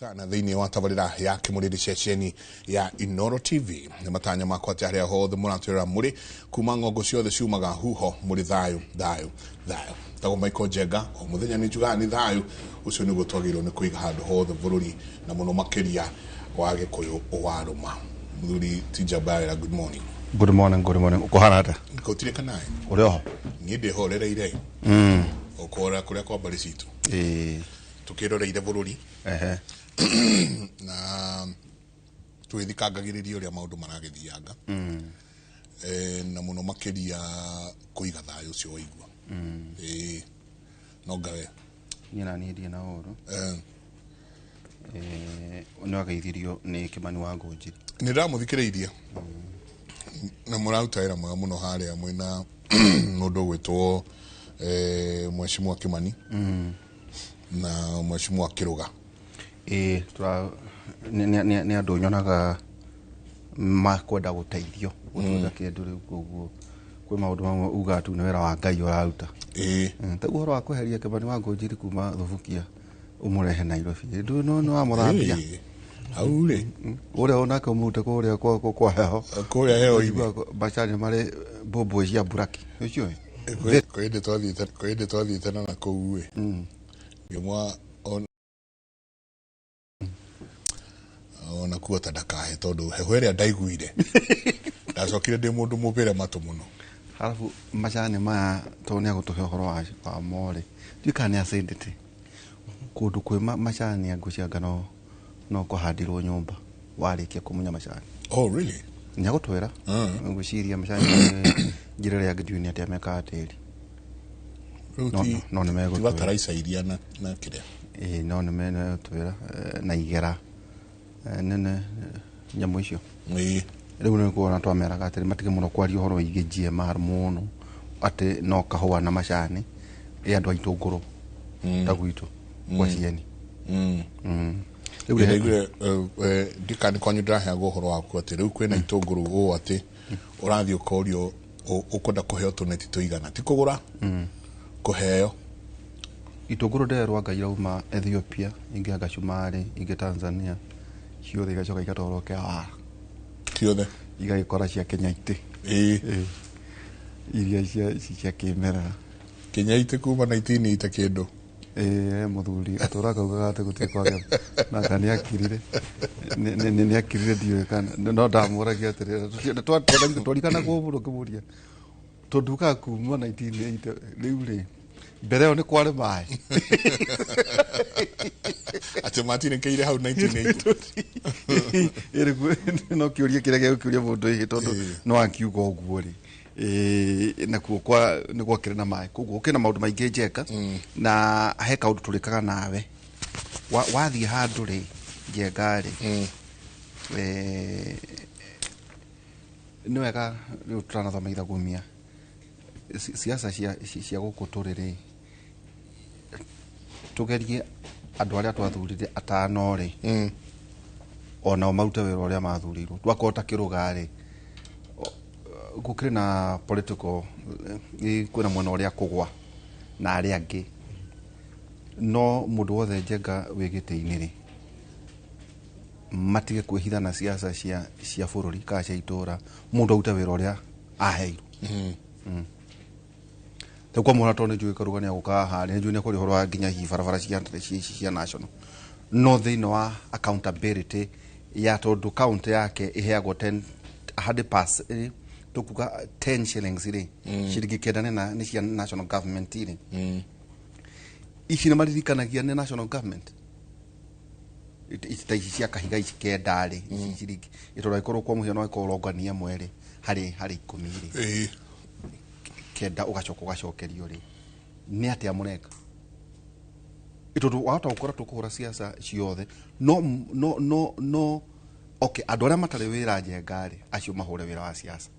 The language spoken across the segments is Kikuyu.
Sana thĩinĩ wa tabarĩra ya kĩmũrĩrĩ ceceni ya Inoro TV. Nĩ matanya makwa atĩ harĩa hothe mũratwĩrora mũrĩ kuma ng'ongo ciothe ciumaga huho mũrĩ thayũ thayũ thayũ. Tagwo Michael Njenga, o mũthenya nĩ njugaga nĩ thayũ ũcio nĩguo twagĩrĩirwo nĩ kũiga handũ hothe bũrũri na mũno makĩria wa Gĩkũyũ warũma. Mũthuri ti njamba ya wĩra, good morning. Good morning, good morning. Ũkũhana atĩa? Gũtirĩ kanaĩ. Ũrĩ oho? Niĩ ndĩhorereire o kũhorera kũrĩa kwa mbarĩ citũ. Tũkĩroreire bũrũri na twĩthikangagĩrĩria ũrĩa maũndũ maragĩthianga, na mũno makĩria kũiga thayũ ũcio waigua. No ngawe. Niĩ na niĩ ndirĩ na ũru. Nĩ wageithirio nĩ Kĩmani wa Ngũnjiri. Nĩ ndamũthikĩrĩirie na mũraruta wĩra mwega mũno harĩa mwĩna mũndũ ũgwĩtwo Mheshimiwa Kĩmani na Mheshimiwa Kĩrũga. Ĩĩ, nĩ andũ nyonaga makwenda gũteithio gũtuĩka kĩndũ rĩu, koguo kwĩ maũndũ mamwe ugaga tu nĩ wĩra wa Ngai ũraruta. Ta ũhoro wa kweheria Kĩmani wa Ngũnjiri kuma Thubukia ũmũrehe Nairobi, ndũ no nĩ wamũthambia. Hau rĩ. Ũrĩa onake ũmũrute kũrĩa kwa heho. Kũrĩa heho-inĩ. Macani marĩ mbũmbũĩ cia mburaki. Ũcio ĩ? Kwĩ hĩndĩ twathiĩte na nakũu ĩ. Ngĩmwa ona kuo ta ndakahe tondũ heho ĩrĩa ndaiguire. Ndacokire ndĩ mũndũ mũbĩre matũ mũno. Halafu macani maya tondũ nĩ agũtũhe ũhoro wa mo rĩ, ndiũĩ kana nĩ acidity. Kũndũ kwĩ macani ngwĩciria no kũhandirwo nyũmba warĩkia kũmunya macani. Oh, really? Nĩ agũtwĩra. Ngwĩciria macani njĩra ĩrĩa ndiũĩ nĩ atĩa mekaga tĩri. Rĩu No, no nĩ megũtwĩra. ti bataraitha iria na kĩrĩa. Ĩĩ, no nĩ megũtwĩra, na igera. Nene nyamũ icio. Rĩu nĩ kuona twameraga atĩrĩ matige mũno kwaria ũhoro wĩgiĩ GMR mũno atĩ no kahũa na macani ĩ andũ a itũngũrũ ta gwitũ kwa cieni. Rĩu Rĩu ndaiguire, ndikani kwanyu ndĩraheagwo ũhoro waku atĩ rĩu kwĩna itũngũrũ ũũ atĩ ũrathiĩ ũkorio ũkwenda kũheo tũneti tũigana, ti kũgũra, kũheo. Itũngũrũ nderwo anga irauma Ethiopia, ingĩ anga Cumarĩ, ingĩ Tanzania, ciothe igacoka igatwarwo Kewara. Ciothe? Igagĩkora cia Kenya itĩ. Iria cia kĩmerera. Kenya itĩ kuma 1980 kĩndũ. Mũthuri atũraga augaga atĩ gũtirĩ kwagĩa na nĩ akirire. Nĩ akirire ndiũĩ kana no ndamũragia atĩrĩrĩ, twariganagwo mũno ngĩmũria tondũ ukaga kuma 1980 rĩu rĩ mbere ĩyo nĩ kwarĩ maĩ. Atĩ matinĩkĩire hau 1980. Ĩrĩ no kĩũria kĩrĩa gĩgũkĩũria mũndũ ĩhĩ tondũ no akiuga ũguo rĩ. Nakuo kwa nĩ gwakĩrĩ na maĩ, koguo gũkĩrĩ na maũndũ maingĩ Njenga, na he kaũndũ tũrĩkaga nawe. Wathiĩ handũ rĩ Njenga rĩ, nĩ wega rĩu tũtanathoma ithagumia siasa cia gũkũ tũrĩ rĩ, tũgerie andũ arĩa twathurire atano rĩ, onao marute wĩra ũrĩa mathurirwo. Twakorwo ta Kĩrũga rĩ, gũkĩrĩ na political, kwĩna mwena ũrĩa kũgwa na arĩa angĩ, no mũndũ wothe Njenga wĩ gĩtĩ-inĩ rĩ, matige kwĩhitha na siasa cia bũrũri kana cia itũra, mũndũ arute wĩra ũrĩa aheirwo. Rĩu kwa mũhano tondũ nĩ njũĩ Karũga nĩ agũka haha, nĩ njũĩ nĩ akwaria ũhoro wa nginya hihi barabara cia national, no thĩinĩ wa accountability ya tondũ county yake ĩheagwo ten, hundred percent, tũkuga 10 shillings rĩ, ciringi kenda nĩ cia national government rĩ. Ici nĩ maririkanagia nĩ national government. Ici ta ici cia kahiga ici kenda rĩ, ici ciringi ĩtondũ angĩkorwo kwa mũhiano angĩkorwo ũrongania ĩmwe rĩ, harĩ ikũmi rĩ, kenda ũgacoka ũgacokerio rĩ, nĩ atĩa mũreka? Tondũ wahota gũkora tũkũhũra siasa ciothe, no, no, no, no, okay, andũ arĩa matarĩ wĩra Njenga rĩ, acio mahũre wĩra wa siasa,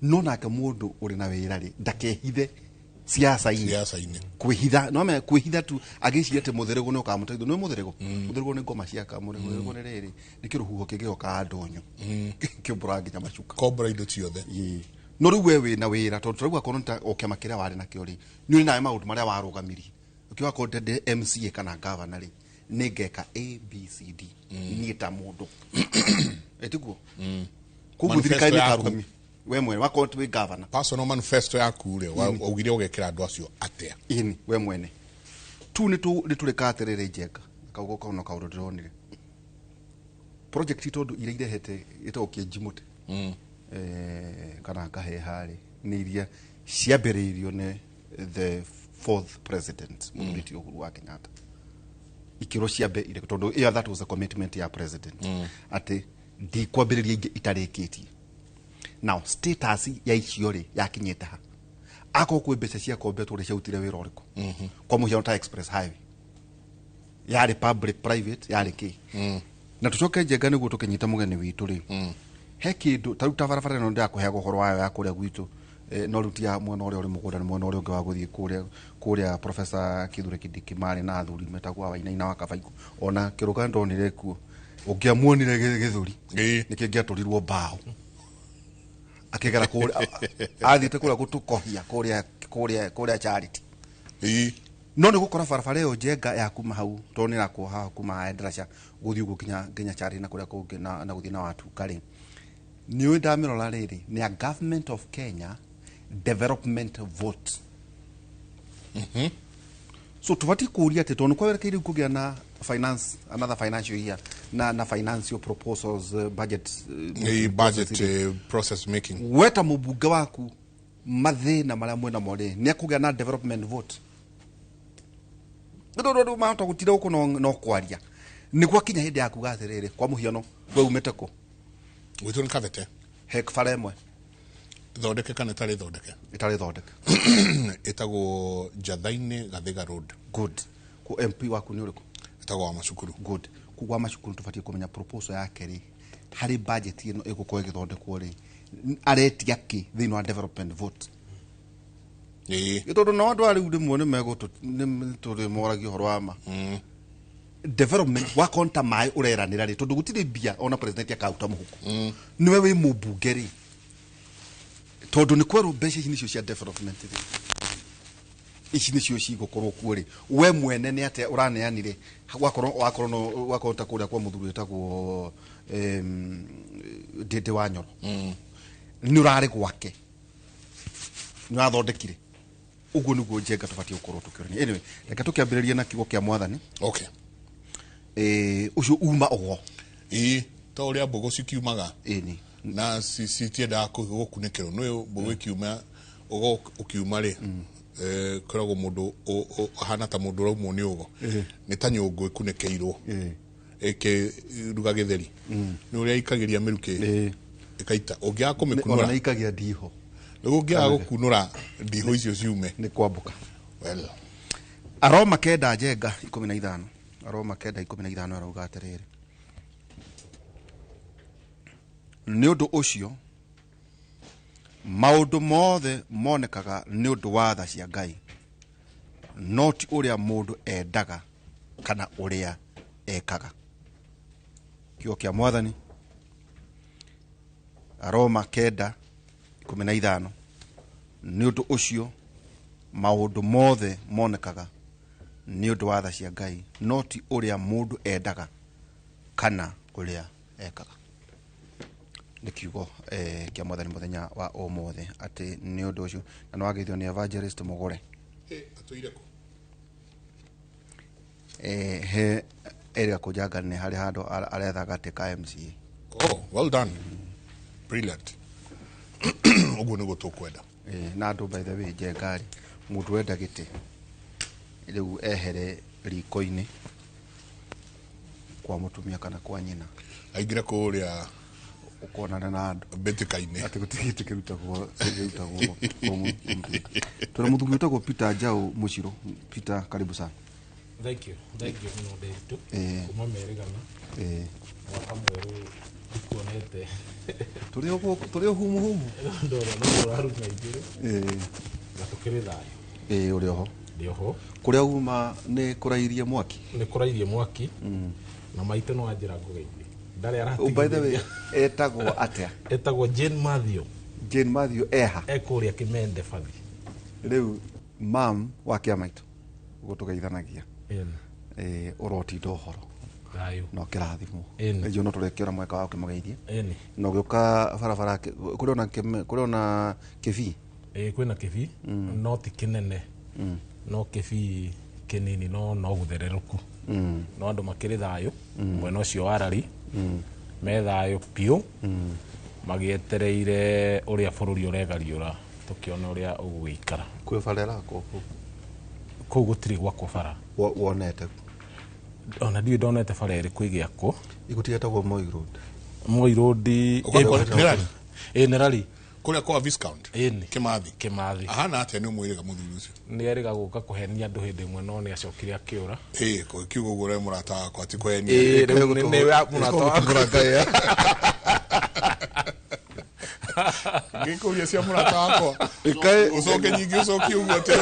no nake mũndũ ũrĩ na wĩra rĩ, ndakehithe siasa-inĩ. Siasa-inĩ. Kwĩhitha, no ame kwĩhitha tu agĩciria atĩ mũthĩrĩgo nĩ ũkamũteithia. Nĩ mũthĩrĩgo? Mũthĩrĩgo nĩ ngoma ciaka, mũthĩrĩgo nĩ rĩrĩ, nĩ kĩrũhuho kĩngĩgoka ndũnyũ. Kĩũmbũraga nginya macuka. Kombora indo ciothe. No rĩu we wĩna wĩra, tondũ rĩu akorwo nĩ ta o kĩama kĩrĩa warĩ nakĩo rĩ, nĩ ũrĩ nawe maũndũ marĩa warũgamirie. Ũkiuga akorwo ndĩ MCA kana governor rĩ, Nĩ ngeka A B C D niĩ ta mũndũ, ĩtiguo? Koguo Manifesto thirikari nĩ yaku. ĩkarũgamia we mwene wakorwo wĩ governor. Personal manifesto yaku rĩ, waugire ũgekĩra andũ acio atĩa? Ĩni, we mwene tu nĩ tũrĩka atĩrĩrĩ, Njenga, kaugo kau no kaũndũ ndĩronire project, tondũ iria irehete ĩtagwo kĩenji mũtĩ kana ngaheha rĩ, nĩ iria ciambĩrĩirio nĩ the fourth president, mũthuri Uhuru wa Kenyatta, ikĩrwo ciambe ire, tondũ ĩyo that was a commitment ya president atĩ ndikwambĩrĩria ingĩ itarĩkĩtie. Now status ya icio rĩ, yakinyĩte ha? Akorwo kwĩ mbeca ciakombetwo rĩ, ciarutire wĩra ũrĩkũ? Kwa mũhiano ta express highway, yarĩ public private, yarĩ kĩ? Na tũcoke, Njenga, nĩguo tũkĩnyita mũgeni witũ rĩ, he kĩndũ ta rĩu ta barabara ĩno ndĩrakũheaga ũhoro wayo ya kũrĩa gwitũ, no rĩu ti ya mwena ũrĩa ũrĩ mũgũnda, nĩ mwena ũrĩa ũngĩ wa gũthiĩ kũrĩa Professor Kithure Kindiki marĩ na athuri metagwo Wainaina wa Kabaikũ, ona kĩrũga ndonire kuo ũngĩamuonire gĩthũri nĩkĩ ngĩatũrirwo mbaũ akĩgera kũrĩa athiĩte kũrĩa gũtũkohia kũrĩa Charity. No nĩ gũkora barabara ĩyo, Njenga, ya kuma hau, tondũ nĩ ĩrakwo haha kuma haha ndaraca gũthiĩ ũguo nginya Charity na kũrĩa kũngĩ na gũthiĩ na Watuka rĩ, nĩ ũĩ ndamĩrora rĩrĩ, nĩ a Government of Kenya development vote. So tũbatiĩ kũũria atĩ tondũ nĩ kwerekeire rĩu kũgĩa na finance, another financial year, na financial proposals, budget, Budget process making. We ta mũmbunge waku, mathĩna marĩa mwĩnamo rĩ, nĩ akũgĩa na development vote, nĩ tondũ andũ mahota gũtinda gũkũ no kwaria nĩ gwakinya hĩndĩ ya kuga atĩrĩrĩ, kwa mũhiano, we umĩte kũ? Gwitũ nĩ Kabete. He bara ĩmwe. Thondeke kana ĩtarĩ thondeke? Ĩtarĩ thondeke. Ĩtagwo Njatha-inĩ Gathiga Road. Good. Ku MP waku nĩ ũrĩkũ? Ĩtagwo wa Macukuru. Good. Kũu wa Macukuru tũbatiĩ kũmenya proposal yake rĩ, harĩ budget ĩno ĩgũkorwo ĩgĩthondekwo rĩ, aretia kĩ thĩinĩ wa development vote? Nĩ tondũ nao andũ a rĩu rĩmwe nĩ megũtũ nĩ tũrĩmoragia ũhoro wa ma development wakorwo nĩ ta maĩ ũreranĩra rĩ, tondũ gũtirĩ mbia ona president akaruta mũhuko, nĩwe wĩ mũmbunge rĩ, tondũ nĩ kwerwo mbeca ici nĩcio cia development rĩ, ici nĩcio cigũkorwo kuo rĩ, we mwene nĩ atĩa ũraneanire? Wakorwo no wakorwo ta kũrĩa kwa mũthuri wĩtagwo Ndĩndĩ wa Nyoro, nĩ ũrarĩ gwake, nĩ ũrathondekire ũguo. Nĩguo, Njenga, tũbatiĩ gũkorwo tũkĩũrania. Anyway, reke tũkĩambĩrĩrie na kiugo kĩa Mwathani. Ũcio uma ũgo. Ta ũrĩa mbũgũ cikiumaga na citiendaga gũkunĩkĩrwo, nĩ mbũgũ ĩkiuma ũgo ũkiuma rĩ, kwĩragwo mũndũ ahana ta mũndũ ũraumwo nĩ ũgo, nĩ ta nyũngũ ĩkunĩkĩirwo ĩkĩruga gĩtheri, nĩ ũrĩa ikagĩria mĩrukĩ ĩkaita ũngĩaga ona kũmĩkunũra. Nĩ ikagia ndiho. Nĩguo ũngĩaga gũkunũra ndihũ icio ciume. Nĩ kwambũka. Well. Aroma 9, Njenga, 15. Aroma 9:15 arauga atĩrĩrĩ, nĩ ũndũ ũcio maũndũ mothe monekaga nĩ ũndũ wa tha cia Ngai, no ti ũrĩa mũndũ endaga kana ũrĩa ekaga. Kiugo kĩa Mwathani, Aroma 9:15, nĩ ũndũ ũcio maũndũ mothe monekaga nĩ ũndũ wa tha cia Ngai, no ti ũrĩa mũndũ endaga kana ũrĩa ekaga. Nĩ kiugo kĩa Mwathani mũthenya wa ũmũthĩ, atĩ nĩ ũndũ ũcio, na nĩ wageithio nĩ Evangelist Mũgũre. Atũire kũ? He area kũnjanga nĩ harĩ handũ aretha gatĩ ka MCA. Oh, well done, brilliant, ũguo nĩguo tũkwenda. Na andũ, by the way, Njenga rĩ, mũndũ wenda gĩtĩ rĩu ehere riko-inĩ kwa mũtumia kana kwa nyina. Aingĩre kũrĩa. Ũkonana na andũ. Mbĩtĩka-inĩ. Atĩ gũtirĩ gĩtĩ kĩrutagwo kwa mũtumia. Tũna mũthuri wĩtagwo Peter Njau Mũcirũ. Peter, karibu sana. Thank you, thank you mũno, Nderitu. Kuma merĩgana. Mwaka mwerũ ndikuonete. Tũrĩ o gũkũ, tũrĩ o humu humu. Ndora no ũraruma igĩrĩ. Na tũkĩrĩ thayũ. Ũrĩ oho? Ndĩ oho. Kũrĩa uma nĩ kũrairie mwaki? Nĩ kũrairie mwaki na maitũ no anjĩra ngũgeithie, ndarĩ. Oh, by the way, Aratigithĩria. Etagwo atĩa? Etagwo Jane Mathew. Jane Mathew eha? E kũrĩa Kĩmende bathi. Rĩu mam wa kĩamaitũ ũguo tũgeithanagia. Ũrotinda ũhoro Thayo. No kĩrathimwo. Ĩni. Ĩyo no tũrekĩora mweka wa ũkĩmũgeithia. Ĩni. Na ũgĩũka barabara kũrĩ ona kĩbii. Kwĩna kĩbii no ti kĩnene. No kĩbii kĩnini no gũthererũku. No andũ makĩrĩ thayũ mwena ũcio wa Rari. Me thayũ biũ. Magĩetereire ũrĩa bũrũri ũregariũra tũkĩona ũrĩa ũgũgĩikara. Kwĩ bara ĩrakwo kũu? Kũu gũtirĩ gwakwo bara. Wonete? Ona ndiũĩ ndonete bara ĩrĩkũ ĩgĩakwo. Igũtigetagwo Moi Road. Moi Road Nĩ Rari? Nĩ Rari. Kũrĩa kwa Viscount? Ĩni. Kĩmathi. Kĩmathi. Ahana atĩa nĩ ũmwĩrĩga mũthuri ũcio? Nĩ erĩga gũka kũhenia andũ hĩndĩ ĩmwe no nĩ acokire akĩũra. Kiugo ũguo ũrĩa mũrata wakwa ti kũhenia. Rĩu nĩ mũrata wakwa. Ngĩkũria cia mũrata wakwa. Ũcoke nyingĩ ũcokie ũguo atĩ.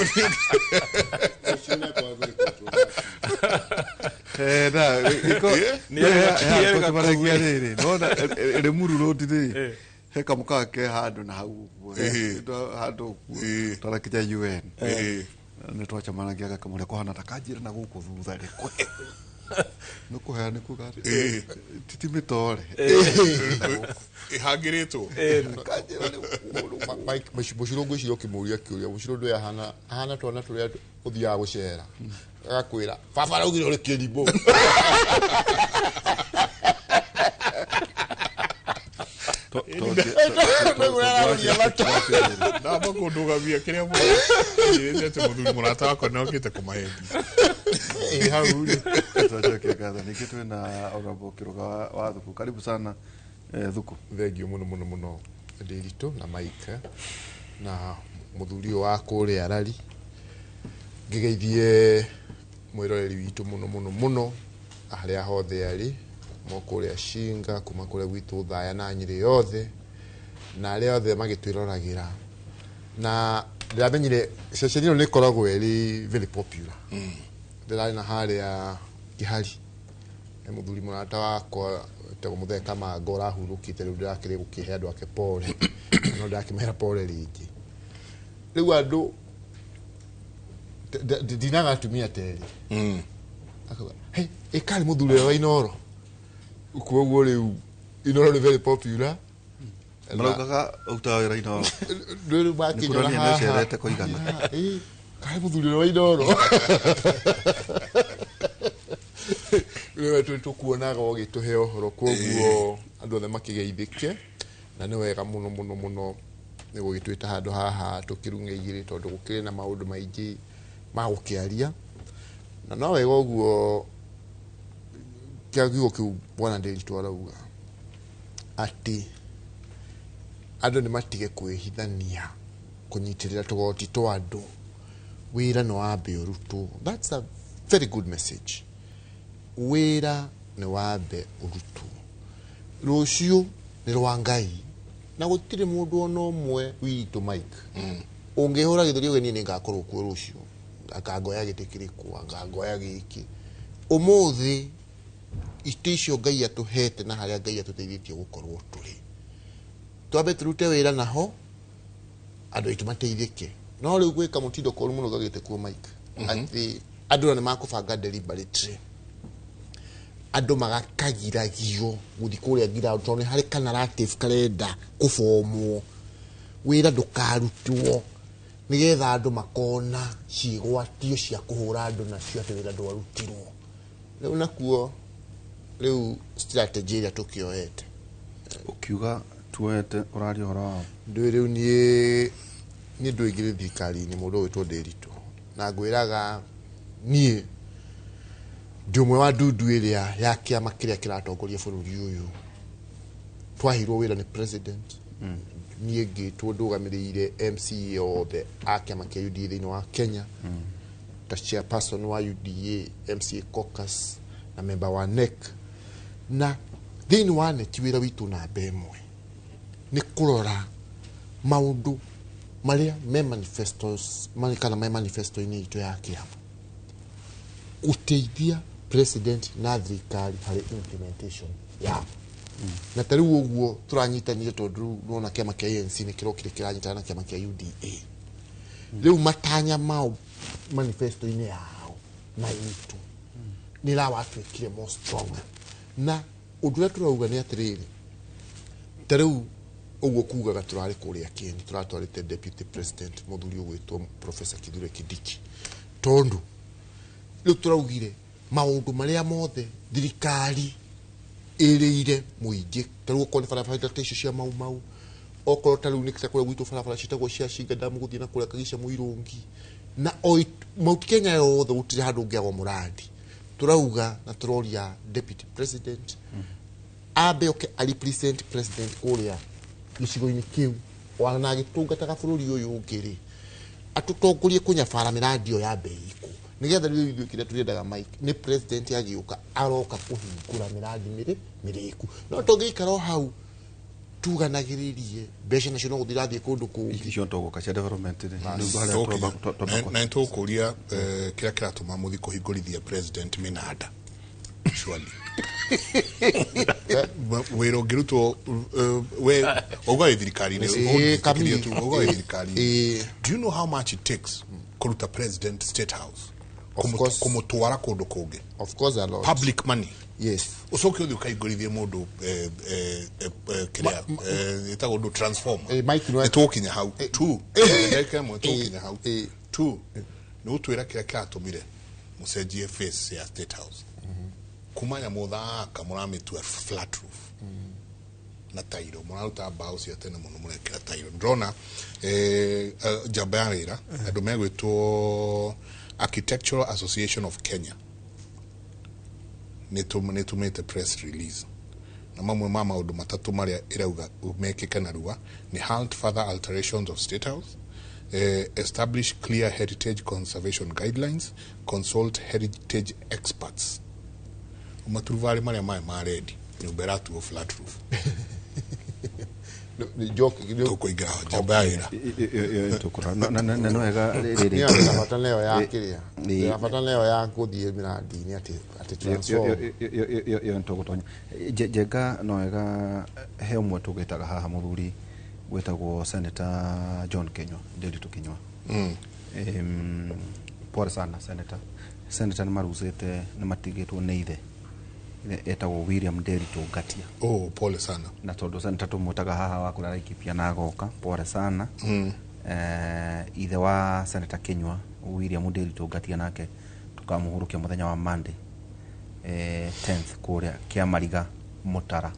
Limuru Road rĩ he kamũkawa ke handũ na hau ũguo handũ ũguo twarakinya UN nĩ twacemanagia gakamũrĩa kũhana ta kanjĩra na gũkũ thutha rĩ nĩ kũhea nĩ kuga titi mĩtore ĩhangĩrĩtwo kanjĩra nĩ Mũcirũ ngwĩciria ũkĩmũria kĩũria mũcirũ ndũĩ ahana twana tũrĩa ũthiaga gũcera agakwĩra baba araugire ũrĩ kĩrimũ. Ndamba kũndũgamia kĩrĩa mũnjĩrĩte atĩ mũthuri mũrata wakwa nĩ okĩte kũmahengia. Hau rĩ. Twacokia ngatho. Ningĩ twĩna Honorable Kĩrũga wa Thuku. Karibu sana Thuku. Thengiũ mũno mũno mũno Ndĩritũ na Mike na mũthuri ũyũ wa kũrĩa Rari. Ngĩgeithie mwĩroreri witũ mũno mũno mũno harĩa hothe arĩ kuma kũrĩa Shinga kuma kũrĩa gwitũ Thaya na Nyĩrĩ yothe na arĩa othe magĩtwĩroragĩra na ndĩramenyire ceceni ĩno nĩ ĩkoragwo ĩrĩ very popular. Ndĩrarĩ na harĩa Kĩhari he mũthuri mũrata wakwa wĩtagwo Mũthee Kamanga ũrahurũkĩte rĩu ndĩrakĩrĩ gũkĩhe andũ ake pole no ndĩrakĩmera pole rĩngĩ. Rĩu andũ ndinaga atumia terĩ akauga hey ĩkarĩ mũthuri ũrĩa wa Inooro koguo rĩu Inooro nĩ very popular. Maraugaga ũrutaga wĩra Inooro. Rĩu makĩnyona haha. Nĩ ũcerete kũigana. Karĩ mũthuri ũrĩa wa Inooro. Rĩu tũkuonaga ũgĩtũhe ũhoro koguo andũ othe makĩgeithĩke na nĩ wega mũno mũno mũno nĩ gũgĩtwĩta handũ haha tũkĩrung'e igĩrĩ tondũ gũkĩrĩ na maũndũ maingĩ ma gũkĩaria na no wega ũguo kĩa kiugo kĩu bwana Ndĩritũ arauga atĩ andũ nĩ matige kwĩhithania kũnyitĩrĩra tũgoti twa andũ wĩra nĩ wambe ũrutwo. That's a very good message. Wĩra nĩ wambe ũrutwo. Rũciũ nĩ rwa Ngai na gũtirĩ mũndũ ona ũmwe witũ Mike ũngĩhũra gĩthũri ũgeni nĩ ngakorwo kuo rũciũ akangoya gĩtĩ kĩrĩkũ akangoya gĩkĩ ũmũthĩ itĩ icio Ngai atũhete na harĩa Ngai atũteithĩtie gũkorwo tũrĩ twambe tũrute wĩra naho andũ aitũ mateithĩke no rĩu gwĩka mũtindo koru mũno gagĩte kuo Mike atĩ andũ nĩ makũbanga deliberately andũ magakagiragio gũthiĩ kũrĩa ground tondũ nĩ harĩ ka narrative karenda kũbomwo wĩra ndũkarutwo nĩgetha andũ makona ciĩgwatio cia kũhũra andũ nacio atĩ wĩra ndwarutirwo. Rĩu nakuo rĩu strategy ĩrĩa tũkĩoete ũkiuga tuoete ũraria ũhoro wao ndũĩ rĩu niĩ ndũingĩrĩ thirikari-inĩ mũndũ ũgwĩtwo Ndĩritũ na ngwĩraga niĩ ndĩ ũmwe wa ndundu ĩrĩa ya kĩama kĩrĩa kĩratongoria bũrũri ũyũ twaheirwo wĩra nĩ president niĩ ngĩtwo ndũgamĩrĩire MCA othe a kĩama kĩa UDA thĩinĩ wa Kenya ta chairperson wa UDA MCA caucus na member wa NEC na thĩinĩ wa NEC wĩra witũ namba ĩmwe nĩ kũrora maũndũ marĩa me manifestos kana me manifesto-inĩ itũ ya kĩama gũteithia president na thirikari harĩ implementation ya na ta rĩu ũguo tũranyitanire tondũ rĩu nĩwona kĩama kĩa ANC nĩ kĩrokire kĩranyitana na kĩama kĩa UDA rĩu matanya mao manifesto-inĩ yao na itũ Nĩ ĩrawatuĩkire more stronger. Na ũndũ ũrĩa tũrauga nĩ atĩrĩrĩ, ta rĩu ũguo kugaga tũrarĩ kũrĩa Kenya, tũratwarĩte deputy president mũthuri ũgwĩtwo Professor Kithure Kindiki, tondũ rĩu tũraugire maũndũ marĩa mothe thirikari ĩrĩire mũingĩ, ta rĩu okorwo nĩ barabara ta icio cia Mau Mau, okorwo ta rĩu nĩ ta kũrĩa gwitũ barabara ciĩtagwo cia Shinga Dam gũthiĩ na kũrĩa Kagica Mũirũngi na o Mount Kenya yothe, gũtirĩ handũ ũngĩagwo mũrandi. Tũrauga na tũroria deputy president ambe oke a represent president kũrĩa gĩcigo-inĩ kĩu, ona agĩtungataga bũrũri ũyũ ũngĩ rĩ, atũtongorie kũnyabara mĩrandi ĩyo ya mbei ikũ, nĩgetha rĩu ithuĩ kĩrĩa tũrĩendaga, Mike, nĩ president agĩũka aroka kũhingũra mĩrandi mĩrĩ mĩrĩku, no tũngĩikara o hau tuganagĩrĩrie mbeca nacio no gũthiĩ irathiĩ kũndũ kũngĩ. Icio tũgũka cia development rĩ, nĩguo harĩa Na nĩtũkũria kĩrĩa kĩratũma mũthi kũhingũrithia president mĩnanda. Surely wĩra ũngĩrutwo, we wauga wĩ thirikari-inĩ, Ĩĩ, ũnjĩtĩkĩrie tu, wauga wĩ thirikari-inĩ. Ĩĩ. Do you know how much it takes kũruta president State House, Of course. kũmũtwara kũndũ kũngĩ? Of course, a lot. Public money. Yes. Ũcoke ũthiĩ ũkaingũrithie mũndũ kĩrĩa ĩtagwo ndũ, transformer. Mike, Nĩtũgũkinya hau tu, ndagĩka ĩmwe, tũgũkinya hau tu. Nĩ ũtwĩra kĩrĩa kĩratũmire mũcenjie face ya State House kuma nyamũ thaka mũramĩtua flat roof na tairo, mũraruta mbaũ cia tene mũno mũrekĩra tairo. Ndĩrona njamba ya wĩra andũ megwĩtwo Architectural Association of Kenya nĩtũmĩte press release, na mamwe ma maũndũ matatũ marĩa ĩrauga mekĩke narua nĩ halt further alterations of State House, establish clear heritage conservation guidelines, consult heritage experts. Maturubarĩ marĩa maĩ ma rendi, nyũmba ĩratuo flat roof. Nĩ joke. Tũkũingĩra ho njamba ya wĩra. Ĩyo tũkũra na nĩ wega rĩrĩ. Nĩ ndĩna bata nayo ya kĩrĩa, ndĩna bata nayo ya gũthiĩ mĩrandi-inĩ atĩ transform. Ĩyo nĩtũgũtonya. Njenga no wega, he ũmwe tũgĩtaga haha, mũthuri gwĩtagwo Senator John Kinyua Nderitu Kinyua. Pole sana, Senator. Senator nĩ marucĩte, nĩ matigĩtwo nĩ ithe. Ithe etagwo William Nderitu Ngatia. Oh, pole sana. Na tondũ senator tũmwĩtaga haha wa kũrĩa Laikipia na agoka, pole sana. Ithe wa Senator Kinyua, William Nderitu Ngatia, nake tũkamũhurũkia mũthenya wa Monday, 10th, kũrĩa Kĩamariga Mũtara,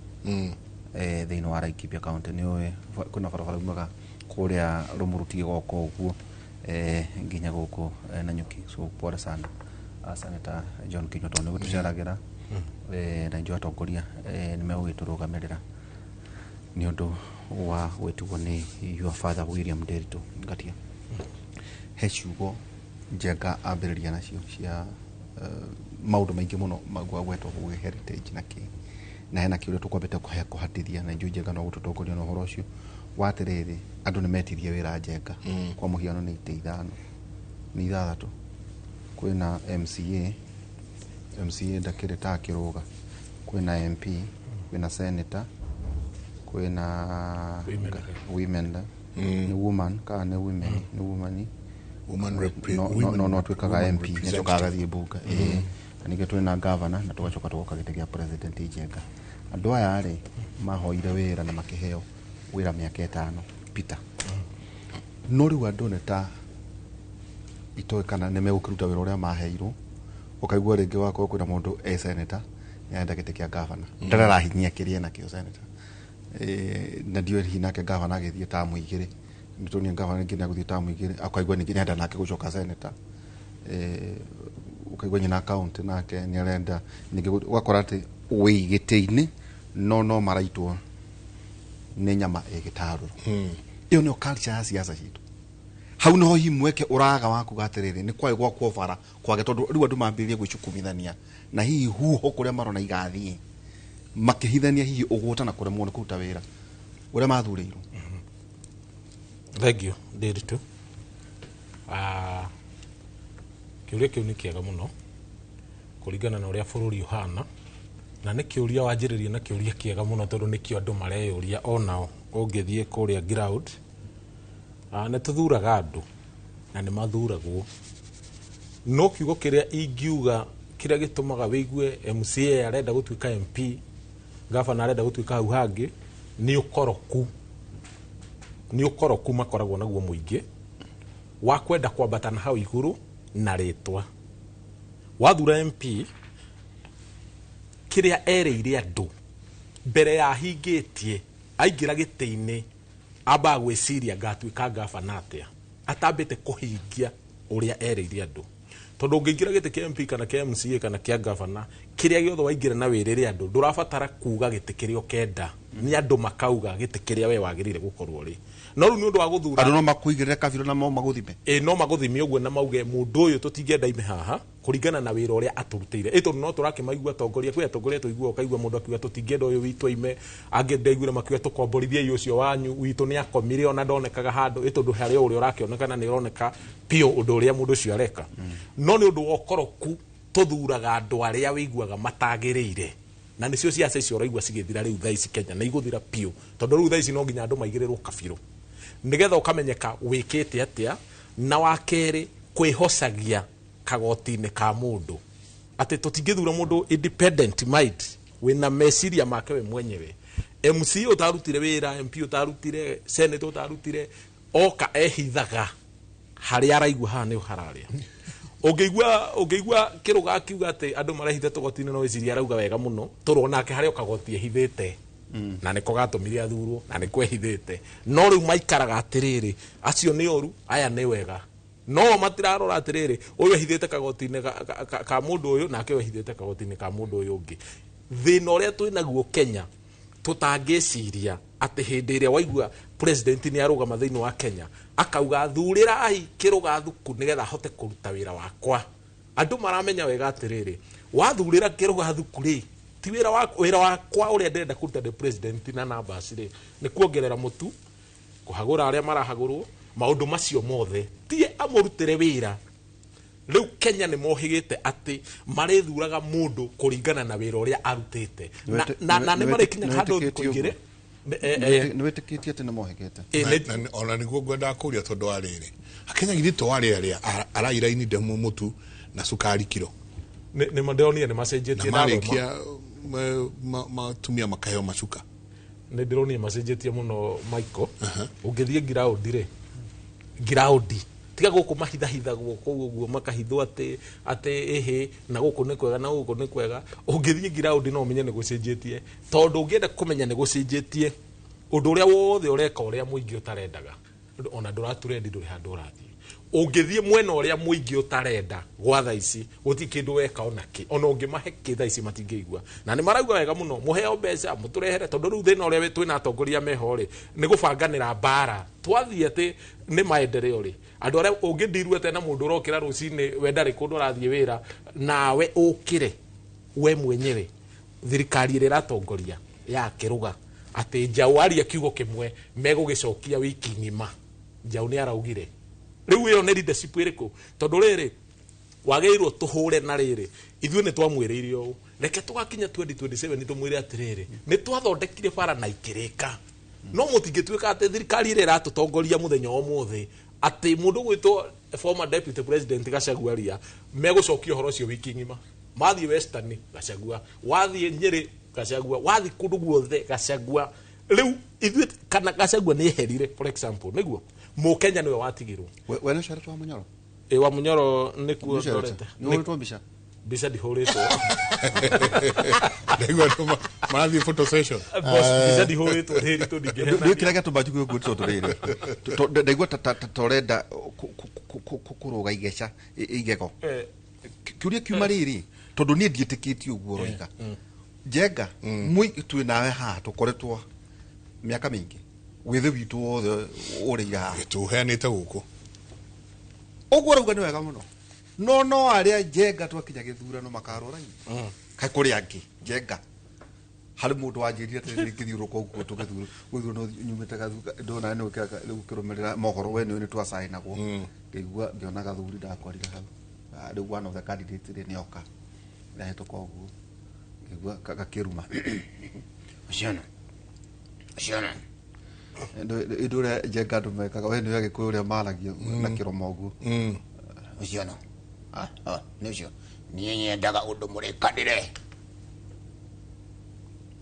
thĩinĩ wa Laikipia County. Nĩ ũĩ kwĩna barabara umaga kũrĩa Rũmũruti ĩgoka ũguo nginya gũkũ Nanyuki. So pole sana, Senator John Kinyua, tondũ nĩ gũtũceragĩra, na njũĩ atongoria nĩ megũgĩtũrũgamĩrĩra nĩ ũndũ wa gwĩtigwo nĩ your father William Nderitu Ngatia. He ciugo Njenga ambĩrĩria nacio cia maũndũ maingĩ mũno magwetwo gũgĩ heritage na kĩ, na hena kĩũria tũkwambĩte kũhatithia, na njũĩ Njenga no gũtũtongoria na ũhoro ũcio wa atĩrĩrĩ, andũ nĩ metirie wĩra. Njenga, kwa mũhiano nĩ itĩ ithano, nĩ ithathatũ, kwĩna MCA, MCA ndakĩrĩ ta akĩrũga, kwĩna MP, kwĩna senator, kwĩna Women rep. Women rep. Nĩ woman kana nĩ women? Nĩ woman. Woman No, no, no, twĩkaga woman MP nĩ representative. tũkaga gathiĩ bunge. Ĩĩ. Na ningĩ twĩna governor na tũgacoka tũgoka gĩtĩ gĩa president. Njenga, andũ aya rĩ mahoire wĩra na makĩheo wĩra mĩaka 5, Peter, no rĩu andũ nĩ ta itoĩ kana nĩ megũkĩruta wĩra ũrĩa maheirwo. Ũkaigua rĩngĩ wakorwo kwĩna mũndũ e senator nĩ arenda gĩtĩ kĩa governor, ndarĩ arahinyia kĩrĩa enakĩo senator. Na ndiũĩ hihi nake governor agĩthiĩ tamu 2, nĩtũnie governor rĩngĩ nĩagũthiĩ tamu 2, akaigua ningĩ nĩarenda nake gũcoka senator. Ũkaigua nyina county nake nĩarenda ningĩ ũgakora atĩ wĩ gĩtĩ-inĩ no maraitwo nĩ nyama ĩgĩtarũrwo. Ĩyo nĩyo culture ya siasa citũ. Hau niho hihi mweke ũraga wa kuga atĩrĩrĩ, nĩ kwagĩ gwakwo bara kwage, tondũ rĩu andũ mambĩrĩrie gwĩcukumithania na hihi huho kũrĩa marona igathiĩ makĩhithania hihi ũgũta na kũremwo nĩ kũruta wĩra ũrĩa mathurĩirwo. Thank you, Ndiritu. Kĩũria kĩu nĩ kĩega mũno kũringana na ũrĩa bũrũri ũhana, na nĩ kĩũria wanjĩrĩria na kĩũria kĩega mũno, tondũ nĩkĩo andũ mareyũria onao. Ũngĩthiĩ kũrĩa ground, nĩ tũthuraga andũ na nĩ mathuragwo, no kiugo kĩrĩa ingiuga Kĩrĩa gĩtũmaga wĩigue MCA arenda gũtuĩka MP, gavana arenda gũtuĩka hau hangĩ, nĩ ũkoroku. Nĩ ũkoroku makoragwo naguo mũingĩ wa kwenda kwambata na hau igũrũ na rĩtwa. Wathura MP, kĩrĩa erĩire andũ mbere ya ahingĩtie aingĩra gĩtĩ-inĩ, ambaga gwĩciria ngatuĩka gavana atĩa, atambĩte kũhingia ũrĩa erĩire andũ. Tondũ ũngĩingĩra gĩtĩ kĩa MP kana kĩa MCA kana kĩa gavana, kĩrĩa gĩothe waingĩra na wĩrĩre andũ, ndũrabatara kuga gĩtĩ kĩrĩa ũkenda, nĩ andũ makauga gĩtĩ kĩrĩa we wagĩrĩire gũkorwo ũrĩ. No rĩu nĩ ũndũ wa gũthura andũ no makuigĩrĩre kabirũ na mo magũthime. Ĩ, no magũthime ũguo na mauge mũndũ ũyũ tũtingĩenda ime haha kũringana na wĩra ũrĩa atũrutĩire. Ĩ, tondũ no tũrakĩmaigua atongoria, kwĩ atongoria tũiguaga ũkaigua mũndũ akiuga tũtingĩenda ũyũ witũ aime, angĩ ndaiguire makiuga tũkomborithiei ũcio wanyu witũ nĩ akomire ona ndonekaga handũ. Ĩ, tondũ harĩ o ũrĩa ũrakĩoneka na nĩ ũroneka biũ ũndũ ũrĩa mũndũ ũcio areka. No nĩ ũndũ wa ũkoroku tũthuraga andũ arĩa wĩiguaga matagĩrĩire, na nĩcio ciaca icio ũraigua cigĩthira rĩu thaa ici Kenya, na igũthira biũ, tondũ rĩu thaa ici no nginya andũ maigĩrĩrwo kabirũ nĩgetha ũkamenyeka wĩkĩte atĩa. Na wa kerĩ, kwĩhocagia kagoti-inĩ ka mũndũ atĩ tũtingĩthura mũndũ independent mind wĩna meciria make we mwenyewe. MC ũtarutire wĩra, MP ũtarutire, senator ũtarutire, oka ehithaga harĩa araigua haha nĩ hararĩa. Ũngĩigua kĩrũga akiuga atĩ andũ marehitha tũgoti-inĩ, no wĩcirie arauga wega mũno, tũrona nake harĩa kagoti ehithĩte, na nĩko gatũmire athurwo na nĩko ehithĩte. No rĩu maikaraga atĩrĩrĩ, acio nĩ oru, aya nĩ wega, no matirarora atĩrĩrĩ, ũyũ ehithĩte kagoti-inĩ ka mũndũ ũyũ, nake ũyũ ehithĩte kagoti-inĩ ka mũndũ ũyũ ũngĩ. Thĩna ũrĩa twĩnaguo Kenya, tũtangĩciria atĩ hĩndĩ ĩrĩa waigua president nĩ arũgama thĩinĩ wa Kenya akauga thurĩrai kĩrũga thuku nĩgetha ahote kũruta wĩra wakwa, andũ maramenya wega atĩrĩrĩ, wathurĩra kĩrũga thuku rĩ, ti wĩra wa wĩra wakwa ũrĩa ndĩrenda kũruta ndĩ president na numbers rĩ, nĩ kuongerera mũtu, kũhagũra arĩa marahagũrwo, maũndũ macio mothe ti amũrutĩre wĩra. Rĩu Kenya nĩ mohĩgĩte atĩ marĩthuraga mũndũ kũringana na wĩra ũrĩa arutĩte, na nĩ marĩkinya handũ thikũ igĩrĩ. Nĩ wĩtĩkĩtie atĩ nĩ mohĩgĩte? Ona nĩguo ngwendaga kũria, tondũ wa rĩrĩ, Akenya githĩ to arĩa arĩa arairainire mũtu na cukari kiro? Nĩ ndĩronire nĩ macenjetie. Na marĩkia matumia makaheo macuka. Nĩ ndĩronire macenjetie mũno, Michael. Ũngĩthiĩ ngiraundi rĩ, ngiraundi tiga gũkũ mahithahithagwo kũu ũguo, makahithwo atĩ ĩhĩ na gũkũ nĩ kwega na gũkũ nĩ kwega. Ũngĩthiĩ ngiraundi no ũmenye nĩ gũcenjetie, tondũ ũngĩenda kũmenya nĩ gũcenjetie, ũndũ ũrĩa wothe ũreka ũrĩa mũingĩ ũtarendaga, ona ndũraturendi, ndũrĩ handũ ũrathiĩ. Ũngĩthiĩ mwena ũrĩa mũingĩ ũtarenda gwa thaa ici, gũtirĩ kĩndũ weka ona kĩ, ona ũngĩmahe kĩ thaa ici matingĩigua, na nĩ marauga wega mũno mũheo mbeca mũtũrehere, tondũ rĩu thĩna ũrĩa twĩna atongoria meho rĩ, nĩ gũbanganĩra mbara. Twathiĩ atĩ nĩ maendeleo rĩ, andũ arĩa ũngĩndirwo atĩa na mũndũ ũrokĩra rũcinĩ we ndarĩ kũndũ arathiĩ wĩra, nawe ũkĩre we mwenyewe thirikari ĩrĩa ĩratongoria ya kĩrũga atĩ njaũ aria kiugo kĩmwe megũgĩcokia wiki ng'ima, njaũ nĩ araugire. Rĩu ĩyo nĩ leadership ĩrĩkũ? Tondũ rĩrĩ wagĩrĩirwo tũhũre na rĩrĩ, ithuĩ nĩ twamwĩrĩire ũũ, reke tũgakinya 2027 tũmwĩre atĩrĩrĩ, nĩ twathondekire bara na ikĩrĩka. No mũtingĩtuĩka atĩ thirikari ĩrĩa ĩratũtongoria mũthenya wa ũmũthĩ, atĩ mũndũ gwĩtwo former deputy president Gachagua ria megũcokia ũhoro ũcio wiki ng'ima. Mathiĩ Western Gachagua, wathiĩ Nyĩrĩ Gachagua, wathiĩ kũndũ guothe Gachagua. Rĩu ithuĩ kana Gachagua nĩ eherire, for example, nĩguo mũkenya nĩwe watigirwo. We nĩ ũceretwo wa Mũnyoro? Ĩ, wa Mũnyoro nĩkuo ndorete. Nĩ ũhũrĩtwo mbica? Mbica ndihũrĩtwo. Ndaigua andũ marathiĩ photo session. Boss, mbica ndihũrĩtwo, nĩ ritũ ndingĩhena. Ndwĩkĩra gĩatũ nguo tondũ rĩrĩ ndaigua ta ũrenda kũrũga igeca igego. Kĩũria kiuma rĩrĩ, tondũ niĩ ndiĩtĩkĩtie ũguo ũroiga. Njenga twĩ nawe haha tũkoretwo mĩaka mĩingĩ, wĩthĩ witũ wothe ũrĩire haha. Tũheanĩte gũkũ. Ũguo ũrauga nĩ wega mũno, no arĩa Njenga twakinya gĩthurano makarũra kaĩ kũrĩ angĩ. Njenga, harĩ mũndũ wanjĩrire atĩrĩrĩ, ngĩthiũrũrũka ũguo tũgĩthurwo gũthurwo nyumĩte ndona nĩ rĩu ũkĩrũmĩrĩra mohoro we nĩ twacainagwo, ngĩigua ngĩona gathuri ndakwarire hau. Rĩu one of the candidates rĩ nĩoka ndahĩtũka ũguo, ngĩigua gakĩruma ũciona ũciona indũ ũrĩa Njenga andũ mekaga, we nĩ Agĩkũyũ ũrĩa maragia na kĩromo ũguo, ũciona nĩ ũcio. Niĩ nyendaga ũndũ mũrĩkanĩre.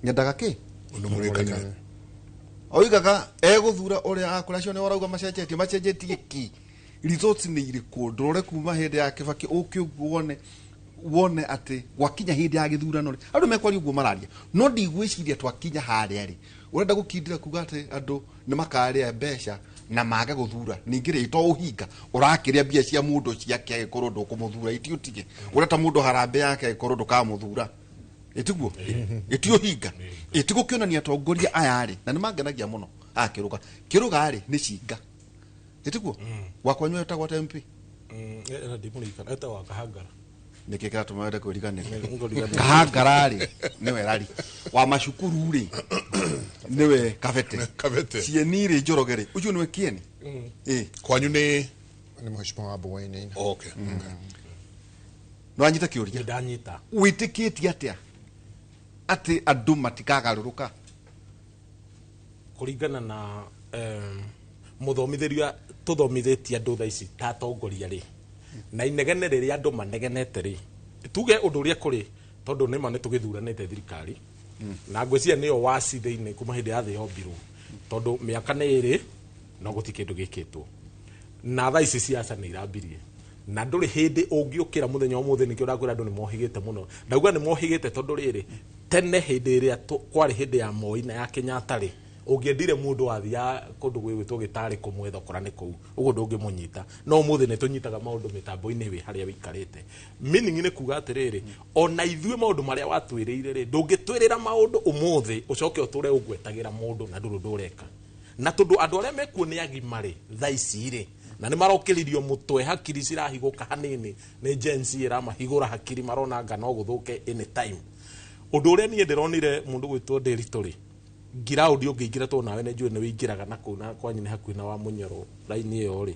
Nyendaga kĩ? Ũndũ mũrĩkanĩre. Oigaga egũthura ũrĩa akũrĩa acio nĩ orauga macenjetie macenjetie kĩ? Results nĩ irĩkũ? Ndũrore kuma hĩndĩ ya Kibaki ũke ũguo wone wone atĩ gwakinya hĩndĩ ya gĩthurano rĩ, andũ mekwaria ũguo mararia, no ndigwĩciria twakinya harĩa rĩ, ũrenda gũkindĩra kuga atĩ andũ nĩ makarĩa mbeca na mage gũthura. Ningĩ rĩ, to ũhinga ũrakĩrĩa mbia cia mũndũ ciake agĩkorwo ndũkũmũthura, iti ũtige ũreta mũndũ harambĩ yake agĩkorwo ndũkamũthura, ĩtiguo ĩti ũhinga, ĩtigũkĩonania atongoria aya rĩ, na nĩ mangenagia mũno. A kĩrũga kĩrũga rĩ, nĩ cinga, ĩtiguo gwakwa nyuo etagwo atĩa MP? Ndimũririkana, etagwo Kahangara. Nĩkĩ kĩratũma wende kwĩriganĩria? Ngũriganĩrwo. Kahangara rĩ, nĩwe rari wa macukuru rĩ, nĩwe Kabete. Kabete. Cieni rĩ, Njoroge rĩ, ũcio nĩwe Kieni. Ĩ. Kwanyu nĩ? Nĩ mheshimiwa wa Wainaina. Okay. Nĩ wanyita kĩũria? Ndanyita. Wĩtĩkĩtie atĩa atĩ andũ matikagarũrũka? Kũringana na mũthomithĩria tũthomithĩtie andũ thaa ici ta atongoria rĩ, na inegene rĩrĩa andũ manegenete rĩ, tuge ũndũ ũrĩa kũrĩ, tondũ nĩma nĩ tũgĩthuranĩte thirikari na ngwĩciria nĩyo waci thĩinĩ kuma hĩndĩ ya thĩ yombirwo, tondũ mĩaka nĩ ĩrĩ no gũtirĩ kĩndũ gĩkĩtwo, na thaa ici siasa nĩ irambirie na ndũrĩ hĩndĩ ũngĩũkĩra mũthenya ũmũthĩ. Nĩkĩo ndakwĩra andũ nĩ mohĩgĩte mũno. Ndauga nĩ mohĩgĩte tondũ rĩrĩ, tene hĩndĩ ĩrĩa kwarĩ hĩndĩ ya Moi na ya Kenyatta rĩ, ũngĩendire mũndũ wathiaga kũndũ gwĩgwĩtwo gĩtarĩ kũmwetha okora nĩ kũu ũguo ndũngĩmũnyita, no ũmũthĩ nĩ tũnyitaga maũndũ mĩtambo-inĩ wĩ harĩa wĩikarĩte. Meaning nĩ kuga atĩrĩrĩ, ona ithuĩ maũndũ marĩa watwĩrĩire rĩ, ndũngĩtwĩrĩra maũndũ ũmũthĩ ũcoke ũtũre ũgwetagĩra mũndũ na ndũrĩ ũndũ ũreka, na tondũ andũ arĩa mekuo nĩ agima rĩ thaa ici rĩ, na nĩ marokĩririo mũtwe, hakiri cirahigũka hanini nĩ Gen Z ĩramahigũra hakiri, marona anga no gũthũke anytime. Ũndũ ũrĩa niĩ ndĩronire mũndũ gwĩtwo Ndĩritũ rĩ, ngiraũndi ũngĩingĩra, tondũ nawe nĩ njũĩ nĩ wĩingĩraga na kũu na kwanyu nĩ hakuhĩ na wa Mũnyoro raini ĩyo rĩ,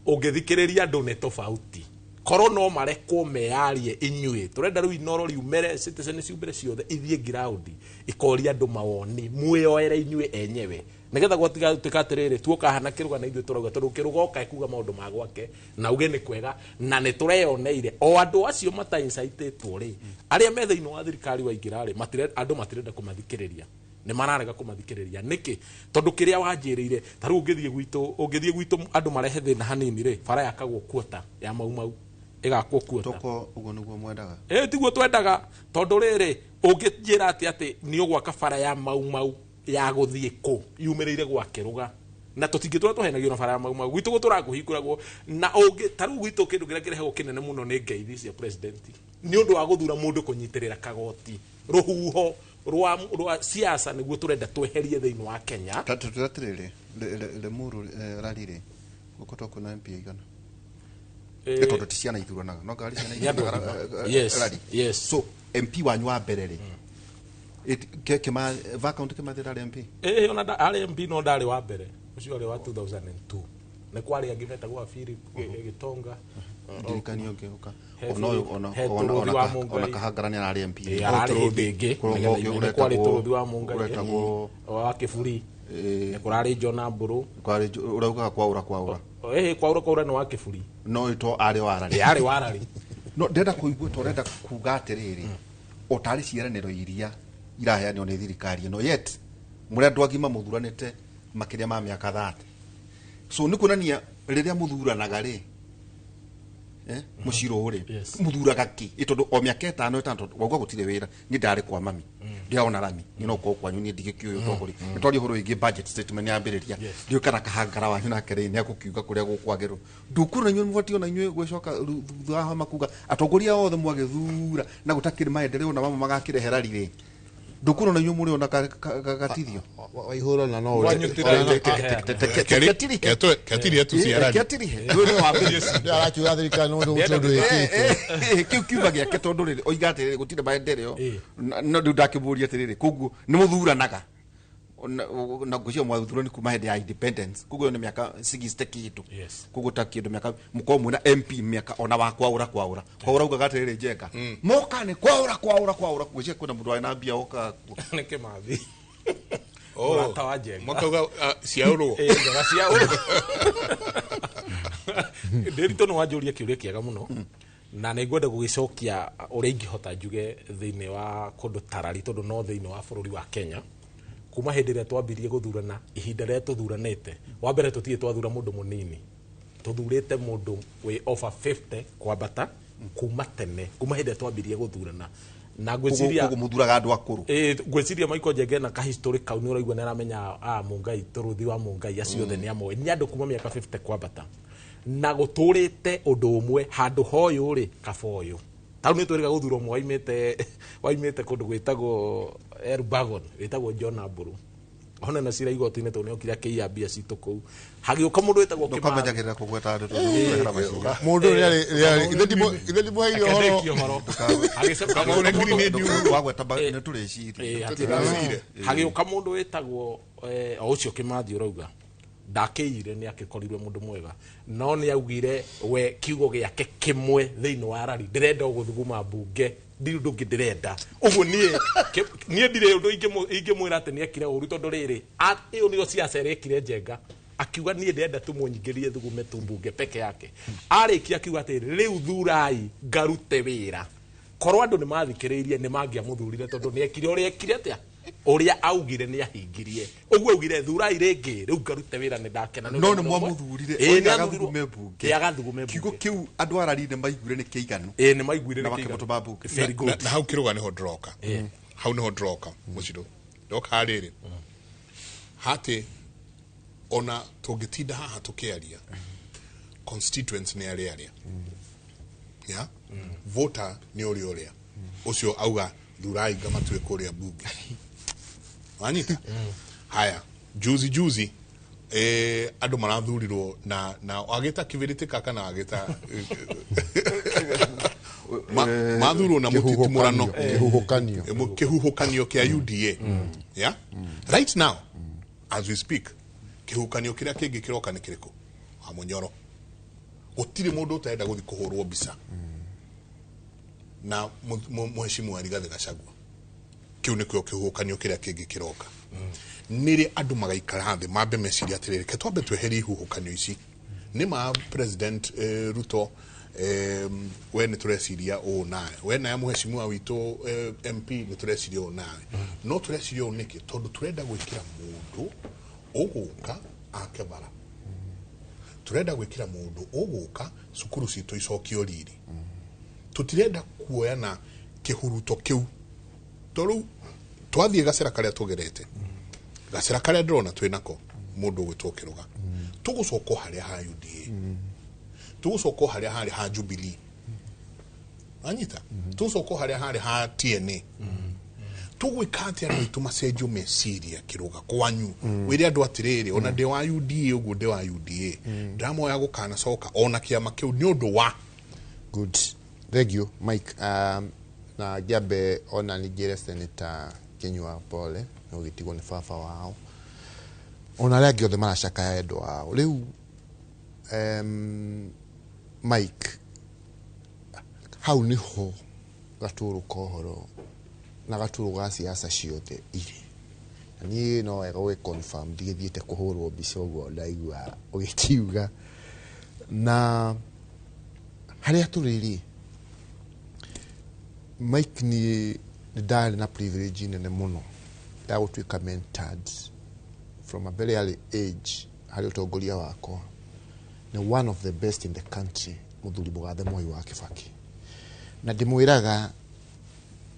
ũngĩthikĩrĩria andũ nĩ tofauti. Korwo no marekwo meyarie, inyuĩ tũrenda rĩu Inoro riumere, Citizen ciumĩre ciothe ithiĩ ngiraũndi ikoria andũ mawoni, mwĩyoere inyuĩ enyewe, nigetha gwatiga tuĩka atĩrĩrĩ, tuoka hana kĩrũga na ithuĩ tũrauga, tondũ kĩrũga oka ekuga maũndũ ma gwake na uge nĩ kwega, na nĩ tũreyoneire o andũ acio mata-incitĩtwo rĩ, arĩa me thĩinĩ wa thirikari waingĩra rĩ, andũ matirenda kũmathikĩrĩria, nĩ mararega kũmathikĩrĩria. Nĩkĩ? Tondũ kĩrĩa wanjĩrĩire, ta rĩu ũngĩthiĩ gwitũ andũ marehe thĩna hanini rĩ, bara yakagwo kuota ya Mau Mau ĩgakwo kuota. Toko ũguo nĩguo mwendaga? Ĩ, tiguo twendaga, tondũ rĩrĩ, ũngĩnjĩra atĩ nĩ ũgwaka bara ya Mau Mau ya gũthiĩ kũ yumĩrĩire gwa kĩrũga, na tũtingĩtũra tũhenagio na bara ya Mau Mau gwitũ gũtũra kũhingũragwo na ũngĩ. Ta rĩu gwitũ kĩndũ kĩrĩa kĩrehagwo kĩnene mũno nĩ ngeithi cia president nĩ ũndũ wa gũthura mũndũ kũnyitĩrĩra kagoti. Rũhuho rwa siasa nĩguo tũrenda tweherie thĩinĩ wa Kenya. Tũtwĩre atĩrĩrĩ, Lemuru, rari rĩ, gũkoretwo kwĩna MP aigana? Nĩ tondũ ti ciana ithuranaga, no ngari ciana Nĩ andũ ithuranaga, agima. Rari. So MP wanyu wa mbere rĩ, va county Kĩmathi rarĩ MP? Ĩĩ, ona arĩ MP no ndarĩ wa mbere, ũcio arĩ wa 2002. Nĩ kwarĩ angĩ metagwo Philip Gĩtonga. Ndirikania ũngĩũka. He Ona ũyũ ona he ona Tũrũthi ona wa ona Mũngai. Kahangara nĩ ararĩ MP. Ĩĩ, ararĩ hĩndĩ ĩngĩ. Kũrĩ nĩgetha ũngĩ ime- nĩ kwarĩ Tũrũthi wa Mũngai, ũretagwo wa Kĩburi, nĩ kũrarĩ Jona Mbũrũ. Kwarĩ ũraugaga kwaũra kwaũra. Ĩhĩ, kwaũra kwaũra nĩ wa Kĩburi. No ĩto arĩ wa rari. Ĩĩ, arĩ wa rari. No ndĩrenda kũigua ta ũrenda kuga atĩrĩrĩ, o tarĩ ciĩranĩro iria iraheanwo nĩ thirikari ĩno, yet mũrĩ andũ agima mũthuranĩte makĩria ma mĩaka 30, so nĩ kuonania rĩrĩa mũthuranaga rĩ, mũcirũ rĩ, mũthuraga kĩ? Ĩ tondũ o mĩaka ĩtano ĩtano, tondũ wauga gũtirĩ wĩra, niĩ ndarĩ kwa mami ndĩraona rami, niĩ no korwo kwanyu niĩ ndigĩkĩũĩ ũtongoria. Nĩ twaria ũhoro wĩgiĩ budget statement yambĩrĩria, ndiũĩ kana Kahangara wanyu nake rĩ nĩ agũkiuga kũrĩa gũkwagĩrwo. Ndũkuona inyuĩ mũbatiĩ ona inyuĩ gwĩcoka thutha wa makuga atongoria othe mwagĩthura na gũtakĩrĩ maendeleo na mamwe magakĩrehe rari rĩ, ndũkuona ona inyuĩ mũrĩ ona gatithio? Waihũra na no Kwanyu Ketirihe tu ciarani. Ketirihe rĩu wa mbere. Arakiuga thirikari no ũndũ ĩkĩte. Kĩu kiuga gĩake, tondũ rĩrĩ oiga atĩrĩrĩ, gũtirĩ maendeleo. No rĩu ndakĩmũria atĩrĩrĩ, koguo nĩ mũthuranaga na ngwĩciria mwathurani kuma hĩndĩ ya independence, koguo ĩyo nĩ mĩaka 60 kĩndũ. Koguo ta kĩndũ mĩaka mũkorwo mwĩna MP mĩaka ona wa kwaũra kwaũra kwaũra ugaga atĩrĩrĩ, Njenga moka nĩ kwaũra kwaũra kwaũra, ngwĩciria kwĩna mũndũ warĩ na mbia okaga kuo. Nĩ Kĩmathi. Oh, Mũrata wa Njenga. Makauga ciaũrwo. Ĩĩ, njega ciaũrwo. Ndĩritũ nĩ wanjũria kĩũria kĩega mũno. Na nĩ ngwenda gũgĩcokia ũrĩa ingĩhota njuge thĩinĩ wa kũndũ tarari, tondũ no thĩinĩ wa bũrũri wa Kenya kuma hĩndĩ ĩrĩa twambirie gũthurana, ihinda rĩrĩa tũthuranĩte, wa mbere tũtirĩ twathura mũndũ mũnini, tũthurĩte mũndũ wĩ over 50 kwambata kuma tene, kuma hĩndĩ ĩrĩa twambirie gũthurana. Na ngwĩciria Koguo muthuraga andũ akũrũ. Ngwĩciria Michael Njenge na kahistory kau nĩ ũraigua nĩ aramenya Mungai, tũrũthi wa Mungai, acio othe nĩ amoĩ, nĩ andũ kuma mĩaka 50 kwambata, na gũtũrĩte ũndũ ũmwe handũ hoyũ rĩ kaba ũyũ. Ta rĩu nĩ twĩrĩga gũthura ũmwe waimĩte kũndũ gwĩtagwo Elbagon, wĩtagwo John Amburu, ona na cira igoti-inĩ tondũ nĩokire akĩiya mbia citũ kũu. Hagĩũka mũndũ wĩtagwo Kĩmathi. Ndũkamenyagĩrĩra kũgweta andũ tondũ ũkũrehera maciira. Mũndũ ithe ndimũheire ũhoro. Akĩandĩkia ũhoro. Agĩcoka Kamau nĩ hagĩũka green mũndũ- Wagweta nĩ tũrĩciria. Hatirĩ Tũrĩcire. Hagĩũka mũndũ wĩtagwo o ũcio Kĩmathi ũrauga ndakĩire, nĩ akĩkorirwe mũndũ mwega, no nĩ augire we kiugo gĩake kĩmwe thĩinĩ wa rari, ndĩrenda gũthuguma mbunge, ndirĩ ũndũ ũngĩ ndĩrenda. Ũguo niĩ niĩ ndirĩ ũndũ ingĩmwĩra atĩ nĩ ekire ũru, tondũ rĩrĩ ĩyo nĩyo siasa ĩrĩa ekire Njenga, akiuga niĩ ndĩrenda tu mũnyingĩrie thugume tu mbunge peke yake. Arĩkia akiuga atĩ rĩu thurai ngarute wĩra. Korwo andũ nĩ mathikĩrĩirie nĩ mangĩamũthurire, tondũ nĩ ekire ũrĩa ekire atĩa, ũrĩa augire nĩ ahingirie. Ũguo augire thurai rĩngĩ rĩu ngarute wĩra, nĩ ndakena. No nĩ mwamũthurire. Ĩĩ, Oiga nĩ agathugume athurirwo. mbunge. Ĩĩ, agathugume Kiugo mbunge. kĩu andũ arari nĩ maiguire nĩ kĩiganu. Ĩĩ, nĩ maiguire Na nĩ kĩiganu. makĩmũtũma mbunge. Very good. Na hau kĩrũga nĩho ndĩroka, hau nĩho ndĩroka mũcirũ, ndoka rĩrĩ hatĩ ona tũngĩtinda haha tũkĩaria, constituents nĩ arĩa arĩa ya voter nĩ ũrĩa ũrĩa ũcio auga thurai ngamatue kũrĩa mbunge, wanyita. Haya, juzi juzi andũ marathurirwo na wagĩta kĩbĩrĩtĩka kana wagĩta mathurwo na mũtitimũrano. Kĩhuhũkanio. Kĩhuhũkanio kĩa UDA, yeah? Right now as we speak, kĩhuhũkanio kĩrĩa kĩngĩ kĩroka nĩ kĩrĩkũ? Wa Mũnyoro. Gũtirĩ mũndũ ũtarenda gũthiĩ kũhũrwo mbica na mũheshimiwa Rigathĩ Gachagua. Kĩu nĩkĩo kĩhuhũkanio kĩrĩa kĩngĩ kĩroka. Nĩrĩ andũ magaikara thĩ mambe meciria atĩrĩrĩ, reke twambe tweherie ihuhũkanio ici. Nĩ ma President Ruto, we nĩ tũreciria ũũ nawe, we nawe mũheshimiwa witũ MP nĩ tũreciria ũũ nawe, no tũreciria ũũ nĩkĩ? Tondũ tũrenda gwĩkĩra mũndũ ũgũka ake bara, tũrenda gwĩkĩra mũndũ ũgũka cukuru citũ icokio riri, tũtirenda kuoya na kĩhuruto kĩu. To rĩu twathiĩ gacĩra karĩa tũgerete, gacĩra karĩa ndĩrona twĩ nako, mũndũ ũgwĩtwo Kĩrũga, tũgũcoka o harĩa ha UDA, tũgũcoka o harĩa harĩ ha Jubilee, anyita, tũgũcoka o harĩa harĩ ha TNA. Tũgwĩka atĩa andũ aitũ macenjio meciria? Kĩrũga, kwanyu wĩre andũ atĩrĩrĩ, ona ndĩ wa UDA ũguo, ndĩ wa UDA, ndĩramoya gũkanacoka ona kĩama kĩu nĩ ũndũ wa Good, thank you, Mike. Na ngĩambe ona ningĩre Senator Kinyua pole nĩ gũgĩtigwo nĩ baba wao, ona arĩa angĩ othe maracakaya endwa ao. Rĩu Mike, hau nĩho gatũrũ ka ũhoro na gatũrũ ga siasa ciothe irĩ. Na niĩ no wega gũgĩ confirm ndigĩthiĩte kũhũrwo mbica ũguo ndaigua ũgĩkiuga. Na harĩa tũrĩ rĩ, Mike, niĩ nĩ ndarĩ na privilege nene mũno ya gũtuĩka mentored from a very early age harĩ ũtongoria wakwa nĩ one of the best in the country, mũthuri mũgathe Moi wa Kibaki. Na ndĩmwĩraga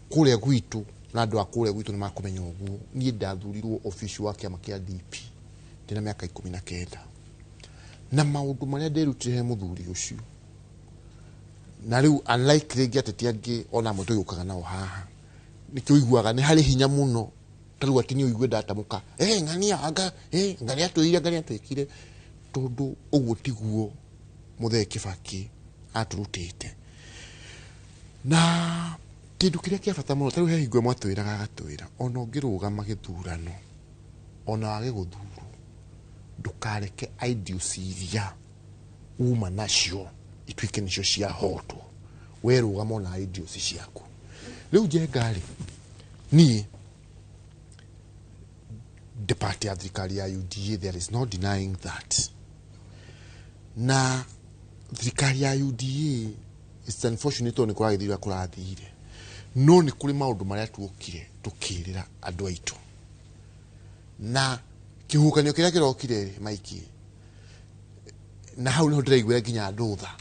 kũrĩa gwitũ na andũ a kũrĩa gwitũ nĩ makũmenya ũguo, niĩ ndathurirwo obici wa kĩama kĩa DP ndĩna mĩaka 19, na maũndũ marĩa nderutire he mũthuri ũcio, na rĩu unlike rĩngĩ ateti angĩ ona amwe tũgĩũkaga nao haha, nĩkĩo ũiguaga nĩ harĩ hinya mũno. Ta rĩu atĩ nĩ ũigue ndatamũka, ng'ania anga, ng'ania atwĩrire, ng'ania atwĩkire, tondũ ũguo tiguo mũthee Kibaki atũrutĩte. Na kĩndũ kĩrĩa kĩa bata mũno, ta rĩu he hingo ĩmwe atwĩraga, agatwĩra ona ũngĩrũgama gĩthurano ona wage gũthurwo, ndũkareke ideals iria uma nacio ituĩke nĩcio ciahotwo, we rũgama ona ideals ciaku. Rĩu Njenga rĩ, niĩ the party ya thirikari ya UDA, there is no denying that. Na thirikari ya UDA It's unfortunate tondũ nĩ kũragĩthire ũrĩa kũrathire, no nĩ kũrĩ maũndũ marĩa tuokire tũkĩrĩra andũ aitũ na kĩhuhũkanio kĩrĩa kĩrokire rĩ maiki, na hau nĩho ndĩraiguĩra nginya andũ tha,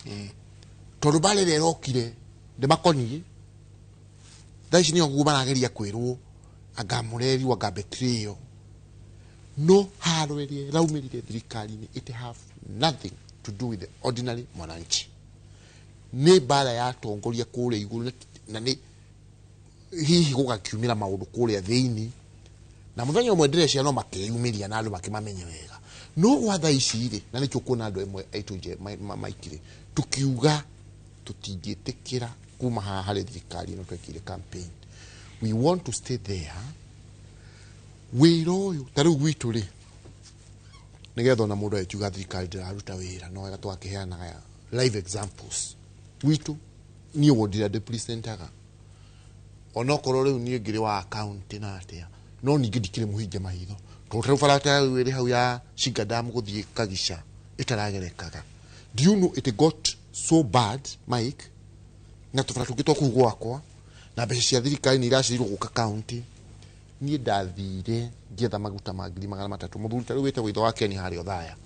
tondũ mbara ĩrĩa ĩrokire ndĩmakoniĩ. Thaa ici nĩo marageria kwĩrwo anga mũrerirwo anga betrayal, no haro ĩrĩa ĩraumĩrire thirikari-inĩ, it have nothing to do with the ordinary mwananchi. Nĩ mbara ya atongoria kũrĩa igũrũ, na nĩ hihi gũgakiumĩra maũndũ kũrĩa thĩinĩ, na mũthenya ũmwe ndĩreciria no makeyumĩria na andũ makĩmamenye wega. No gwa thaa ici rĩ, na nĩkĩo kuona andũ amwe aitũ nje maikire tukiuga tũtingĩtĩkĩra kuma haha harĩ thirikari ĩno twekire campaign. We want to stay there. Wĩra ũyũ ta rĩu gwitũ rĩ, nĩgetha ona mũndũ agĩkiuga thirikari ndĩraruta wĩra, no wega twakĩheanaga live examples. Gwitũ niĩ wodi ĩrĩa ndĩpresentaga, onokorwo rĩu niĩ ngĩrĩ wa county na atĩa, no ningĩ ndikĩrĩ mũhinge maitho, tondũ ta rĩu barabara rĩu ĩrĩ hau ya Shinga Dam gũthiĩ Kagica ĩtaragerekaga. Do you know it got so bad, Mike, na tũbara tũngĩ twa kũu gwakwa, na mbeca cia thirikari nĩ iracĩrĩirwo gũka county. Niĩ ndathire ngĩetha maguta ma 300,000, mũthuri ta rĩu wĩtagwo ithe wa Keni harĩa Othaya,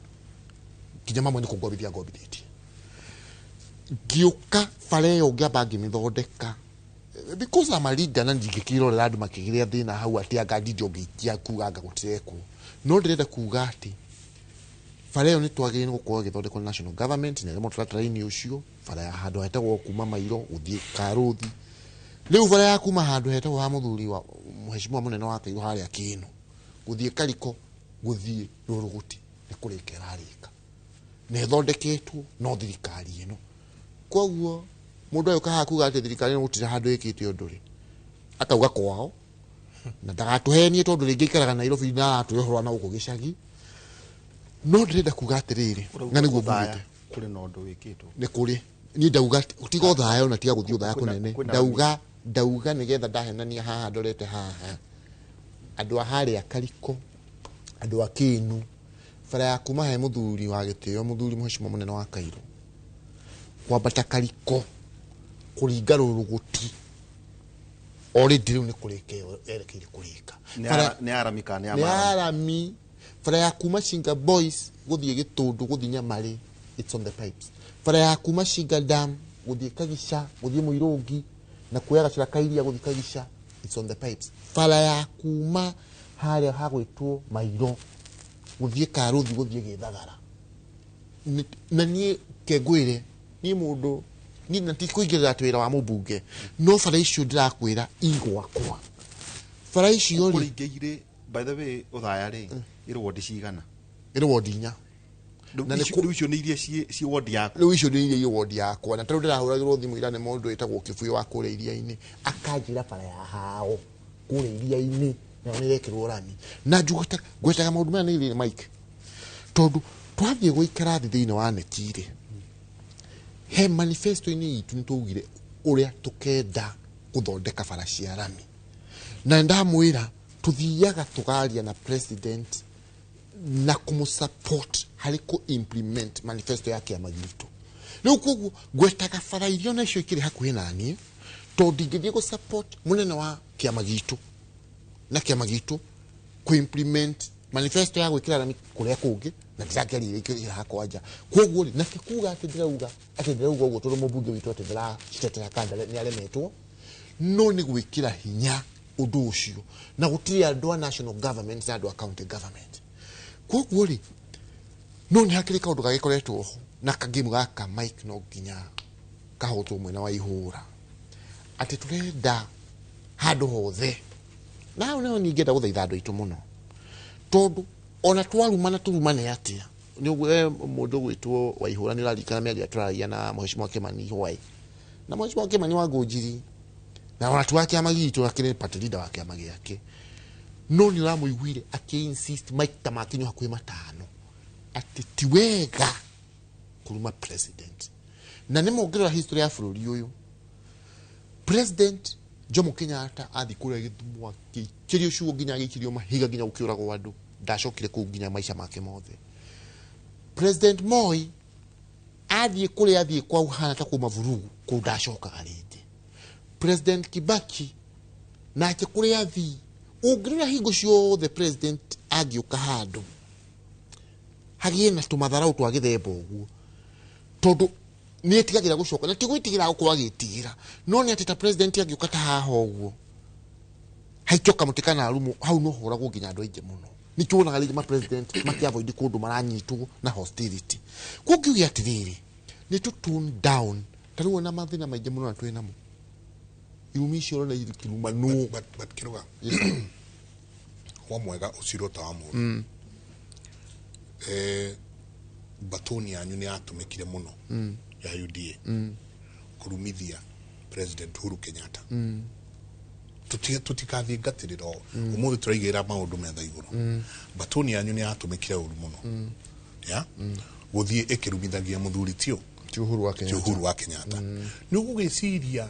nginya mamwe nĩ kũngobithia ngobithĩtie. Ngĩũka bara ĩyo ngĩamba ngĩmĩthondeka, because I'm a leader, na ndingĩkĩrorera andũ makĩgĩrĩa thĩna hau atĩ anga ndindi ũngĩikia kuga anga gũtirekwo. No ndĩrenda kuga atĩ bara ĩyo nĩ twagĩrĩire nĩ gũkorwo ĩgĩthondekwo nĩ national government, na ĩrĩ mũtaratara-inĩ ũcio. Bara ya handũ hetagwo kuma Mairo gũthiĩ Karũthi, rĩu bara ya kuma handũ hetagwo ha mũthuri wa mheshimiwa mũnene wa Kairũ harĩa Kĩĩnũ gũthiĩ Kariko gũthiĩ Rũrũgũti nĩ kũrĩka ĩrarĩka na ĩthondeketwo no thirikari ĩno. Koguo mũndũ agĩũka haha kuga atĩ thirikari ĩno gũtirĩ handũ ĩkĩte ũndũ rĩ, akauga kwao na ndagatũhenie, tondũ rĩngĩ aikaraga Nairobi na aratũhe ũhoro na gũkũ gĩcagi. No ndĩrenda kuga atĩrĩrĩ, na nĩguo Ũthaya, mbugĩte kũrĩ na ũndũ wĩkĩtwo. Nĩ kũrĩ. Niĩ ndauga tiga ũthaya ona tiga gũthiĩ ũthaya kũnene. Kwĩna Ndauga nĩgetha ndahenania haha ndorete haha andũ a harĩa Kariko, andũ a Kĩnu, bara ya kuma he mũthuri wa gĩtĩo, mũthuri mheshimiwa mũnene wa Kairũ, kwambata Kariko kũringa Rũrũgũti, already rĩu nĩ kũrĩka ĩyo yerekeire kũrĩka. Nĩ arami kana nĩ Nĩ amarami? Arami. Bara ya kuma Shinga Boys gũthiĩ Gĩtũndũ gũthiĩ Nyamarĩ, it's on the pipes. Bara ya kuma Shinga Dam gũthiĩ Kagica gũthiĩ Mũirũngi na kuoya gacĩra ka iria gũthiĩ Kagica, it's on the pipes. Bara ya kuma harĩa hagwĩtwo Mairo gũthiĩ Karũthi gũthiĩ Gĩthagara. Na niĩ kengwĩre niĩ mũndũ niĩ na ti kũingĩrĩra atĩ wĩra wa mũmbunge, no bara icio ndĩrakwĩra igwakwa, bara icio rĩ Kũringĩire, by the way, Ũthaya rĩ, ĩrĩ wodi cigana? Ĩrĩ wodi inya. Rĩu Na nĩ rĩu icio nĩ iria ciĩ wodi yaku? Rĩu icio nĩ iria i wodi yakwa, na tarĩu ndĩrahũragĩrwo thimũ ira nĩ mũndũ wĩtagwo Kĩbuĩ wa kũrĩa iria-inĩ, akanjĩra bara ya hao kũrĩa iria-inĩ nayo nĩ ĩrekĩrwo rami. Na ngwetaga maũndũ maya nĩ rĩrĩ, Mike, tondũ twathiĩ gũikara thĩ thĩinĩ wa neti rĩ, he manifesto-inĩ itũ nĩ twaugire ũrĩa tũkenda gũthondeka bara cia rami, na ndamwĩra tũthiaga tũgaria na president na kũmũsupport harĩ kũ implement manifesto ya kĩama gitũ. Rĩu koguo ngwetaga bara iria onacio ikĩrĩ hakuhĩ naniĩ, tondũ ndingĩthiĩ gũ support mũnene wa kĩama gitũ na kĩama gitũ kũ implement manifesto ya gwĩkĩra rami kũrĩa kũngĩ na ndĩrakĩaria iria ikĩrĩ hakwa nja. Koguo rĩ, na ti kuga atĩ ndĩrauga ũguo tondũ mũmbunge witũ atĩ ndĩracitetera kana nĩ aremetwo, no nĩ gwĩkĩra hinya ũndũ ũcio, na gũtirĩ andũ a national government na andũ a county government. Koguo rĩ, no nĩ hakĩrĩ kaũndũ gagĩkoretwo ho na kagĩmu gaka, Mike, no nginya kahotwo mwena wa ihũra atĩ tũrenda handũ hothe, na hau nĩho ningĩenda gũthaitha andũ aitũ mũno, tondũ ona twarumana tũrumane atĩa, nĩ ũguo mũndũ ũgwĩtwo Waihũra nĩ ũraririkana mĩario tũraragia na mheshimiwa Kimani Hwai, na mheshimiwa Kimani wa Ngũnjiri, na ona ti wa kĩama gitũ, akĩrĩ party leader wa kĩama gĩake, no nĩ ũramũiguire akĩ-insist maita makinyo hakuhĩ matano atĩ ti wega kũruma president. Na nĩ mongerera history ya bũrũri ũyũ, President Jomo Kenyatta athiĩ kũrĩa Gĩthumo akĩikĩrio ciugo nginya agĩikĩrio mahiga nginya gũkĩũragwo andũ, ndacokire kũu nginya maica make mothe. President Moi Athiĩ kũrĩa athiĩ kwa uhana ta kuma vurugu kũu ndacokaga rĩngĩ. President Kibaki nake kũrĩa athiĩ ũngĩrora hingo ciothe president angĩũka handũ hagĩe na tũmatharau twa gĩthemba ũguo tondũ nĩ etigagĩra gũcoka na ti gwĩtigĩra gũkorwo agĩtigĩra no nĩ atĩ ta president angĩũka ta haha ũguo haikio kamũtĩ kana rumu hau no hũragwo nginya andũ aingĩ mũno nĩkĩo wonaga rĩngĩ ma president makĩavoid kũndũ maranyitwo na hostility. Koguo ngiuge atĩrĩrĩ nĩ tũ tone down ta rĩu ona mathĩna maingĩ mũno na twĩ namo irumi icio ũrona ikirumanwo. But Kiruga, wa mwega ũcirwo ta wa mũndũ. Batoni yanyu nĩ yatũmĩkire mũno ya UDA kũrumithia President Uhuru Kenyatta. Tutikathiĩ ngatĩrĩra ũmũthĩ tũraigĩrĩra maũndũ metha igũrũ. Batoni yanyu nĩ yatũmĩkire ũru mũno ya gũthiĩ ĩkĩrumithagia mũthuri tio ti Uhuru wa Kenyatta. Uhuru wa Kenyatta. Nĩ ũgũgĩciria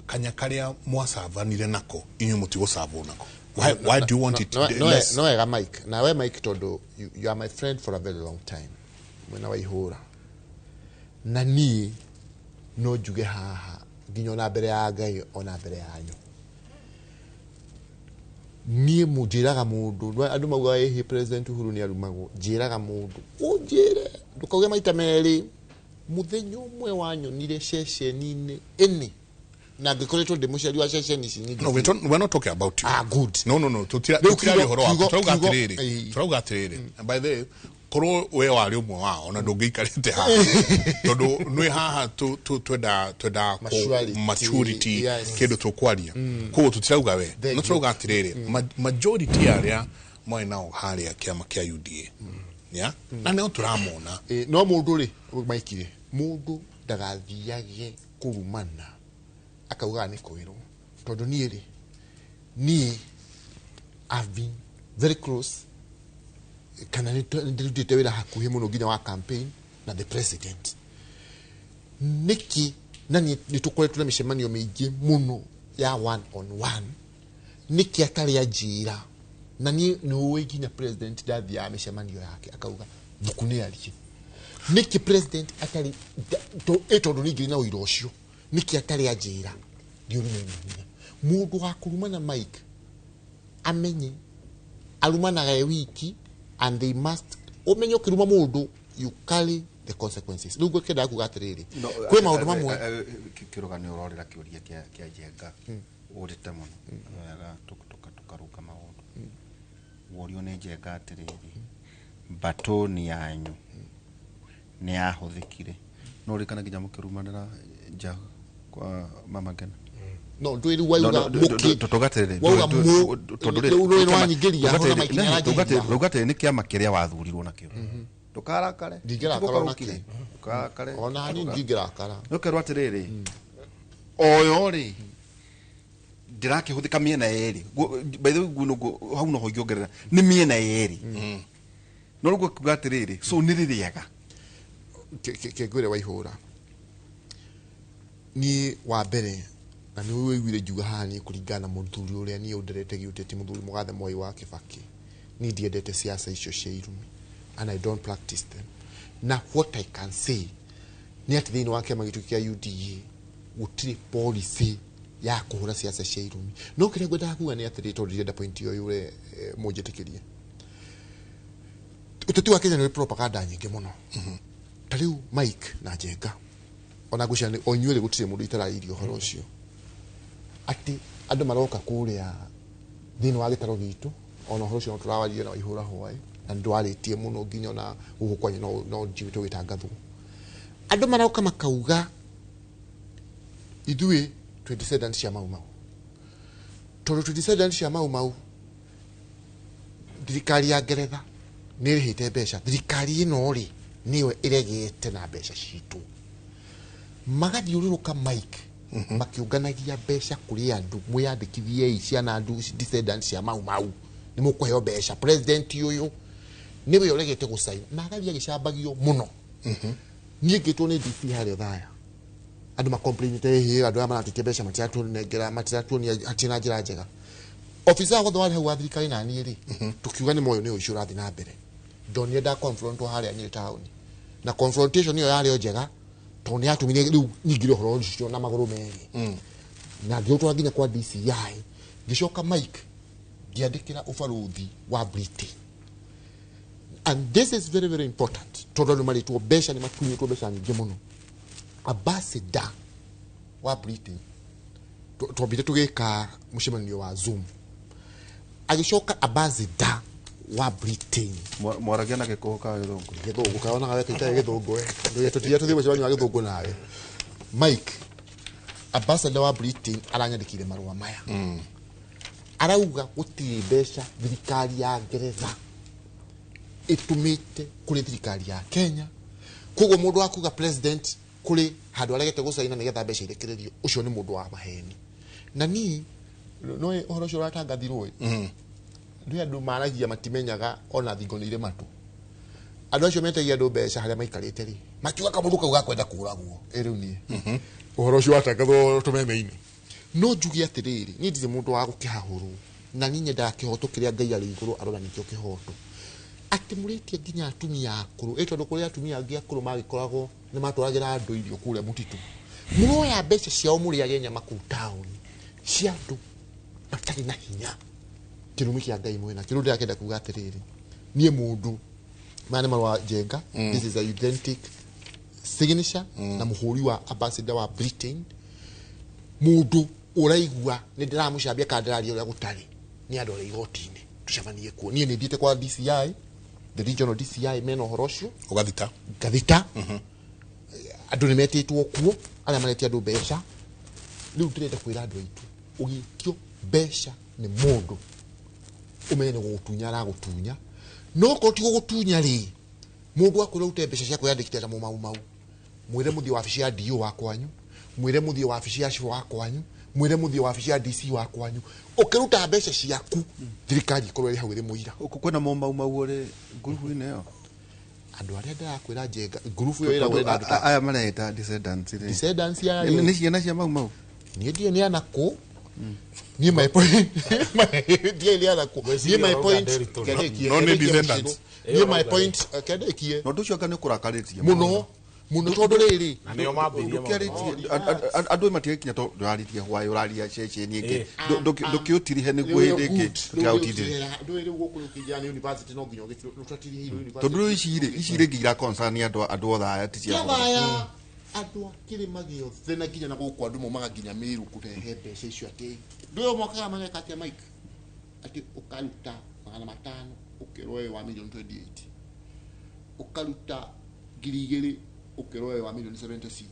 kanya karĩa mwacabanire nako inyuĩ mũtigũcabwo nako. Why do you want it less? No wega Mike, na we Mike tondũ you are my friend for a very long time mwena wa ihũra na niĩ no njuge haha nginya ona mbere ya Ngai ona mbere yanyu niĩ njĩraga mũndũ andũ maugaga ĩhĩ President Uhuru nĩ arumagwo njĩraga mũndũ ũnjĩre ndũkauge maita merĩ mũthenya ũmwe wanyonire ceceni-inĩ ĩnĩ na ngĩkoretwo ndĩ mũciari wa ceceni ici nyingĩ. No, we're not talking about you. Ah, good. No. Tutira ũhoro waku. Turauga atĩrĩrĩ. Turauga atĩrĩrĩ. And by the way, korwo we warĩ ũmwe wao na ndũngĩikarĩte haha tondũ nĩ haha twenda maturity kĩndũ tũkwaria. Koguo tũtirauga we. No turauga atĩrĩrĩ, majority arĩa marĩ nao harĩa kĩama kĩa UDA. Yeah? Na nĩo tũramona. No mũndũ rĩ, Mike, mũndũ ndagathiage kũrumana akaugaga nĩ kwĩrwo tondũ niĩ rĩ niĩ I've been very close kana nĩ ndĩrutĩte wĩra hakuhĩ mũno nginya wa campaign na the president nĩkĩ na nĩ tũkoretwo na mĩcemanio mĩingĩ mũno ya one on one nĩkĩ atarĩ anjĩra na niĩ nĩ ũĩ nginya president ndathiaga mĩcemanio yake akauga thuku nĩ arie nĩkĩ president atarĩ tondũ ningĩ na ũira ũcio nĩkĩ atarĩ anjĩra ndiũrĩ hinya mũndũ wa kũrumana Mike amenye arumanaga e wiki and they must ũmenye ũkĩruma mũndũ you carry the consequences. Rĩu ngwendaga kuga atĩrĩrĩ kwĩ maũndũ mamwe Kĩruga nĩ ũrorĩra kĩũria kĩa Njenga ũrĩte mũno wega tũkarũka maũndũ worio nĩ Njenga atĩrĩrĩ batoni yanyu nĩ yahũthĩkire no rĩkana nginya mũkĩrumanĩra nja kwa Mama Ngina. No ndwĩrĩ wauga mũkĩ wauga mũ rĩu nĩ wanyingĩria hona Mike nĩ aranyingĩria tũgatĩrĩ nĩ kĩama kĩrĩa wathurirwo nakĩo ndũkarakare ndingĩrakara ona kĩ ndũkarakare ona hanini ndingĩrakara nĩũkerwo atĩrĩrĩ oyo rĩ ndĩrakĩhũthĩka mĩena yerĩ by the way hau noho ingĩongerera nĩ mĩena yerĩ no rĩu kuga atĩrĩrĩ so nĩ rĩrĩega kĩngwĩre waihũra niĩ wa mbere na nĩ ũiguire ngiuga haha niĩ kũringana na mũthuri ũrĩa niĩ ũnderete gĩũteti mũthuri mũgathe Mwai wa Kibaki niĩ ndiendete siasa icio cia irumi and I don't practice them na what I can say nĩ atĩ thĩinĩ wa kĩama gitũ kĩa UDA gũtirĩ policy ya kũhũra siasa cia irumi no kĩrĩa ngwendaga kuga nĩ atĩrĩ tondũ ndirenda point ĩyo yũre mũnjĩtĩkĩrie ũteti wa Kenya nĩ ũrĩ propaganda nyingĩ mũno ta rĩu Mike na Njenga ona ngwĩciria o inyuĩ rĩ gũtirĩ mũndũ itarairie ũhoro ũcio atĩ andũ maroka kũrĩa thĩinĩ wa gĩtaro gitũ ona ũhoro ũcio no tũrawaririe na Waihũra hwaĩ na nĩ ndwarĩtie mũno nginya ona gũkũ kwanyu no njiguĩte ũgĩtangathwo andũ maroka makauga ithuĩ twĩ descendants cia Mau Mau tondũ twĩ descendants cia Mau Mau thirikari ya Ngeretha nĩ ĩrĩhĩte mbeca thirikari ĩno rĩ nĩyo ĩregete na mbeca citũ magathiũrũrũka Mike makiũnganagia mbeca kũrĩ andũ mwĩyandĩkithiei ciana andũ descendants cia Mau Mau nĩ mũkũheo mbeca president ũyũ nĩwe ũregete gũcaina na agathiĩ agĩcambagio mũno niĩ ngĩtwo nĩ DC harĩa Othaya andũ macomplainĩte ĩhĩ andũ aya maratĩtie mbeca matiratũnengera matiratuonia hatirĩ na njĩra njega obitha wothe warĩ hau wa thirikari na niĩ rĩ tũkiuga nĩ moyo nĩ ũici ũrathiĩ na mbere ndonire nda confront harĩa Nyĩrĩ taũni Na confrontation ĩyo yarĩ o njega tondũ nĩ yatũmire rĩu nyingĩre ũhoro ũcio na magũrũ merĩ, na ngĩũtwara nginya kwa DCI. Ngĩcoka, Mike, ngĩandĩkĩra ũbarũthi wa Britain, and this is very very important tondũ andũ marĩtwo mbeca, nĩ matunyĩtwo mbeca nyingĩ mũno. Ambassador wa Britain, twambire tũgĩka mũcemanio wa Zoom, agĩcoka ambassador wa Britain. Mwaragia na gĩkũyũ ka gĩthũngũ? Gĩthũngũ kaonaga we tũitarĩ gĩthũngũ, we ndũge tũthiĩ mũcemanio wa gĩthũngũ nawe. Mike, ambassador wa Britain aranyandĩkĩire marũa maya, arauga gũtirĩ mbeca thirikari ya Ngeretha ĩtũmĩte kũrĩ thirikari ya Kenya. Koguo mũndũ wa kuga president kũrĩ handũ aregete gũcaina nĩgetha mbeca irekererio, ũcio nĩ mũndũ wa maheni. Na niĩ no ũhoro ũcio ũratangathirwo ĩ, ndĩ andũ maragia matimenyaga ona thingo nĩ irĩ matũ. Andũ acio metagia andũ mbeca harĩa maikarĩte rĩ, makiuga kamũndũ kau gakwenda kũragwo. Ĩ rĩu niĩ ũhoro ũcio watangathwo tũmeme-inĩ, no njuge atĩrĩrĩ, niĩ ndirĩ mũndũ wa gũkĩhahũrwo, na niĩ nyendaga kĩhoto kĩrĩa Ngai arĩ igũrũ arora nĩkĩo kĩhoto, atĩ mũrĩtie nginya atumia akũrũ ĩ, tondũ kũrĩ atumia angĩ akũrũ magĩkoragwo nĩ matwaragĩra andũ irio kũrĩa mũtitũ. Mũroya mbeca ciao mũrĩage nyama kũu taũni cia andũ matarĩ na hinya. Kĩrumi kĩa Ngai mwena kĩrũ. Ndĩrakĩenda kuga atĩrĩrĩ, niĩ mũndũ maya nĩ marũa Njenga. This is a authentic signature na mũhũri wa ambassador wa Britain. Mũndũ ũraigua nĩ ndĩramũcambia kana ndĩraria ũrĩa gũtarĩ, nĩ andũ arĩa igoti-inĩ tũcemanie kuo. Niĩ nĩ thiĩte kwa DCI, the regional DCI, mena ũhoro ũcio. Ũgathita? Ngathita. Andũ nĩ metĩtwo kuo arĩa maretia andũ mbeca. Rĩu ndĩrenda kwĩra andũ aitũ, ũgĩtio mbeca nĩ mũndũ, ũmenye nĩ gũgũtunya aragũtunya. No korwo ti gũgũtunya rĩ, mũndũ akwĩra ũrute mbeca cia kwĩyandĩkithia ta mũmaumau, mwĩre mũthiĩ wabici ya DO wa kwanyu, mwĩre mũthiĩ wabici ya cibũ wa kwanyu, mwĩre mũthiĩ wabici ya DC wa kwanyu. Ũkĩruta mbeca ciaku, thirikari ĩkorwo ĩrĩ hau ĩrĩ mũira. Kwĩna mũmaumau ũrĩ ngurubu-inĩ ĩyo? Andũ arĩa ndĩrakwĩra, Njenga, ngurubu ĩyo ĩragwo ĩna andũ ta Aya mareta descendants rĩ, descendants ya nĩ ciana cia mau mau? Niĩ ndiĩ nĩ anakũ. Niĩ my point, ndiĩ nĩ anakũ. Niĩ my point, kĩandĩkie. No nĩ Kĩandĩkie. descendants. Mũcirũ. Niĩ my point, kĩandĩkie. Na ũndũ ũcio anga nĩ ũkũrakarĩtie Mũno mũno, tondũ rĩrĩ Na nĩo mambĩrĩria maũndũ. Ndũkĩarĩtie andũ matigakinya tondũ ndũrarĩtie hwaĩ, ũraria ceceni ĩngĩ. Ndũkĩũtirihe nĩguo hĩndĩ ĩngĩ tũtigaũtindĩre. Ndũĩ rĩu gũkũ ũkĩingĩra nĩ university, no nginya ũtũtirihĩirwo university. Tondũ rĩu ici rĩ, ici rĩngĩ iraconcern andũ othe aya ti cia bũrũri. Aya andũ a kĩrĩma gĩothe na nginya na gũkũ andũ maumaga nginya Mĩrũ kũrehe mbeca icio, atĩ ndũĩ mokaga mageka atĩa, Mike, atĩ ũkaruta 500 ũkerwo ũyũ wa milioni 28, ũkaruta 2000 ũkerwo ũyũ wa milioni 76,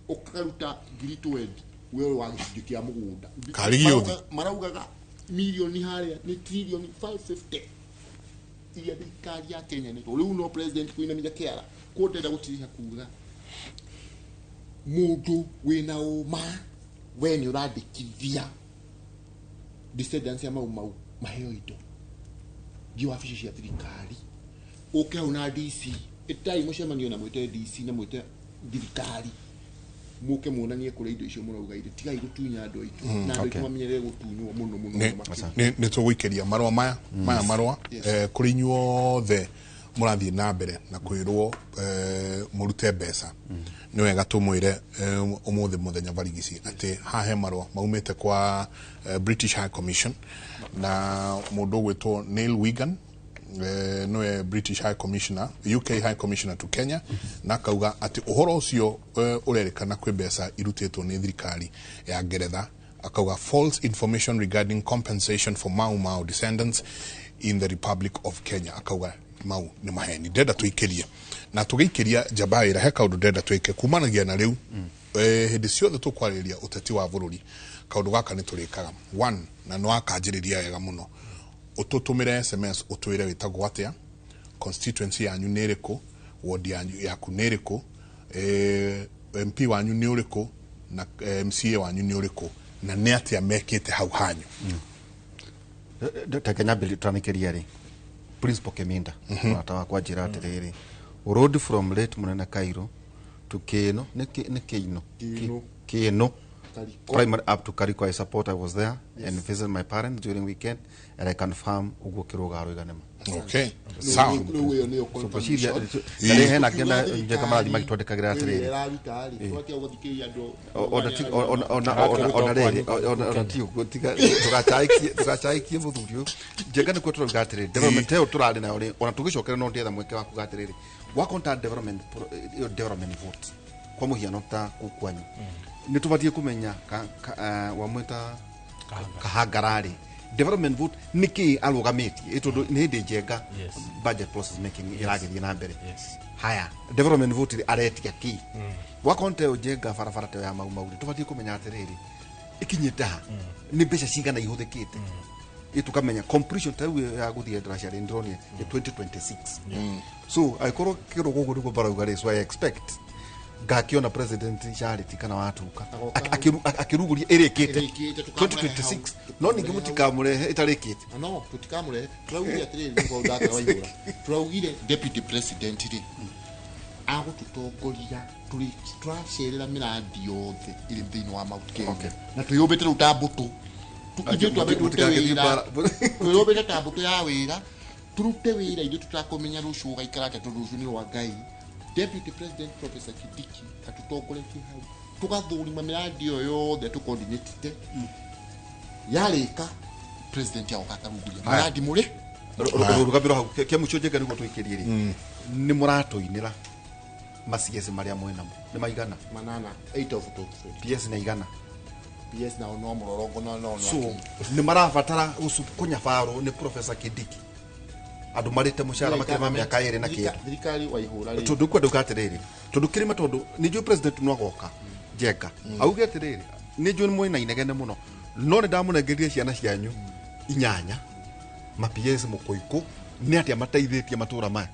ũkaruta 20,000 we ũyũ wa gĩcunjĩ kĩa mũgũnda. Karĩ gĩũthi. Maraugaga milioni harĩa nĩ trilioni 550 iria thirikari ya Kenya nĩ rĩu no president kũinamia kĩara kuo. Ndĩrenda gũtiriha kuga mũndũ wĩna ũma we nĩ ũrandĩkithia descendants ya mau mau maheo indo, thiĩ wabici cia thirikari, ũke hau na DC, ĩtai mũcemanio na mwĩte DC na mwĩte thirikari, mũke muonanie kũrĩa indo icio mũrauga irĩ. Tigai gũtunya andũ aitũ, na andũ aitũ mamenyerere gũtunywo mũno mũno nĩ mũno makĩria. Nĩ tũgũikĩria marũa maya, marũa kũrĩ inyuothe mũrathiĩ na mbere na kwĩrwo mũrute mbeca. Nĩ wega tũmwĩre ũmũthĩ mũthenya barigici atĩ haha he marũa maumĩte kwa British High Commission na mũndũ ũgwĩtwo Neil Wigan, nĩwe British High Commissioner, UK High Commissioner to Kenya, na akauga atĩ ũhoro ũcio ũrerĩkana kwĩ mbeca irutĩtwo nĩ thirikari ya Ngeretha, akauga false information regarding compensation for Mau Mau descendants in the Republic of Kenya, akauga mau nĩ maheni. Ndenda tũikĩrie na tũgĩikĩria njamba wĩra he kaũndũ ndenda twĩke kumanagia na rĩu. Hĩndĩ ciothe tũkwarĩrĩria ũteti wa bũrũri, kaũndũ gaka nĩ tũrĩkaga one na nĩ wakanjĩrĩria wega mũno. Ũtũtũmĩre SMS, ũtwĩre wĩtagwo atĩa, constituency yanyu nĩ ĩrĩkũ, ward yanyu yaku nĩ ĩrĩkũ, MP wanyu nĩ ũrĩkũ na MCA wanyu nĩ ũrĩkũ, na nĩ atĩa mekĩte hau hanyu. Reke nyambĩrĩrie tũranĩkĩria rĩ, Principal Keminda mũrata wakwa njĩra atĩrĩrĩ, road from late Mũnene Cairo to Kĩno nĩ Kĩino. Kĩno. Kĩno. Kariko. Primary up to Kariko. I support. I was there and visited my parents during weekend, and I confirm uguo Kiruga aroiga nĩma. Okay, sawa. Rĩu ĩyo nĩyo So ngwĩciria confirmation. na hena kĩna Njenga marathiĩ magĩtwandĩkagĩra atĩrĩrĩ. Ĩraruta rĩ, twatia gũthikĩrĩria andũ. Ona ti ona ona ona ona rĩrĩ ona ona ti ũguo tiga tũgacaikie mũthuri ũyũ Njenga nĩkuo tũrauga atĩrĩrĩ development ĩyo tũrarĩ nayo rĩ, ona tũgĩcokera no ndĩetha mweke wa kuga atĩrĩrĩ wakonta development ĩyo development vote kwa mũhiano ta kũu kwanyu nĩ tũbatiĩ kũmenya wamwĩta Kahangararĩ development vote nĩ kĩĩ arũgamĩtie, tondũ nĩ hĩndĩ Njenga Yes. budget process making ĩragĩthiĩ na mbere. Yes. Haya, development vote rĩ, aretia kĩ wakonte ĩyo Njenga barabara ta ĩyo ya Mau Mau rĩ, tũbatiĩ kũmenya atĩrĩrĩ ĩkinyĩte ha, nĩ mbeca cigana ihũthĩkĩte, ĩ tũkamenya completion ta rĩu ĩyo ya gũthiĩ ndaraca rĩ ndĩronire nĩ 2026. So angĩkorwo kĩrũgũ ũguo nĩguo barauga rĩ, so I expect ngakĩona President Charity kana watuka Agoka akĩrugũria ĩrĩkĩte Ĩrĩkĩte, tũkamũrehe hau. 2026, no ningĩ mũtikamũrehe ĩtarĩkĩte. No tutikamũrehe, tũraugire atĩrĩrĩ, nĩguo ndakara waihũra, tũraugire deputy president rĩ agũtũtongoria tũrĩ tũracerera mĩrandi yothe ĩrĩ thĩinĩ wa Mount Kenya. Okay. Na twĩyũmbĩte rĩu ta mbũtũ. Ithuĩ twambe tũrute Mũtigagĩthiĩ wĩra. mbara. Twĩyũmbĩte ta mbũtũ ya wĩra, tũrute wĩra ithuĩ tũtakũmenya rũciũ ũgaikara atĩa, tondũ rũciũ nĩ rwa Ngai. Deputy President Professor Kindiki atũtongoretie hau, tũgathũrima mĩrandi ĩyo yothe tũkoordinatĩte, yarĩka president agoka akarunguria mũrandi mũrĩ. Rũgamĩro hau kĩa mũico Njenga nĩguo tũikĩrie rĩ, nĩ mũratũinĩra ma CS marĩa mwĩnamo nĩ maigana? 8 8 of 20. PS nĩ igana? PS nao no mũrorongo no no no So nĩ marabatara kũnyabarwo nĩ Professor Kindiki, andũ marĩte mũcara makĩria ma mĩaka 2 na kĩndũ. Thirikari waihũra rĩ. Tondũ kwenda uga atĩrĩrĩ, tondũ kĩrĩma, tondũ nĩ njũĩ president no agoka Njenga auge atĩrĩrĩ, nĩ njũĩ mwĩna inegene mũno, no nĩ ndamũnengerie ciana cianyu 8 ma PS mũkũikũ nĩ atĩa mateithĩtie matũra maya.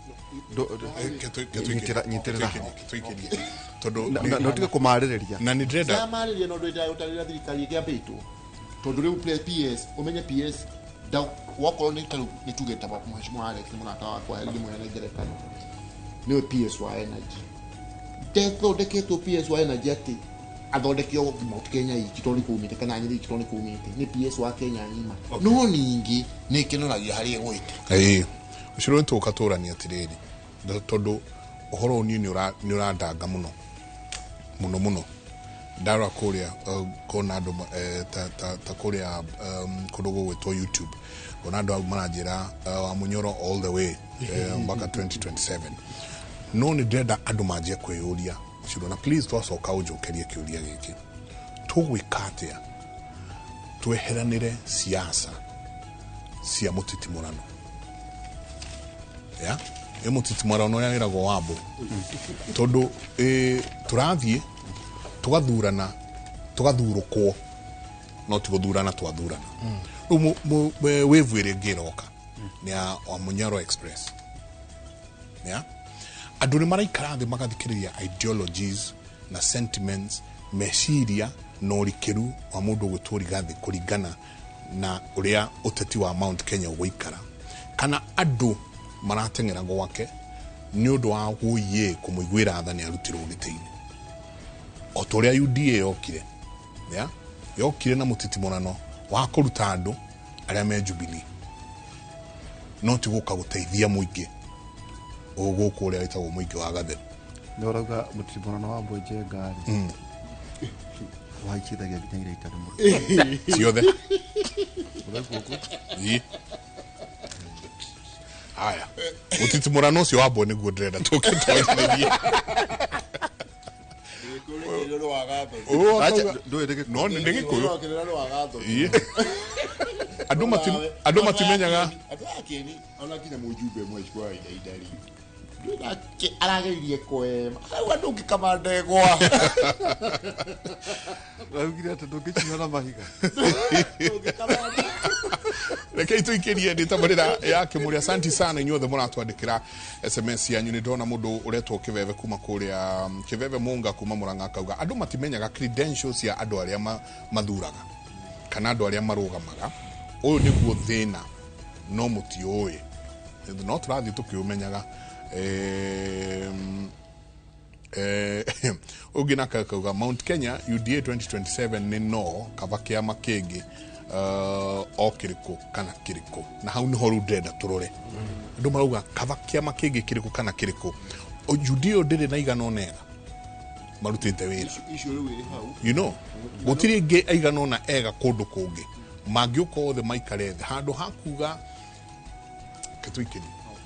Nyitĩrĩra hau. Tũikĩrie tondũ Na ũtige kũmarĩrĩria. Na nĩ ndĩrenda Camarĩria no ndĩrarĩria thirikari ĩkĩambĩtwo, tondũ rĩu PS ũmenye PS wakorwo nĩ tarĩu nĩ tuge ta mheshimiwa Alex nĩ mũrata wakwa, ndĩmũheane ngerekano, nĩwe PS wa energy, ndethondeketwo PS wa energy atĩ athondeke o Mount Kenya iki tondũ nĩ kũumĩte kana Nyeri iki tondũ nĩ kũumĩte, nĩ PS wa Kenya ng'ima, no ningĩ nĩ ĩkĩnoragia harĩa ĩgwĩte. Ĩĩ, ũcio nĩ tũka tũrania atĩrĩrĩ, tondũ ũhoro ũyũ niĩ nĩ ũrandanga mũno mũno mũno. Ndarora kũrĩa ngona andũ ta kũrĩa kũndũ gũgwĩtwo YouTube, ngona andũ au maranjĩra wa Munyoro all the way mpaka 2027. No nĩ ndĩrenda andũ manjie kwĩyũria ũcio, na please twacoka ũnjokerie kĩũria gĩkĩ: tũgwĩka atĩa tweheranĩre siasa cia mũtitimũrano ya ĩ mũtitimũrano ũrĩa wĩragwo wambo, tondũ tũrathiĩ tũgathurana, tũgathurũkwo, no ti gũthurana twathurana. Rĩu wave ĩrĩa ĩngĩ ĩroka nĩ ya Wamunyoro Express ya andũ nĩ maraikara thĩ magathikĩrĩria ideologies na sentiments, meciria na ũrikĩru wa mũndũ ũgwĩtwo Rigathĩ kũringana na ũrĩa ũteti wa Mount Kenya ũgũikara, kana andũ marateng'era gwake nĩ ũndũ wa wũiĩ kũmũiguĩra tha nĩ arutirwo gĩtĩ-inĩ, o ta ũrĩa UDA yokire ya yokire na mũtitimũrano wa kũruta andũ arĩa me Jubilee, no ti gũka gũteithia mũingĩ gũkũ ũrĩa wĩtagwo mũingĩ wa Gatheru. Nĩ ũrauga mũtitimũrano wa mbwe Njenga rĩ waicithagia nginya iria itarĩ mũrũ. Ciothe. Ũraigua ũguo? Ĩ. Haya, mũtitimũrano ũcio wa mbwe nĩguo ndĩrenda tũke twarĩrĩrie. Acha, ndũĩ nĩ Gĩkũyũ. No nĩ Gĩkũyũ. Ĩ. Andũ matimenyaga. Andũ a Kĩeni ona nginya mũjumbe mheshimiwa Wainaina rĩ nake arageririe kwema arauga ndũngĩkama ndegwa. Raugire atĩ ndũngĩciha na mahiga. Ndũngĩkama ndegwa. Rekei tuikirie nä tabarä ya kä må rä. Asanti sana inyuothe må ratwandä kä ra SMS yanyu. Nä ndona må ndå å retwo kä bebe kuma kå rä a kä bebe Munga kuma Må rang'a akauga andå matimenyaga credentials cia andå arä a mathuraga kana andå arä a marũgamaga. Ũyũ nĩguo thĩna, no mũtiũĩ, no tũrathiĩ tũkĩũmenyaga. Ũngĩ nake akauga Mount Kenya UDA 2027 nĩ no kaba kĩama kĩngĩ o kĩrĩkũ kana kĩrĩkũ, na hau nĩho rĩu ndĩrenda tũrore. Andũ marauga kaba kĩama kĩngĩ kĩrĩkũ kana kĩrĩkũ. O UDA ĩyo ndĩrĩ na igana ona ega marutĩte wĩra. Icio rĩu ĩrĩ hau. Gũtirĩ ĩngĩ aigana ona ega kũndũ kũngĩ mangĩũka othe maikare thĩ handũ ha kuga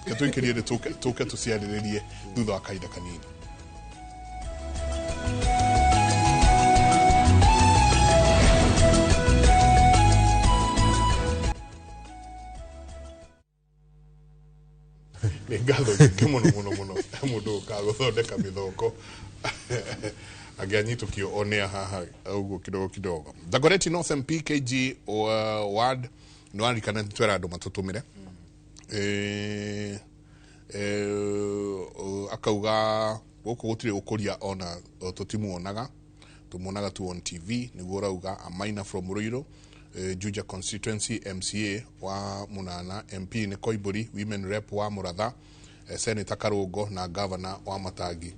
ketũikĩrie rĩ tũke tũciarĩrĩrie thutha wa kahinda kanini. Nĩ ngatho nyingĩ mũno mũno mũno mũndũ ũkaga gũthondeka mĩthoko angĩanyitũkio onea haha ũguo kidogo kidogo. Dagoretti North MP KG ward nĩ waririkana twera andũ matũtũmĩre. Akauga gũkũ gũtirĩ ũkũria ona tũtimuonaga, tumuonaga tu on TV nĩguo ũrauga. Amaina from Ruiru, Juja constituency MCA wa Munana, MP nĩ Koimburi, women rep wa Muratha, Senator Karungo na governor wa Matangi.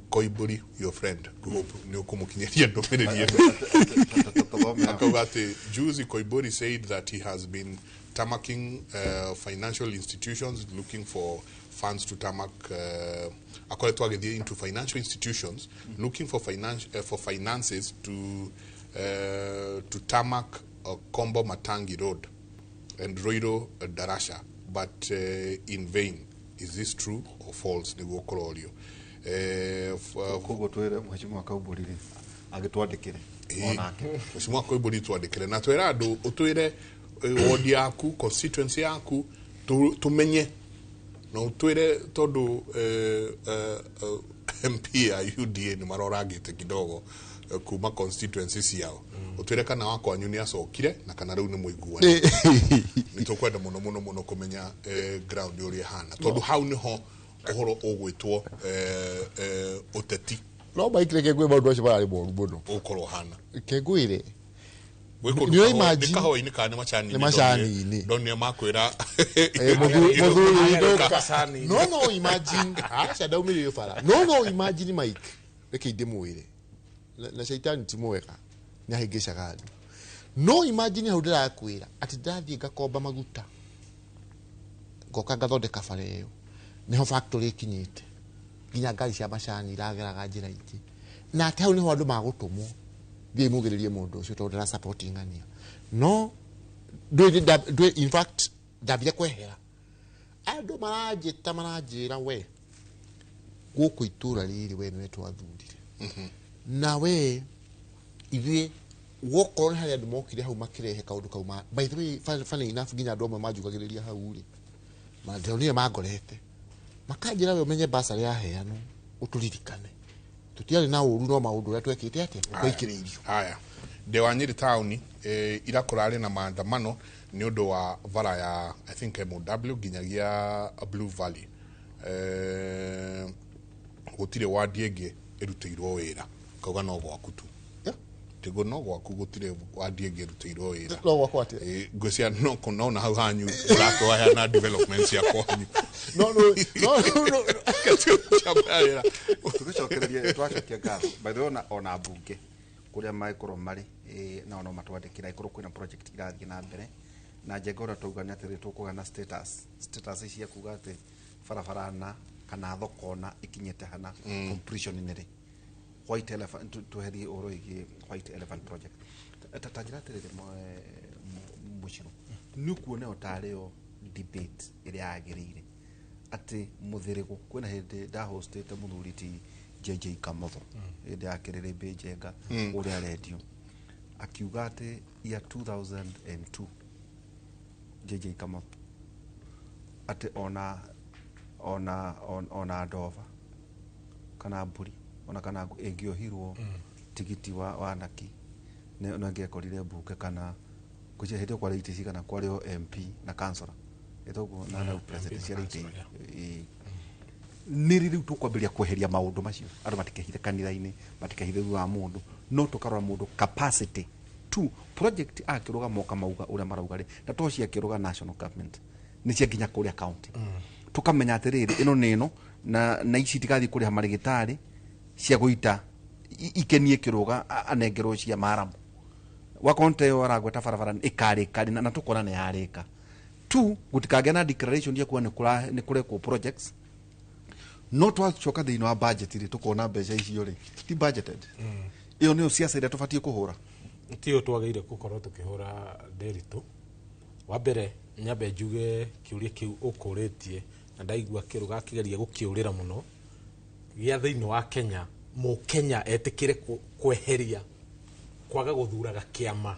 Koimburi your friend, hope nĩ ũkũmũkinyĩria ndũmĩrĩri ĩno. Akauga atĩ juzi Koimburi said that he has been tarmacking financial institutions looking for funds to tarmac, akoretwo agĩthiĩ into financial institutions looking for for finances to tarmac Kombo Matangi Road and Ruiru Darasha, but in vain. Is this true or false? Nĩguo kũrorio. Koguo twĩre mheshimiwa Kaumbũri rĩ agĩtwandĩkĩre onake. Mheshimiwa Koimbũri twandĩkĩre na twĩra andũ ũtwĩre ward yaku, constituency yaku, tumenye na ũtwĩre tondũ MP ya UDA nĩ marorangĩte kidogo kuma constituency ciao. Ũtwĩre kana wa kwanyu nĩ acokire na kana rĩu nĩ mũiguane. Nĩ tũkwenda mũno mũno mũno kũmenya ground ũrĩa ĩhana tondũ hau nĩho ũhoro ũgwĩtwo ũteti. No Mike, reke ngwĩre maũndũ macio mararĩ moru mũno. Ũkorwo ũhana. Reke ngwĩre. Gwĩ kũndũ Nĩ nĩ kahũa-inĩ kana nĩ macani-inĩ? Nĩ macani-inĩ. Ndonire makwĩra Mũthuri Ndoka. ndoka. No imagine aca ndaumĩrĩrio bara. No imagine Mike, reke ndĩmwĩre na caitani ti mwega, nĩ ahĩngĩcaga andũ. No imagine hau ndĩrakwĩra atĩ ndathiĩ ngakomba maguta ngoka ngathondeka bara ĩyo, nĩho factory ĩkinyĩte nginya ngari cia macani irageraga njĩra ingĩ, na atĩ hau nĩho andũ magũtũmwo thiĩ mugĩrĩrie mũndũ ũcio tondũ ndara support ng'ania. No ndwĩ in fact ndambire kwehera, andũ maranjĩta maranjĩra we gũkũ itũra rĩrĩ we nĩwe twathurire na we ithuĩ wokorwo nĩ harĩ andũ mokire hau makĩrehe kaũndũ kau by the way, funny enough nginya andũ amwe manjugagĩrĩria hau rĩ ndĩronire mangorete makanjĩra we ũmenye basarĩ yaheanwo ũtũririkane tũtiarĩ na ũru no maũndũ ũrĩa twekĩte atĩa twaikĩrĩirio. Haya, ndĩ wa Nyeri town, ira kũrarĩ na maandamano nĩ ũndũ wa bara ya I think MOW nginyagia Blue Valley. Gũtirĩ wadi ĩngĩ ĩrutĩirwo wĩra, kauga no gwaku tu. Tiguo no gwaku gũtirĩ wadi ĩngĩ ĩrutĩirwo wĩra. No gwakwa atĩa? Ngwĩciria no kũnona hau hanyu ũratwaheana development cia kwanyu. No, no, no, no, no. Wĩra. Tũgĩcokererie twacokia ngatho by the way ona mbunge kũrĩa mangĩkorwo marĩ, nao no matwandĩkĩre angĩkorwo kwĩna project irathiĩ na mbere na njenga ũrĩa twauga nĩ atĩrĩ tũkũgĩa na status cia kuga atĩ barabara na kana thoko na ikinyĩte hana completion nĩ rĩ white elephant tweherie ũhoro wĩgiĩ white elephant project. Ta njĩra atĩrĩrĩ mũcirũ nĩ ũkuona ĩyo tarĩ yo debate ĩrĩa yagĩrĩire atĩ mũthĩrĩgũ kwĩna hĩndĩ ndahostĩte mũthuri ti JJ Kamotho hĩndĩ ya kĩrĩrĩmbĩ njenga ũrĩa redio akiuga atĩ year 2002 JJ Kamotho atĩ ona ndova kana mbũri ona kana ĩngĩohirwo tigiti wa naki nĩ angĩekorire mbunge kana ngwĩciria hĩndĩ ĩyo kwarĩ itĩ cigana kwarĩ o MP na councillor ĩtoguo na president ciarĩ itĩ nĩ rĩ rĩu tũkwambĩrĩria kweheria maũndũ macio andũ matikehithe kanitha-inĩ matikehithe thutha wa mũndũ no tũkarora mũndũ capacity tu project akĩrũga moka mauga ũrĩa marauga rĩ na to ciakĩrũga national government nĩ cia nginya kũrĩa county. Tũkamenya atĩrĩrĩ, ĩno nĩ ĩno na ici tigathiĩ kũrĩha marĩgĩtarĩ cia gũita ikenie kĩrũga anengerwo cia maramu wakonte ĩyo aragweta barabara ĩkarĩka na tũkona nĩ yarĩka tu. Gũtikagĩa na declaration ya kuga nĩ kũrekwo projects, no twacoka thĩinĩ wa budget rĩ, tũkona mbeca icio rĩ ti budgeted. Ĩyo nĩyo ciaca ĩrĩa tũbatiĩ kũhũra. Tiyo twagĩrĩire gũkorwo tũkĩhũra ndĩritũ. Wa mbere, nyambe njuge kĩũria kĩu ũkũrĩtie na ndaigua kĩrũga akĩgeria gũkĩũrĩra mũno gĩa thĩinĩ wa Kenya, mũkenya etĩkĩre kweheria kwaga gũthuraga kĩama.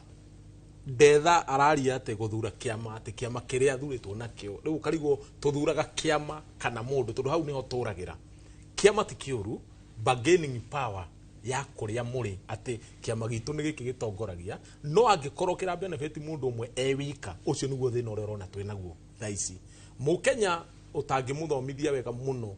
Ndetha araria atĩ gũthura kĩama, atĩ kĩama kĩrĩa athurĩtwo nakĩo. Rĩu ũkarigwo tũthuraga kĩama kana mũndũ, tondũ hau nĩho tũragĩra. Kĩama ti kĩũru, bargaining power ya kũrĩa mũrĩ atĩ kĩama gitũ nĩ gĩkĩ gĩtongoragia, no angĩkorwo kĩra benefit mũndũ ũmwe e wika, ũcio nĩguo thĩna ũrĩa ũrona twĩ naguo thaa ici. Mũkenya ũtangĩmũthomithia wega mũno,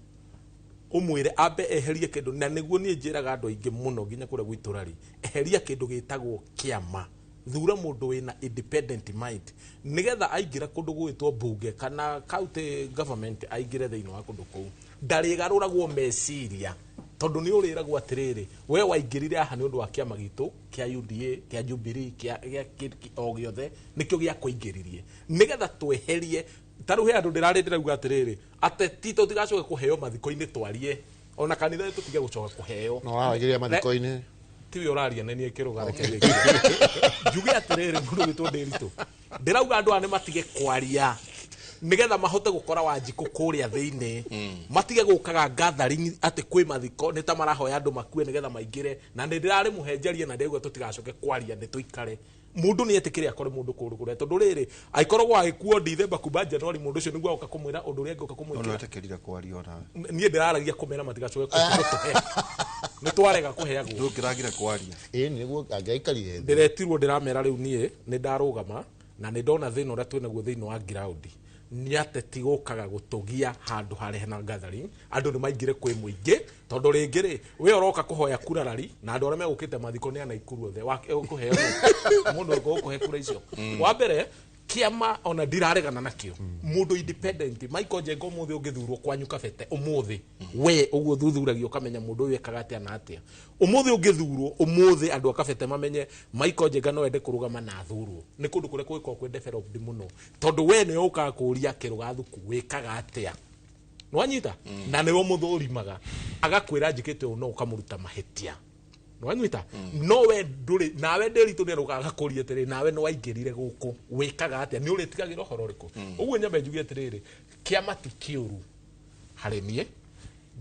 ũmwĩre ambe eherie kĩndũ, na nĩguo niĩ njĩraga andũ aingĩ mũno nginya kũrĩa gwitũ rari, eheria kĩndũ gĩtagwo kĩama, thura mũndũ wĩna independent mind, nĩgetha aingĩra kũndũ gwĩtwo bunge kana county government, aingĩre thĩinĩ wa kũndũ kũu ndarĩgarũragwo meciria, tondũ nĩ ũrĩragwo atĩrĩrĩ, we waingĩrire haha nĩ ũndũ wa kĩama gitũ kĩa UDA, kĩa Jubilee, kĩa o gĩothe nĩkĩo gĩa kũingĩririe. Nĩgetha tweherie ta rĩu he andũ ndĩrarĩ ndĩrauga atĩrĩrĩ, ateti tũtigacoke kũheo mathiko-inĩ, twarie ona kanitha tũtige gũcoka kũheo. No waragĩria mathiko-inĩ. Tiwe ũraria nĩ niĩ kĩrũga, reke njuge atĩrĩrĩ, mũndũ gwĩtwo Ndĩritũ, ndĩrauga andũ aya nĩ matige kwaria nigetha mahote gukora Wanjikũ kũrĩa thĩinĩ, matige gũkaga gathering atĩ kwĩ mathiko nĩ ta marahoya andũ makue nigetha maingĩre. Na nĩ ndĩrarĩ mũhenjerie na ndĩrauga tũtigacoke kwaria, nĩ tũikare mundu ni etikire akore mundu kundu kuria, tondu riri aikoragwo agikuo Dithemba kuma January, mundu ucio niguo agoka kumwira undu uria angioka kumwikira. No etikirire kwaria ona nie ndiraragia kumera matigacoke gutuhe, ni twarega kuheagwo. Ndukiragire kwaria. Ii niguo angĩaikarire thĩ. Ndiretirwo ndiramera riu nie ni ndarugama na ni ndona thina uria twinaguo thiini wa ground ni ateti gũkaga gũtũgia handũ harĩa hena gathering, andũ nĩ maingĩre kwĩ mũingĩ, tondũ rĩngĩ rĩ we ũroka kũhoya kura rari na andũ arĩa megũkĩte mathiko nĩ ana Ikuru othe ũkũheo mũndũ ũkũhe kura icio. Wa mbere, kĩama ona ndiraregana nakĩo, mũndũ independent Michael Njenga ũmũthĩ ũngĩthurwo kwanyu Kabete ũmũthĩ, we ũguo thuthuragia ũkamenya mũndũ ũyũ ekaga atĩa na atĩa. Ũmũthĩ ũngĩthurwo ũmũthĩ andũ a Kabete mamenye Michael Njenga no ende kũrũgama na athurwo, nĩ kũndũ kũrĩa kũngĩkorwo kwĩ developed mũno, tondũ we nĩwe ũkaga kũũria kĩrũga thuku wĩkaga atĩa, nĩwanyita, na nĩwe mũthũrimaga agakwĩra njĩkĩte ũũ no ũkamũruta mahĩtia, nĩwanyita. No we ndũrĩ nawe Ndĩritũ nĩ arũgaga kũria atĩrĩ, nawe nĩ waingĩrire gũkũ wĩkaga atĩa, nĩ ũrĩtigagĩra ũhoro ũrĩkũ. Ũguo nyambe njuge atĩrĩrĩ, kĩama ti kĩũru harĩ niĩ,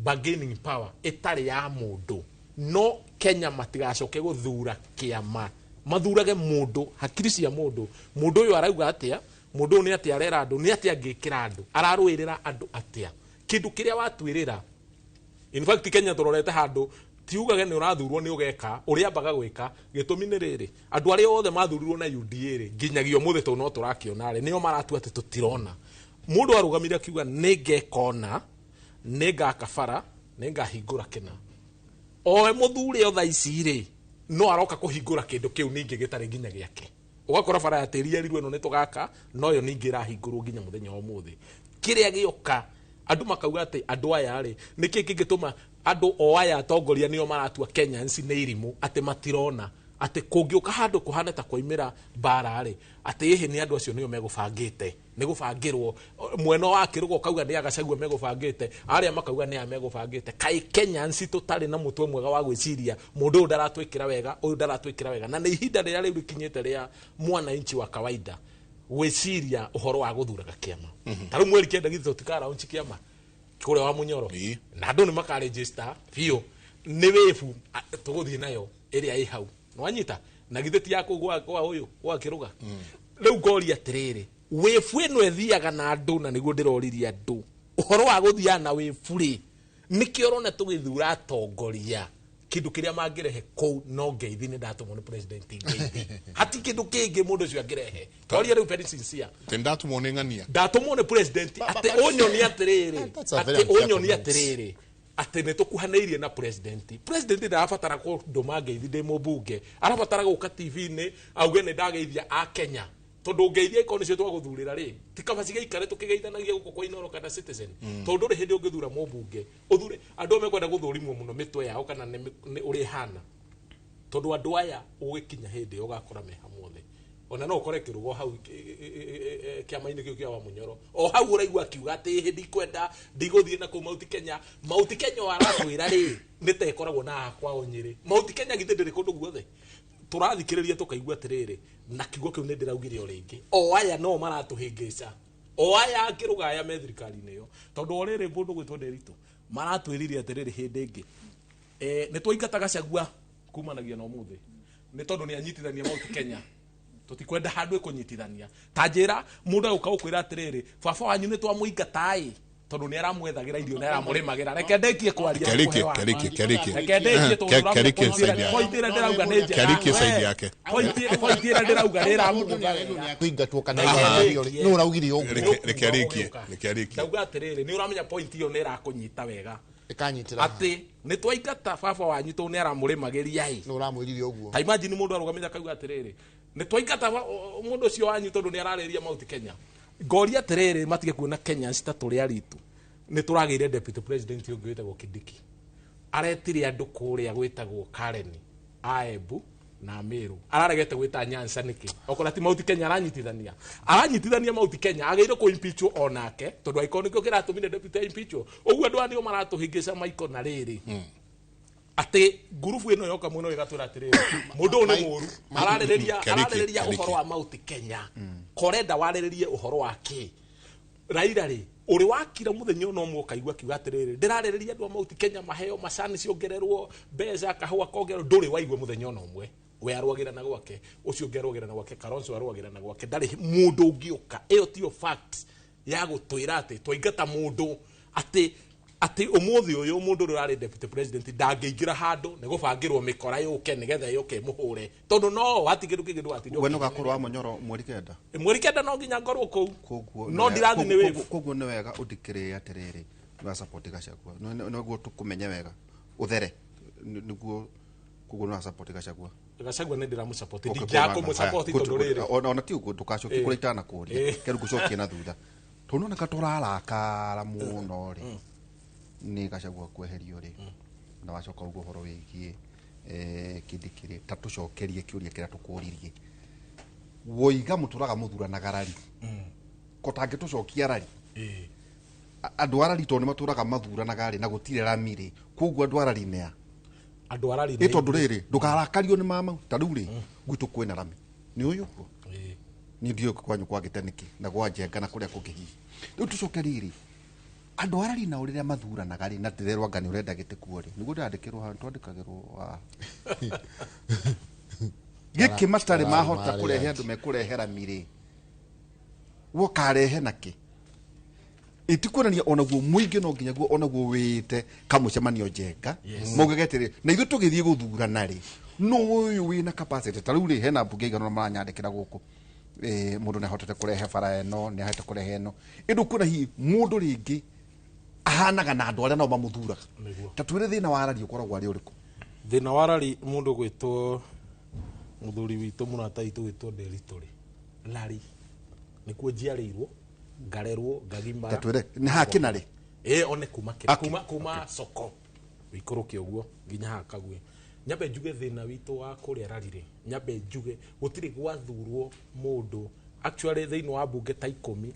bargaining power ĩtarĩ ya mũndũ, no Kenya matigacoke gũthura kĩama, mathurage mũndũ, hakiri cia mũndũ, mũndũ ũyũ arauga atĩa, mũndũ ũyũ nĩ atĩa arera andũ, nĩ atĩa angĩkĩra andũ, ararũĩrĩra andũ atĩa, kĩndũ kĩrĩa watuĩrĩra. In fact Kenya tũrorete handũ tiugage nĩ ũrathurwo nĩ ũgeka ũrĩa ambaga gwĩka, gĩtũmi nĩ rĩrĩ, andũ arĩa othe mathurirwo na UDA rĩ nginyagia ũmũthĩ tondũ no tũrakĩona rĩ nĩo maratua atĩ tũtirona. Mũndũ arũgamire akiuga nĩ ngekona, nĩ ngaka bara, nĩ ngahingũra kĩna, oe mũthure o thaa ici rĩ no aroka kũhingũra kĩndũ kĩu ningĩ gĩtarĩ nginya gĩake, ũgakora bara ya tĩri yerirwo ĩno nĩ tũgaka, no yo ningĩ ĩrahingũrwo nginya mũthenya wa ũmũthĩ. Kĩrĩa gĩoka andũ makauga atĩ andũ aya rĩ nĩkĩ kĩngĩtũma andũ o aya atongoria nĩo maratua Kenyans nĩ irimũ, atĩ matirona atĩ kũngĩũka handũ kũhana ta kwaimĩra mbara rĩ, atĩ ĩhĩ nĩ andũ acio nĩo megũbangĩte, nĩ gũbangĩrwo mwena wa kĩrũga ũkauga nĩ Agacagua megũbangĩte, arĩa makauga nĩ aya megũbangĩte. Kaĩ Kenyans tũtarĩ na mũtwe mwega wa gwĩciria mũndũ ũyũ ndaratwĩkĩra wega, ũyũ ndaratwĩkĩra wega, na nĩ ihinda rĩrĩa rĩu rĩkinyĩte rĩa mwananchi wa kawaida gwĩciria ũhoro wa gũthuraga kĩama. Ta rĩu mweri 9 githĩ tũtikaraunchi kĩama kũrĩa wa Munyoro, na andũ nĩ makarejista biũ, nĩ wĩbu tũgũthiĩ nayo ĩrĩa ĩ hau, nĩwanyita, na githĩ ti ya kũu gwa ũyũ gwa kĩrũga. Rĩu ngoria atĩrĩrĩ, wĩbu ĩno ĩthiaga na andũ, na nĩguo ndĩroririe andũ ũhoro wa gũthiaga na wĩbu rĩ, nĩkĩo ũrona tũgĩthura atongoria kĩndũ kĩrĩa mangĩrehe kũu no ngeithi, nĩ ndatũmwo nĩ president ngeithi, hati kĩndũ kĩngĩ mũndũ ũcio angĩrehe. Twaria rĩu very sincere, Atĩ ndatũmwo nĩ ng'ania, ndatũmwo nĩ president atĩ ũnyonie atĩrĩrĩ, atĩ ũnyonie atĩrĩrĩ atĩ nĩ tũkuhanĩirie na president. President ndarabatara kũndũma ngeithi ndĩ mũmbunge, arabatara gũka TV-inĩ auge nĩ ndageithia a Kenya. Tondu ngeithia ikorwo nicio twaguthurira ri, ti kaba cigaikare tukigeithanagia guku kwa Inooro kana Citizen. Tondu ri hindi ungithura mumbunge uthure andu mekwenda guthurimwo muno mitwe yao kana ni uri hana, tondu andu aya ugikinya hindi ugakora me hamwe. Ona no ukore kirugo hau kiama-inĩ kĩu kĩa Wamunyoro, o hau ũraigua akiuga atĩ hĩndĩ ndikwenda ndigũthiĩ na kũu Mount Kenya. Mount Kenya aratwĩra rĩ nĩ ta ĩkoragwo na haha kwao Nyĩrĩ. Mount Kenya githĩ ndĩrĩ kũndũ guothe? Tũrathikĩrĩria tũkaigua atĩrĩrĩ, na kiugo kĩu nĩ ndĩraugire o rĩngĩ, o aya no maratũhĩngĩca, o aya angĩrũgaya me thirikari-inĩ ĩyo, tondũ o rĩrĩ mũndũ gwĩtwo Nderitu maratwĩrire atĩrĩrĩ hĩndĩ ĩngĩ, nĩ twaingata Gachagua kumanagia na ũmũthĩ nĩ tondũ nĩ anyitithania Mount Kenya, tutikwenda handu ikunyitithania. Ta njira mundu aguka gukwira atiriri, baba wanyu ni twamũingata ĩ, tondu ni aramwethagira irio na aramũrĩmagĩra. Reke ndekie kwaria. Kerike, kerike, kerike. Reke ndekie tondu Kerike side yake. Point ĩrĩa ndĩrauga nĩ njega. Kerike side yake. Point ĩrĩa ndĩrauga nĩ ĩramũgũtha wega. Kũingatwo kana igerio nĩ ũraugire ũguo. Reke arĩkie, reke arĩkie. Ndauga atĩrĩrĩ, nĩ ũramenya point ĩyo nĩ ĩrakũnyita wega. Ĩkanyitĩra. Atĩ nĩ twaingata baba wanyu tondũ nĩ aramũrĩmagĩria ĩ. Nĩ ũramwĩrire ũguo. Ta imagine mũndũ arũgamĩte akauga atĩrĩrĩ, nĩ twaingata mũndũ ũcio wanyu tondũ nĩ ararĩria Mount Kenya. Ngoria atĩrĩrĩ, matige kuona Kenyans ta tũrĩ aritũ. Nĩ tũragĩire deputy president ũngĩ wĩtagwo Kindiki. Aretire andũ kũrĩa gwĩtagwo Karen, Aembu na Meru. Araregete gwĩta Nyanza nĩkĩ? Okorwo ti Mount Kenya aranyitithania. Aranyitithania Mount Kenya, agĩrĩirwo kũ impeach onake tondũ angĩkorwo nĩkĩo kĩratũmire deputy impeach. Ũguo andũ aya nĩo maratũhĩngĩca maiko na rĩrĩ. Atĩ ngurubu ĩno yoka mũno ĩgatwĩra atĩrĩrĩ, mũndũ ũyũ nĩ mũũru, ararĩrĩria ũhoro wa Mount Kenya. Korenda warĩrĩrie ũhoro wa kĩ? Raila rĩ, ũrĩ wakira mũthenya ũno ũmwe ũkaigua akiuga atĩrĩrĩ, ndĩrarĩrĩria andũ a Mount Kenya maheo macani ciongererwo mbeca, kahũa kongererwo, ndũrĩ waigua mũthenya ũno ũmwe. We arũagĩra na gwake, ũcio ũngĩ arũagĩra na gwake, Kalonzo arũagĩra na gwake, ndarĩ mũndũ ũngĩũka. Ĩyo tiyo fact ya gũtwĩra atĩ twaingata mũndũ atĩ atĩ ũmũthĩ ũyũ mũndũ ũrĩa ũrarĩ deputy president ndangĩingĩra handũ nĩ gũbangĩrwo mĩkora yũke nĩgetha yũke ĩmũhũre, tondũ no hatirĩ kĩndũ kĩngĩ ndũgatinde We nĩũgakorwo wa Munyoro mweri kenda? Mweri kenda no nginya ngorwo kũu. Koguo No ndirathi nĩ wave. Koguo nĩ wega ũndikĩrĩre atĩrĩrĩ, nĩ wa support Gachagua. Nĩguo tũkũmenye wega ũthere, nĩguo koguo nĩ wa support Gachagua. Gachagua nĩ ndĩramũsupport, ndingĩaga kũmũsupport tondũ rĩrĩ. Ona ti ũguo, ndũgacokie kũrĩa itanakũria, kĩrũ ngũcokie na thutha. Tondũ nĩwoneka tũrarakara mũno rĩ, nĩ Gachagua kweherio rĩ, na wacoka ũguo ũhoro wĩgiĩ Kindiki rĩ, ta tũcokerie kĩũria kĩrĩa tũkũririe. Woiga mũtũraga mũthuranaga rari. Ko tangĩtũcokia rari. Andũ a rari tondũ nĩmatũraga mathuranaga rĩ, na gũtirĩ rami rĩ, koguo andũ a rari nĩa? Andũ a rari Ĩ tondũ rĩrĩ, ndũkarakario nĩ mama, ta rĩu rĩ, gwitũ kwĩna rami. Nĩ ũyũ ũguo? Niĩ ndiũĩ kwanyu kwagĩte nĩkĩ, na gwa Njenga na kũrĩa kũngĩ hihi. Rĩu tũcoke rĩrĩ, andũ a rari nao rĩrĩa mathuranaga rĩ, na ndĩrerwo anga nĩ ũrenda gĩtĩ kuo rĩ, nĩguo ndĩrandĩkĩrwo haha, twandĩkagĩrwo haha. Gĩkĩ matarĩ mahota kũrehe andũ mekũrehe rami rĩ, wokarehe nakĩ? Ĩtikuonania onaguo mũingĩ no nginya guo onaguo wĩte kamũcemanio Njenga, maugage atĩrĩ, na ithuĩ tũgĩthiĩ gũthurana rĩ, no ũyũ wĩna capacity. Ta rĩu rĩ, hena mbunge igana ũna maranyandĩkĩra gũkũ. Mũndũ nĩahotete kũrehe bara ĩno, nĩahotete kũrehe ĩno. Ĩndĩ ũkuona hihi mũndũ rĩngĩ ahanaga na andũ arĩa nao mamũthuraga. Ta twĩre thĩna wa rari ũkoragwo arĩ ũrĩkũ? Thĩna wa rari mũndũ gwĩtwo mũthuri witũ mũrata witũ gwĩtwo Nderitu rĩ, rari nĩkuo njiarĩirwo, ngarerwo, ngagimara. Ta twĩre, nĩ ha kĩna rĩ? One kuma kĩna, kuma soko wĩikũrũke ũguo nginya haha Kaguĩ. Nyambe njuge thĩna witũ wa kũrĩa rari rĩ, nyambe njuge gũtirĩ gwathurwo mũndũ actually thĩinĩ wa mbunge ta 10,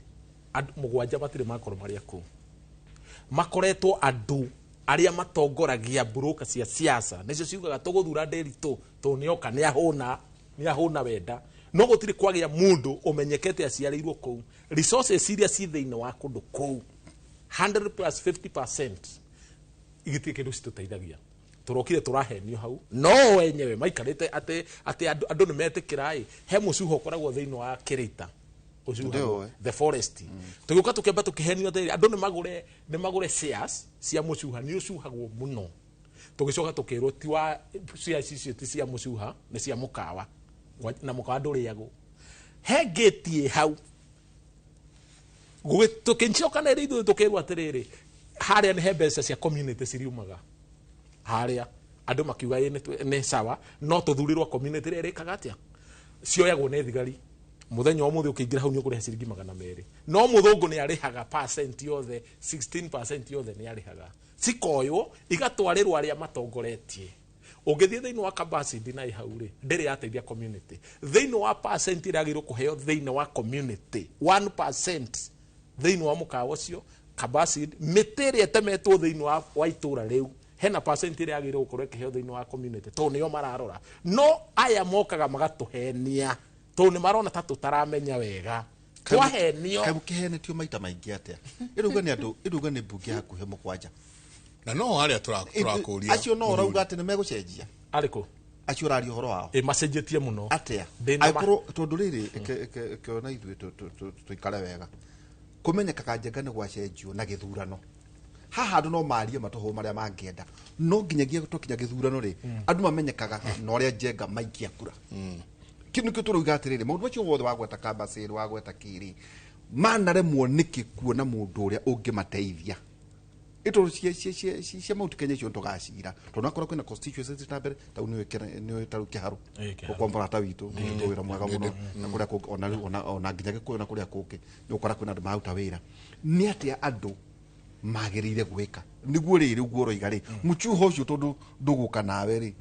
andũ mũgwanja matirĩ makorwo marĩ kũu. Makoretwo andũ arĩa matongoragia mburũka cia siasa, nĩcio ciugaga tũgũthura Nderitu tondũ nĩoka nĩahũna wenda. No gũtirĩ kwagĩa mũndũ ũmenyekete aciarĩirwo kũu. Resources iria ci thĩinĩ wa kũndũ kũu 100 plus 50% igitirĩ kĩndũ citũteithagia. Tũrokire tũrahenio hau, no wenyewe maikarĩte atĩ andũ nĩ metĩkĩra ĩ, he mũcuho ũkoragwo thĩinĩ wa Kĩrĩta. Ũcuha the forest. Tũgĩũka tũkĩamba tũkĩhenio atĩ andũ nĩ magũre shares cia mũcuha, nĩ ũcuhagwo mũno. Tũgĩcoka tũkĩrwo ti wa shares icio ti cia mũcuha, nĩ cia mũkawa. Na mũkawa ndũrĩagwo. He gate ĩ hau. Tũkĩcokanĩrĩria ithuĩ tũkĩrwo atĩrĩrĩ, harĩa nĩ he mbeca cia community ciriumaga. Harĩa andũ makiuga ĩ nĩ sawa, no tũthurirwo community ĩrĩa ĩrĩkaga atĩa? Cioyagwo nĩ thigari. Muthenya wa muthi ukiingira hau ni ukuriha ciringi 200. No muthungu ni arihaga percent yothe, 16% yothe ni arihaga. Cikoywo igatwarirwo aria matongoretie. Ũngĩthiĩ thĩinĩ wa capacity na hau rĩ, ndĩrĩ yateithia community. Thĩinĩ wa percent ĩrĩa yagĩrĩirwo kũheo thĩinĩ wa community, 1% thĩinĩ wa mũkawa ũcio capacity, mĩtĩ ĩrĩa ĩtemetwo thĩinĩ wa itũra rĩu, hena percent ĩrĩa yagĩrĩirwo gũkorwo ĩkĩheo thĩinĩ wa community, tondũ nĩo mararora. No aya mokaga magatũhenia, tondũ nĩ marona ta tũtaramenya wega. Twahenio. Kaĩ mũkĩhenetio maita maingĩ atĩa? Ĩrauga nĩ andũ, ĩrauga nĩ mbunge hakuhĩ 7. Na no arĩa tũrakũria. Acio no ũrauga atĩ nĩ megũcenjia. Arĩkũ? Acio ũraria ũhoro wao. Ĩ macenjetie mũno. Atĩa? Ndĩna ma- Angĩkorwo tondũ rĩrĩ, ĩkĩona ithuĩ tũikare wega. Kũmenyekaga Njenga nĩ gwacenjio na gĩthurano. Haha andũ no marie matũhũ marĩa mangĩenda. No nginyagia twakinya gĩthurano rĩ, andũ mamenyekaga na ũrĩa Njenga maikia kura. Kĩu nĩkĩo tũrauga atĩrĩrĩ, maũndũ macio mothe wagweta Kambacĩrĩ, wagweta kĩrĩ, manaremwo nĩkĩ kuona mũndũ ũrĩa ũngĩmateithia? Ĩtondũ cia Mount Kenya icio nĩtũgacira. Tondũ akorwo kwĩna constituencies na mbere, ta rĩu nĩũĩ ta rĩu Kĩharũ. Ĩĩ, Kĩharũ. Kwa mũrata witũ, nĩũrutĩtwo wĩra mwega mũno. Na kũrĩa kũngĩ, ona rĩu, ona nginya Gĩkũyũ na kũrĩa kũngĩ, nĩũgũkora kwĩna andũ mararuta wĩra. Nĩ atĩa andũ magĩrĩire gwĩka? Nĩguo rĩrĩ ũguo ũroiga rĩ, mũchuho ũcio tondũ ndũgũka nawe rĩ,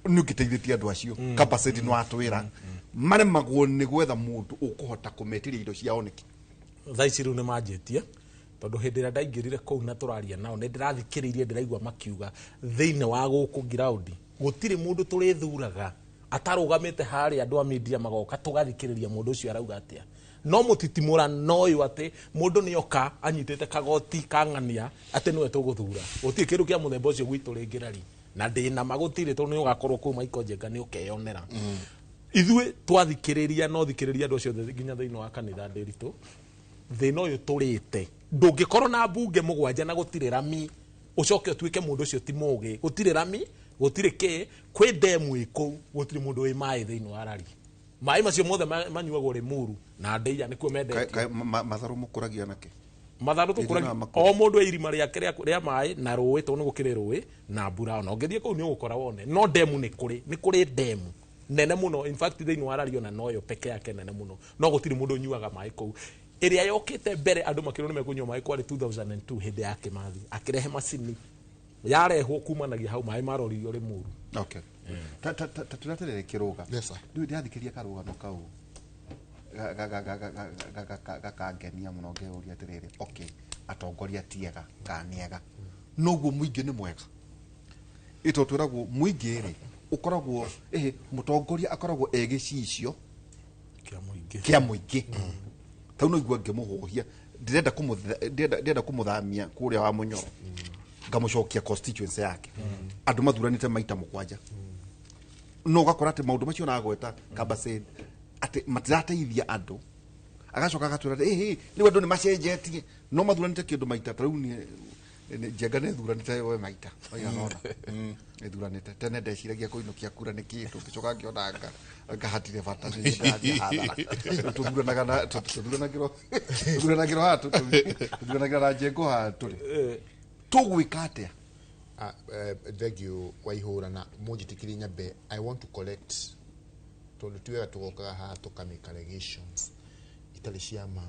nĩ ũngĩteithĩtie andũ acio. Capacity nĩ watwĩra. Maremagwo nĩ gwetha mũndũ ũkũhota kũmetiria indo ciao nĩkĩ? Thaa ici rĩu nĩ manjĩtie, tondũ hĩndĩ ĩrĩa ndaingĩrire kũu na tũraria nao, nĩ ndĩrathikĩrĩirie ndĩraigua makiuga thĩinĩ wa gũkũ ground gũtirĩ mũndũ tũrĩthuraga atarũgamĩte harĩa andũ a media magoka tũgathikĩrĩria mũndũ ũcio arauga atĩa. No mũtitimũra noyũ atĩ mũndũ nĩoka anyitĩte kagoti kang'ania atĩ nĩwe tũgũthura. Gũtirĩ kĩndũ kĩa mũthemba ũcio gwitũ rĩngĩ rari. Na ndĩna ma gũtirĩ, tondũ nĩũgakorwo kũu Michael Njenga nĩũkeyonera. Ithuĩ twathikĩrĩria, no thikĩrĩria andũ acio othe nginya thĩinĩ wa kanitha Ndĩritũ. Thĩna ũyũ tũrĩte, ndũngĩkorwo na mbunge 7 na gũtirĩ rami, ũcoke ũtuĩke mũndũ ũcio ti mũgĩ. Gũtirĩ rami, gũtirĩ kĩ, kwĩ ndemu ĩ kũu, gũtirĩ mũndũ wĩ maĩ thĩinĩ wa rari. Maĩ macio mothe manyuagwo Limuru na Ndeia nĩkuo mendetio. Kaĩ matharũ mũkũragia nakĩ? Matharũ Irima tũkũragia makũrĩ. o mũndũ e irima rĩake rĩa maĩ na rũĩ, tondũ nĩ gũkĩrĩ rũĩ na mbura. Ona ũngĩthiĩ kũu nĩ ũgũkora wone. No ndemu nĩ kũrĩ, nĩ kũrĩ ndemu nene mũno. In fact thĩinĩ wa rari ona noyo peke yake nene mũno, no gũtirĩ mũndũ ũnyuaga maĩ kũu. Ĩrĩa yokĩte mbere andũ makĩrwo nĩ mekũnyua maĩ kwarĩ 2002 hĩndĩ ya Kĩmathi, akĩrehe macini yarehwo kumanagia hau maĩ maroririo Limuru. Okay. Ta tũraterere kĩrũga. Yes, sir. Rĩu ndĩrathikĩrĩria karũgano kau gakangenia mũno, ngeyũria atĩrĩrĩ, okay, atongoria ti ega kana nĩ ega, noguo mũingĩ nĩ mwega. Ĩto twĩragwo mũingĩ rĩ, ũkoragwo, mũtongoria akoragwo e gĩcicio Kĩa mũingĩ. Kĩa mũingĩ. Tau no igua ngĩmũhũhia, ndĩrenda kũmũthamia kũrĩa wa Mũnyoro, ngamũcokia constituency yake. Andũ mathuranĩte maita 7. No ũgakora atĩ maũndũ macio ũragweta Kambacĩ atĩ matirateithia andũ. Agacoka agatwĩra atĩ, rĩu andũ nĩ macenjetie, no mathuranĩte kĩndũ maita, ta rĩu nĩ Njenga nĩ thuranĩte we maita maigana ũna. Nĩ thuranĩte. Tene ndeciragia kũinũkia kura nĩ kĩndũ, ngĩcoka ngĩona anga hatirĩ bata, nĩ ndĩrathiĩ hathara. Tũthuranaga na, tũthuranagĩrwo haha, tũthuranagĩra na Njenga haha tũrĩ. Tũgwĩka atĩa? Thank you, Waihũra, na mũnjĩtĩkĩrie nyambe. I want to correct, tondũ ti wega tũgokaga haha tũkamake allegations itarĩ cia ma.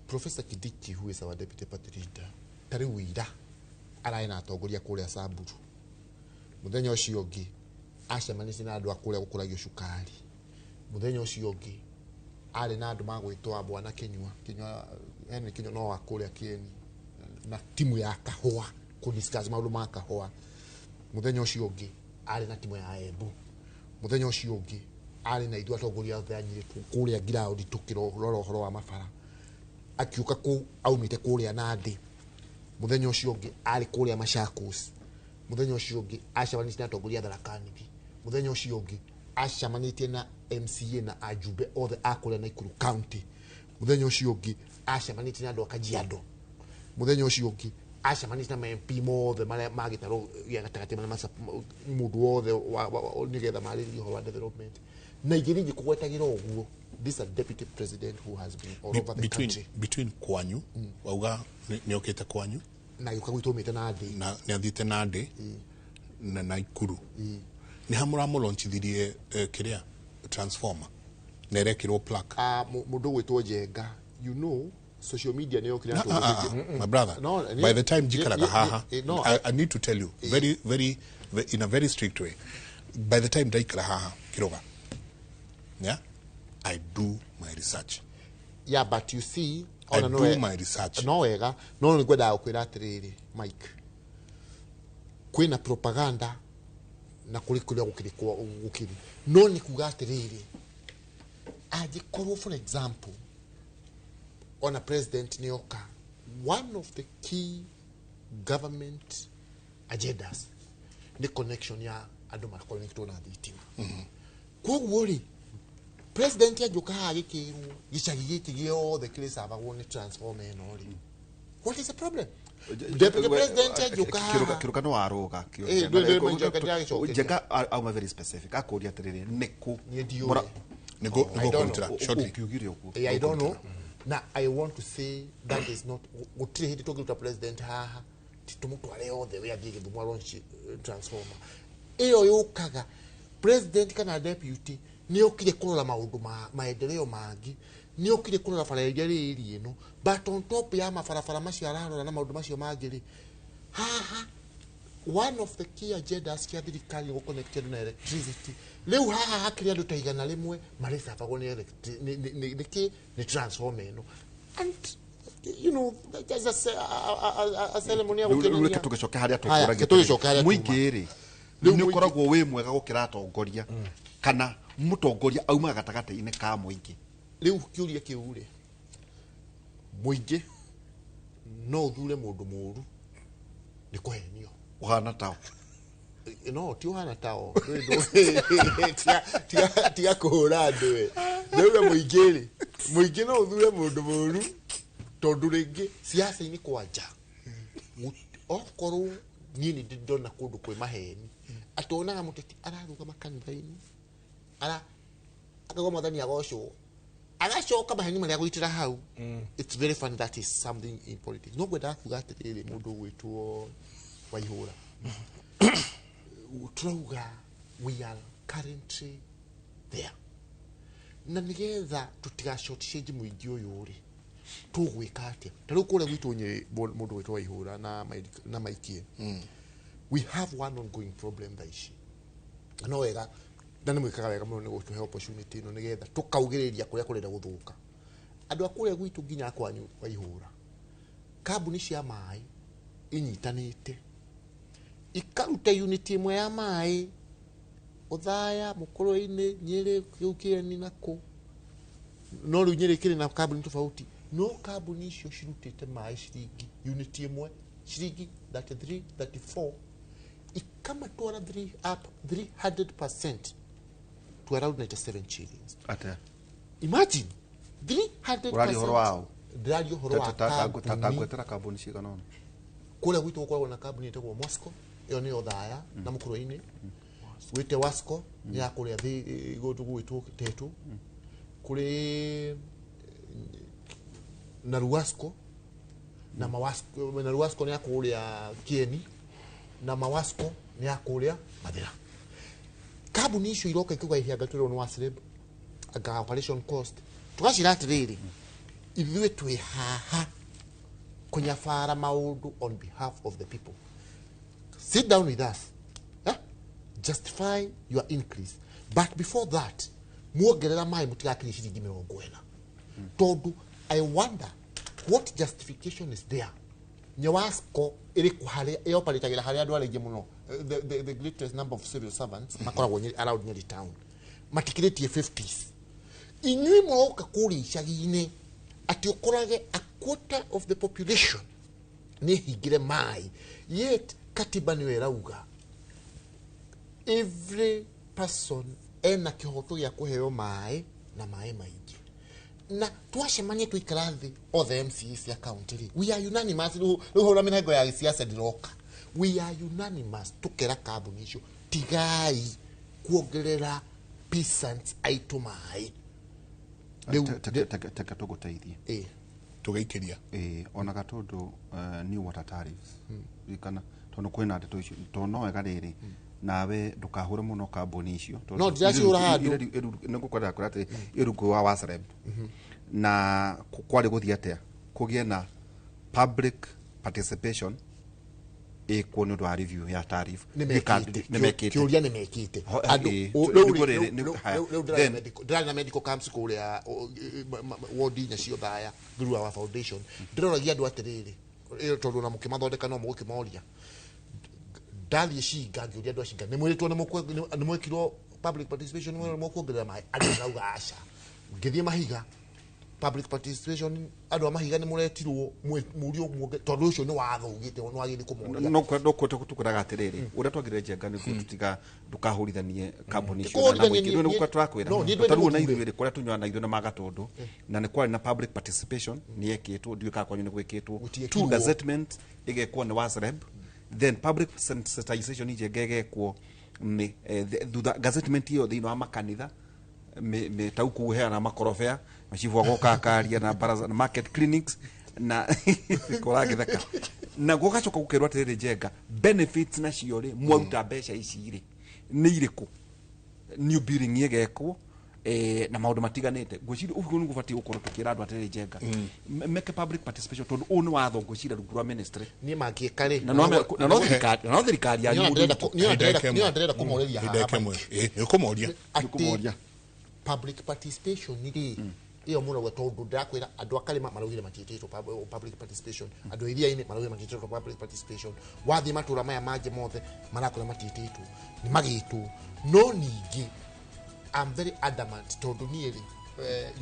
Professor Kindiki, who is our deputy party leader, ta rĩu ira ararĩ na atongoria kũrĩa Samburu. Mũthenya ũcio ũngĩ acemanirie na andũ a kũrĩa gũkũragio cukari. Mũthenya ũcio ũngĩ arĩ na andũ magwĩtwo Bwana Kinyua, Kinyua, Henry Kinyua no wa kũrĩa Kieni, na timu ya kahũa kũ discuss maũndũ ma kahũa. Mũthenya ũcio ũngĩ arĩ na timu ya Embu. Mũthenya ũcio ũngĩ arĩ na ithuĩ atongoria othe a Nyĩrĩ kũrĩa ground tũkĩrora ũhoro wa mabara. Akiũka kũu aumĩte kũrĩa Nandi. Mũthenya ũcio ũngĩ arĩ kũrĩa Machakos. Mũthenya ũcio ũngĩ acemanĩtie na atongoria a Tharaka Nithi. Mũthenya ũcio ũngĩ acemanĩtie na MCA na ajumbe othe a kũrĩa Nakuru County. Mũthenya ũcio ũngĩ acemanĩtie na andũ a Kajiado. Mũthenya ũcio ũngĩ acemanĩtie na ma MP mothe marĩa ma gĩtarũ gĩa gatagatĩ, marĩa mũndũ wothe nĩgetha marĩrĩrie ũhoro wa development. Na ingĩ ningĩ kũgwetagĩra ũguo. This is a deputy president who has been all over the country. Between kwanyu, wauga nĩ okĩte kwanyu? Na gĩũka gwitũ aumĩte Nandi. Na nĩ athiĩte Nandi na Nakuru. Nĩ ha mũramũlaunchithirie, kĩrĩa transformer? Na ĩrekĩrwo plaque. Ah, mũndũ gwĩtwo Njenga, you know, social media nĩyo kĩrĩa. Ah, ah, ah, my brother, No, by the time njikaraga haha, no. I need to tell you very, very, in a very strict way, by the time ndaikara haha Kiroga, yeah, I do my research. Yeah, but you see, I ona no do my research. No wega, no nĩ ngwendaga gũkwĩra atĩrĩrĩ, Mike, kwĩna propaganda na kũrĩ kũrĩa gũkĩrĩ gũkĩrĩ, no nĩ kuga atĩrĩrĩ, angĩkorwo, for example, ona president nĩ oka, one of the key government agendas nĩ connection ya andũ makonectwo na thitima. Koguo rĩ, president angĩũka haha gĩkĩrwo gĩcagi gĩkĩ gĩothe kĩrĩcabagwo nĩ transformer ĩno rĩ, what is the problem? Deputy president angĩũka haha. Kiruka no waruga. Eh, Njenga ndagĩcokeria. Njenga auma very specific, akũria atĩrĩrĩ, nĩkũ? Niĩ ndiũĩ. Nĩguo I don't know. kũrutĩra shortly. Ũkiugire ũguo. Eh, I don't know. Na I want to say that is not, gũtirĩ hĩndĩ tũngĩruta president haha ti tũmũtware othe we athiĩ Gĩthumo launch transformer ĩyo. Yũkaga president kana deputy nĩ okire kũrora maũndũ ma maendeleo mangĩ, nĩ okire kũrora bara ĩrĩa rĩri ĩno, but on top ya mabarabara macio ararora na maũndũ macio mangĩ rĩ, haha one of the key agendas cia thirikari nĩ gũconnect andũ na electricity. Rĩu haha hakĩrĩ andũ ta 100 marĩcabagwo nĩ nĩ kĩ, nĩ transformer ĩno, and you know, there's a ceremony ya Rĩu gũkenania. reke tũgĩcoke harĩa Haya, tũkũragia. tũgĩcoke harĩa Mũingĩ rĩ, Rĩu nĩ mũingĩ- ũkoragwo wĩ mwega gũkĩra atongoria, kana mũtongoria aumaga gatagatĩ-inĩ ka mũingĩ? Rĩu kĩũria kĩu rĩ, mũingĩ no ũthure mũndũ mũũru nĩ kũhenio. Ũhana tao? No ti ũhana tao. Tiga kũhũra andũ we. Ndauga mũingĩ rĩ, mũingĩ no ũthure mũndũ mũũru tondũ rĩngĩ siasa-inĩ kwanja okorwo niĩ nĩ ndĩ ndona kũndũ kwĩ maheni atĩ wonaga mũteti ararũgama kanitha-inĩ ara akauga mwathani agocwo, agacoka maheni marĩa agũitĩra hau. It's very funny, that is something in politics. No ngwendaga kuga atĩrĩrĩ, mũndũ ũgwĩtwo Waihũra, turauga we are currently there, na nigetha tutiga short change mũingĩ ũyũ rĩ, tũgwĩka atĩa? Ta rĩu kũrĩa gwitũ Nyĩrĩ, mũndũ gwĩtwo Waihũra na Maikie, we have one ongoing problem thaa ici. Na no wega na nĩ mwĩkaga wega mũno nĩ gũtũhe opportunity ĩno nĩgetha tũkaugĩrĩria kũrĩa kũrenda gũthũka. Andũ a kũrĩa gwitũ nginya kwanyu Waihũra, kambuni cia maĩ inyitanĩte ikaruta unit ĩmwe ya maĩ Othaya, Mũkũrwe-inĩ, Nyĩrĩ, kĩu kĩeni na kũ, no rĩu Nyĩrĩ kĩrĩ na kambuni tofauti, no kambuni icio cirutĩte maĩ ciringi unit ĩmwe ciringi 33 34, ikamatwara 3 up 300% to around 97 shillings. Atĩa? Imagine, 300%. Ũraria ũhoro wa ũ? Ndĩraria ũhoro wa kambuni. Tangwetera kambuni cigana ũna. Kũrĩa gwitũ gũkoragwo na kambuni ĩtagwo Moscow, ĩyo nĩyo Thaya na Mũkũrwe-inĩ, wĩte Wasco nĩ ya kũrĩa thĩ gũndũ gwĩtwo Tetu, kũrĩ na Ruasco na Mawasco, na Ruasco nĩ ya kũrĩa Kieni, na Mawasco nĩ ya kũrĩa Mathĩra. Kambuni icio iroka ikauga ihĩanga twĩrwo nĩ Wasleb anga operation cost. Tũgacira atĩrĩrĩ, ithuĩ twĩ haha kũnyabara maũndũ on behalf of the people. Sit down with us, eh? Justify your increase, but before that muongerera maĩ mũtigakirie ciringi 40, tondũ I wonder what justification is there. Nyawasco ĩrĩ kũ harĩa ĩoparatagĩra harĩa andũ arĩa aingĩ mũno, the greatest number of civil servants makoragwo around Nyeri town, matikĩrĩtie 50s. Inyuĩ mũroka kũrĩa icagi-inĩ atĩ ũkorage a quarter of the population nĩ hingire maĩ, yet katiba nĩyo ĩrauga every person ena kĩhoto gĩa kũheo maĩ na maĩ maingĩ. Na twacemania twaikara thĩ othe MCAs cia county rĩ, we are unanimous. Rĩu hũra mĩrengo ya gĩsiasa ndĩroka, we are unanimous tũkera kambuni icio tigai kuongerera peasants aitũ maĩ. Rĩu Teke tũgũteithie. Ĩ. Tũgĩikĩria. Ĩĩ, onaga tondũ new water tariffs, kana tondũ kwĩna ndeto icio, tondũ no wega rĩrĩ Nawe ndũkahũre mũno kambuni icio. No, ndĩracihũra handũ. Nĩngũkwenda kwĩra atĩ ĩ rungu wa WASREB na kwarĩ gũthiĩ atĩa kũgĩe na public participation ĩkwo nĩ ũndũ wa review ya tariff. Nĩ Nĩmekĩte. Kĩũria nĩ mekĩte. Andũ rĩu rĩrĩ, haya. rĩu ndĩrarĩ na medical camps kũrĩa ward inya cio thaya through our foundation. Ndĩroragia andũ atĩrĩrĩ, ĩyo tondũ ona mũkĩmathondeka no mũgũkĩmoria. Ndathiĩ Cinga ngĩũria andũ a Cinga, nĩ mwĩrĩtwo nĩ mwekirwo public participation, nĩ mũkuongerera maĩ? Andũ marauga aca. Ngĩthiĩ Mahiga, public participation, andũ a Mahiga nĩ mũretirwo mũrio tondũ ũcio nĩ watho ugĩte nĩ wagĩrĩire kũmoria. No tukwĩraga atĩrĩrĩ, ũrĩa twagĩrĩire Njenga nĩguo tutiga ndũkahũrithanie kambuni icio Kũhũrithania na mũingĩ. Nĩguo tũrakwĩra. No, niĩ ndwende Tarĩu ona mũthure. ithuĩ rĩ, kũrĩa tũnyuaga na ithuĩ na Magatũndũ na nĩ kwarĩ na public participation nĩ yekĩtwo, ndiũĩ kana kwanyu nĩ gwĩkĩtwo. Gũtiekirwo. Two gazettement ĩgekwo nĩ WASREB, then public sensitization Njenga ĩgekwo nĩ thutha gazettement ĩyo thĩinĩ wa makanitha tau kũu heana makorobea macibũ agoka akaria na baraza na market clinics na kũragĩtheka na gũgacoka gũkerwo atĩrĩrĩ, Njenga, benefits nacio rĩ, mwaruta mbeca ici rĩ, nĩ irĩkũ? New building ĩgekwo na maũndũ matiganĩte. Ngwĩciria ũguo nĩguo batiĩ gũkorwo tũkĩra andũ atĩrĩrĩ, Njenga, make public participation tondũ ũũ nĩ watho ngwĩciria rungu rwa ministry. Niĩ mangĩka rĩ, Na no thirikari yanyu niĩ mũndũ ona ndĩrenda kũmorĩria Ihinda haha. ĩmwe nĩ ũkũmoria. Atĩ Nĩkũmoria. public participation rĩ, ĩyo mũrauga, tondũ ndĩrakwĩra andũ a Karĩma maraugire matiĩtĩtwo public participation, andũ a Iria-inĩ maraugire matiĩtĩtwo public participation, wathiĩ matũra maya mangĩ mothe marakwĩra matiĩtĩtwo, nĩ magĩtwo. No ningĩ I'm very adamant tondũ niĩ rĩ,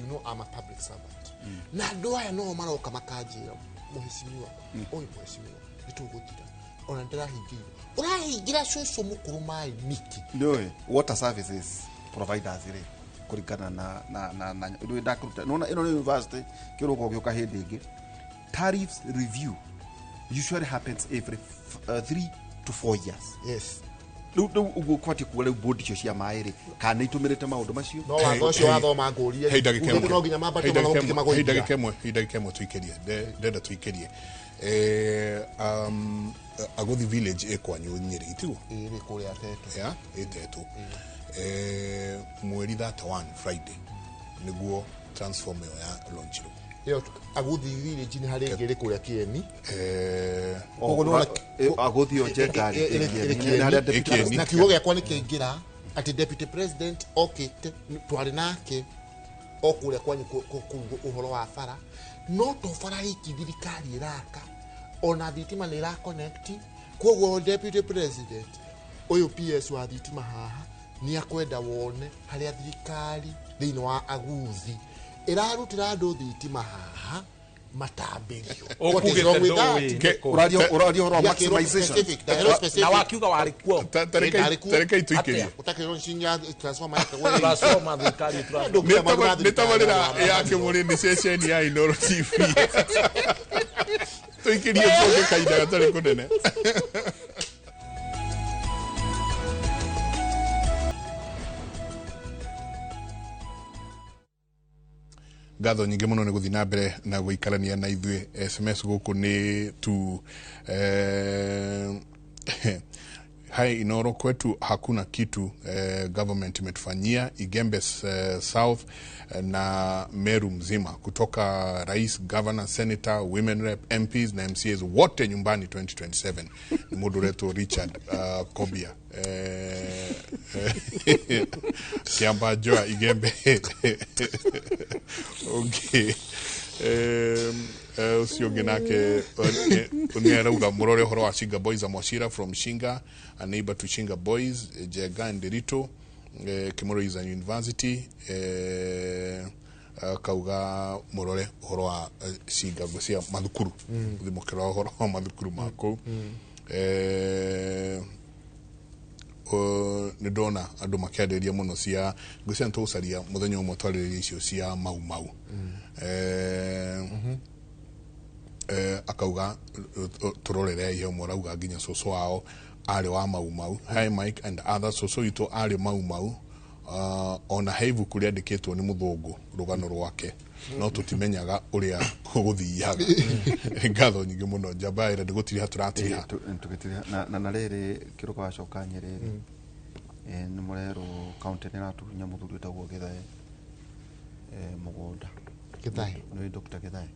you know I'm a public servant, na andũ aya no maroka makanjĩra, mũhecimiwa ũyũ, mũhecimiwa, nĩ tũgũthira ona ndĩrahingĩirwo, ũrahingĩra cũcũ mũkũrũ maĩ nĩkĩ? Nĩũĩ water services providers rĩ, kũringana na rĩu ndakũruta nona ĩno nĩ university kĩrũgo gĩũka hĩndĩ ĩngĩ. Tariffs review usually happens every 3 to 4 years. Rĩu ũguo kwati kuga rĩu board icio cia maĩ rĩ, kana nĩ itũmĩrĩte maũndũ macio? No watho ũcio wathoma ngũrie Hei ndagĩka ĩmwe. no nginya mambatwo Hei ndagĩka magũkĩte ĩmwe. Hei magũithia. ndagĩka ĩmwe, hei ndagĩka ĩmwe tũikĩrie. Ndenda tũikĩrie. Aguthi village ĩ kwanyu Nyĩrĩ, itiguo? Ĩrĩ kũrĩa Teto. Ya ĩtetwo mweri 31 Friday nĩguo transform ĩyo ya launchirwo. Ĩyo Aguthi village nĩ harĩ ĩngĩ ĩrĩ kũrĩa Kĩeni. O, Koguo nĩwona- Aguthi ĩyo Njenga rĩ, Ĩrĩ ĩ Kĩeni. Nĩ harĩa Kĩeni. deputy Kĩeni. Na kiugo gĩakwa nĩ kĩaingĩra atĩ deputy president okĩte twarĩ nake o kũrĩa kwanyu kũu ũhoro wa bara, no to bara iki thirikari ĩraka, ona thitima nĩ ĩra connect. Koguo deputy president ũyũ PS wa thitima haha nĩ akwenda wone harĩa thirikari thĩinĩ wa Aguthi ĩrarutĩra andũ thitima haha matambĩrio. What is wrong with that? Ũkugĩte Ũraria ũhoro wa Ndakĩrwo maximization. specific, ndakĩrwo specific. Na wakiuga warĩ kuo. Ndarĩ kuo. Tareka ituikĩrie. Ũtakĩrwo cinya transformer yakagwo. Transformer thirikari transformer. Ndũngĩra maũndũ ma Nĩ tabarĩra thirikari. ya Kĩmũrĩ, nĩ ceceni ya Inooro TV. Tũikĩrie tuoke kahinda gatarĩ kũnene. Ngatho nyingĩ mũno nĩ gũthiĩ na mbere na gũikarania na ithuĩ. SMS gũkũ nĩ tu hai Inoro kwetu hakuna kitu government imetufanyia Igembe South na Meru mzima, kutoka rais, governor, senator, women rep, MPs na MCAs wote nyumbani 2027. Ni mũndũ ũretwo Richard Kobia Kiamba Joa Igembe. Okay. Ũcio ũngĩ nake nĩ arauga mũrore ũhoro wa Shinga Boys, Amwashira from Shinga, a neighbor to Shinga Boys, Jenga and Derito. Kimoro is a university. Akauga mũrore ũhoro wa Shinga cia mathukuru, gũthiĩ mũkĩrora ũhoro wa mathukuru ma kũu. Nĩ ndona andũ makĩarĩria mũno cia ngwĩciria nĩ tũgũcaria mũthenya ũmwe twarĩrĩria icio cia Mau Mau. Akauga tũrorere ihe ũmwe arauga nginya cũcũ wao arĩ wa Mau Mau. Hi Mike and others, cũcũ witũ arĩ Mau Mau. Ona he ibuku rĩandĩkĩtwo nĩ mũthũngũ rũgano rwake, no tũtimenyaga ũrĩa Nĩguo gũthiaga. Ngatho nyingĩ mũno njamba ĩrĩa ndĩgũtiriha tũratiriha. Tũgĩtiriha na rĩrĩ kĩrũka wacoka Nyĩrĩ nĩ mũrerwo kaunti nĩ ĩratunya mũthuri wĩtagwo Gĩthae mũgũnda. Gĩthae. Nĩ Dr. Gĩthae.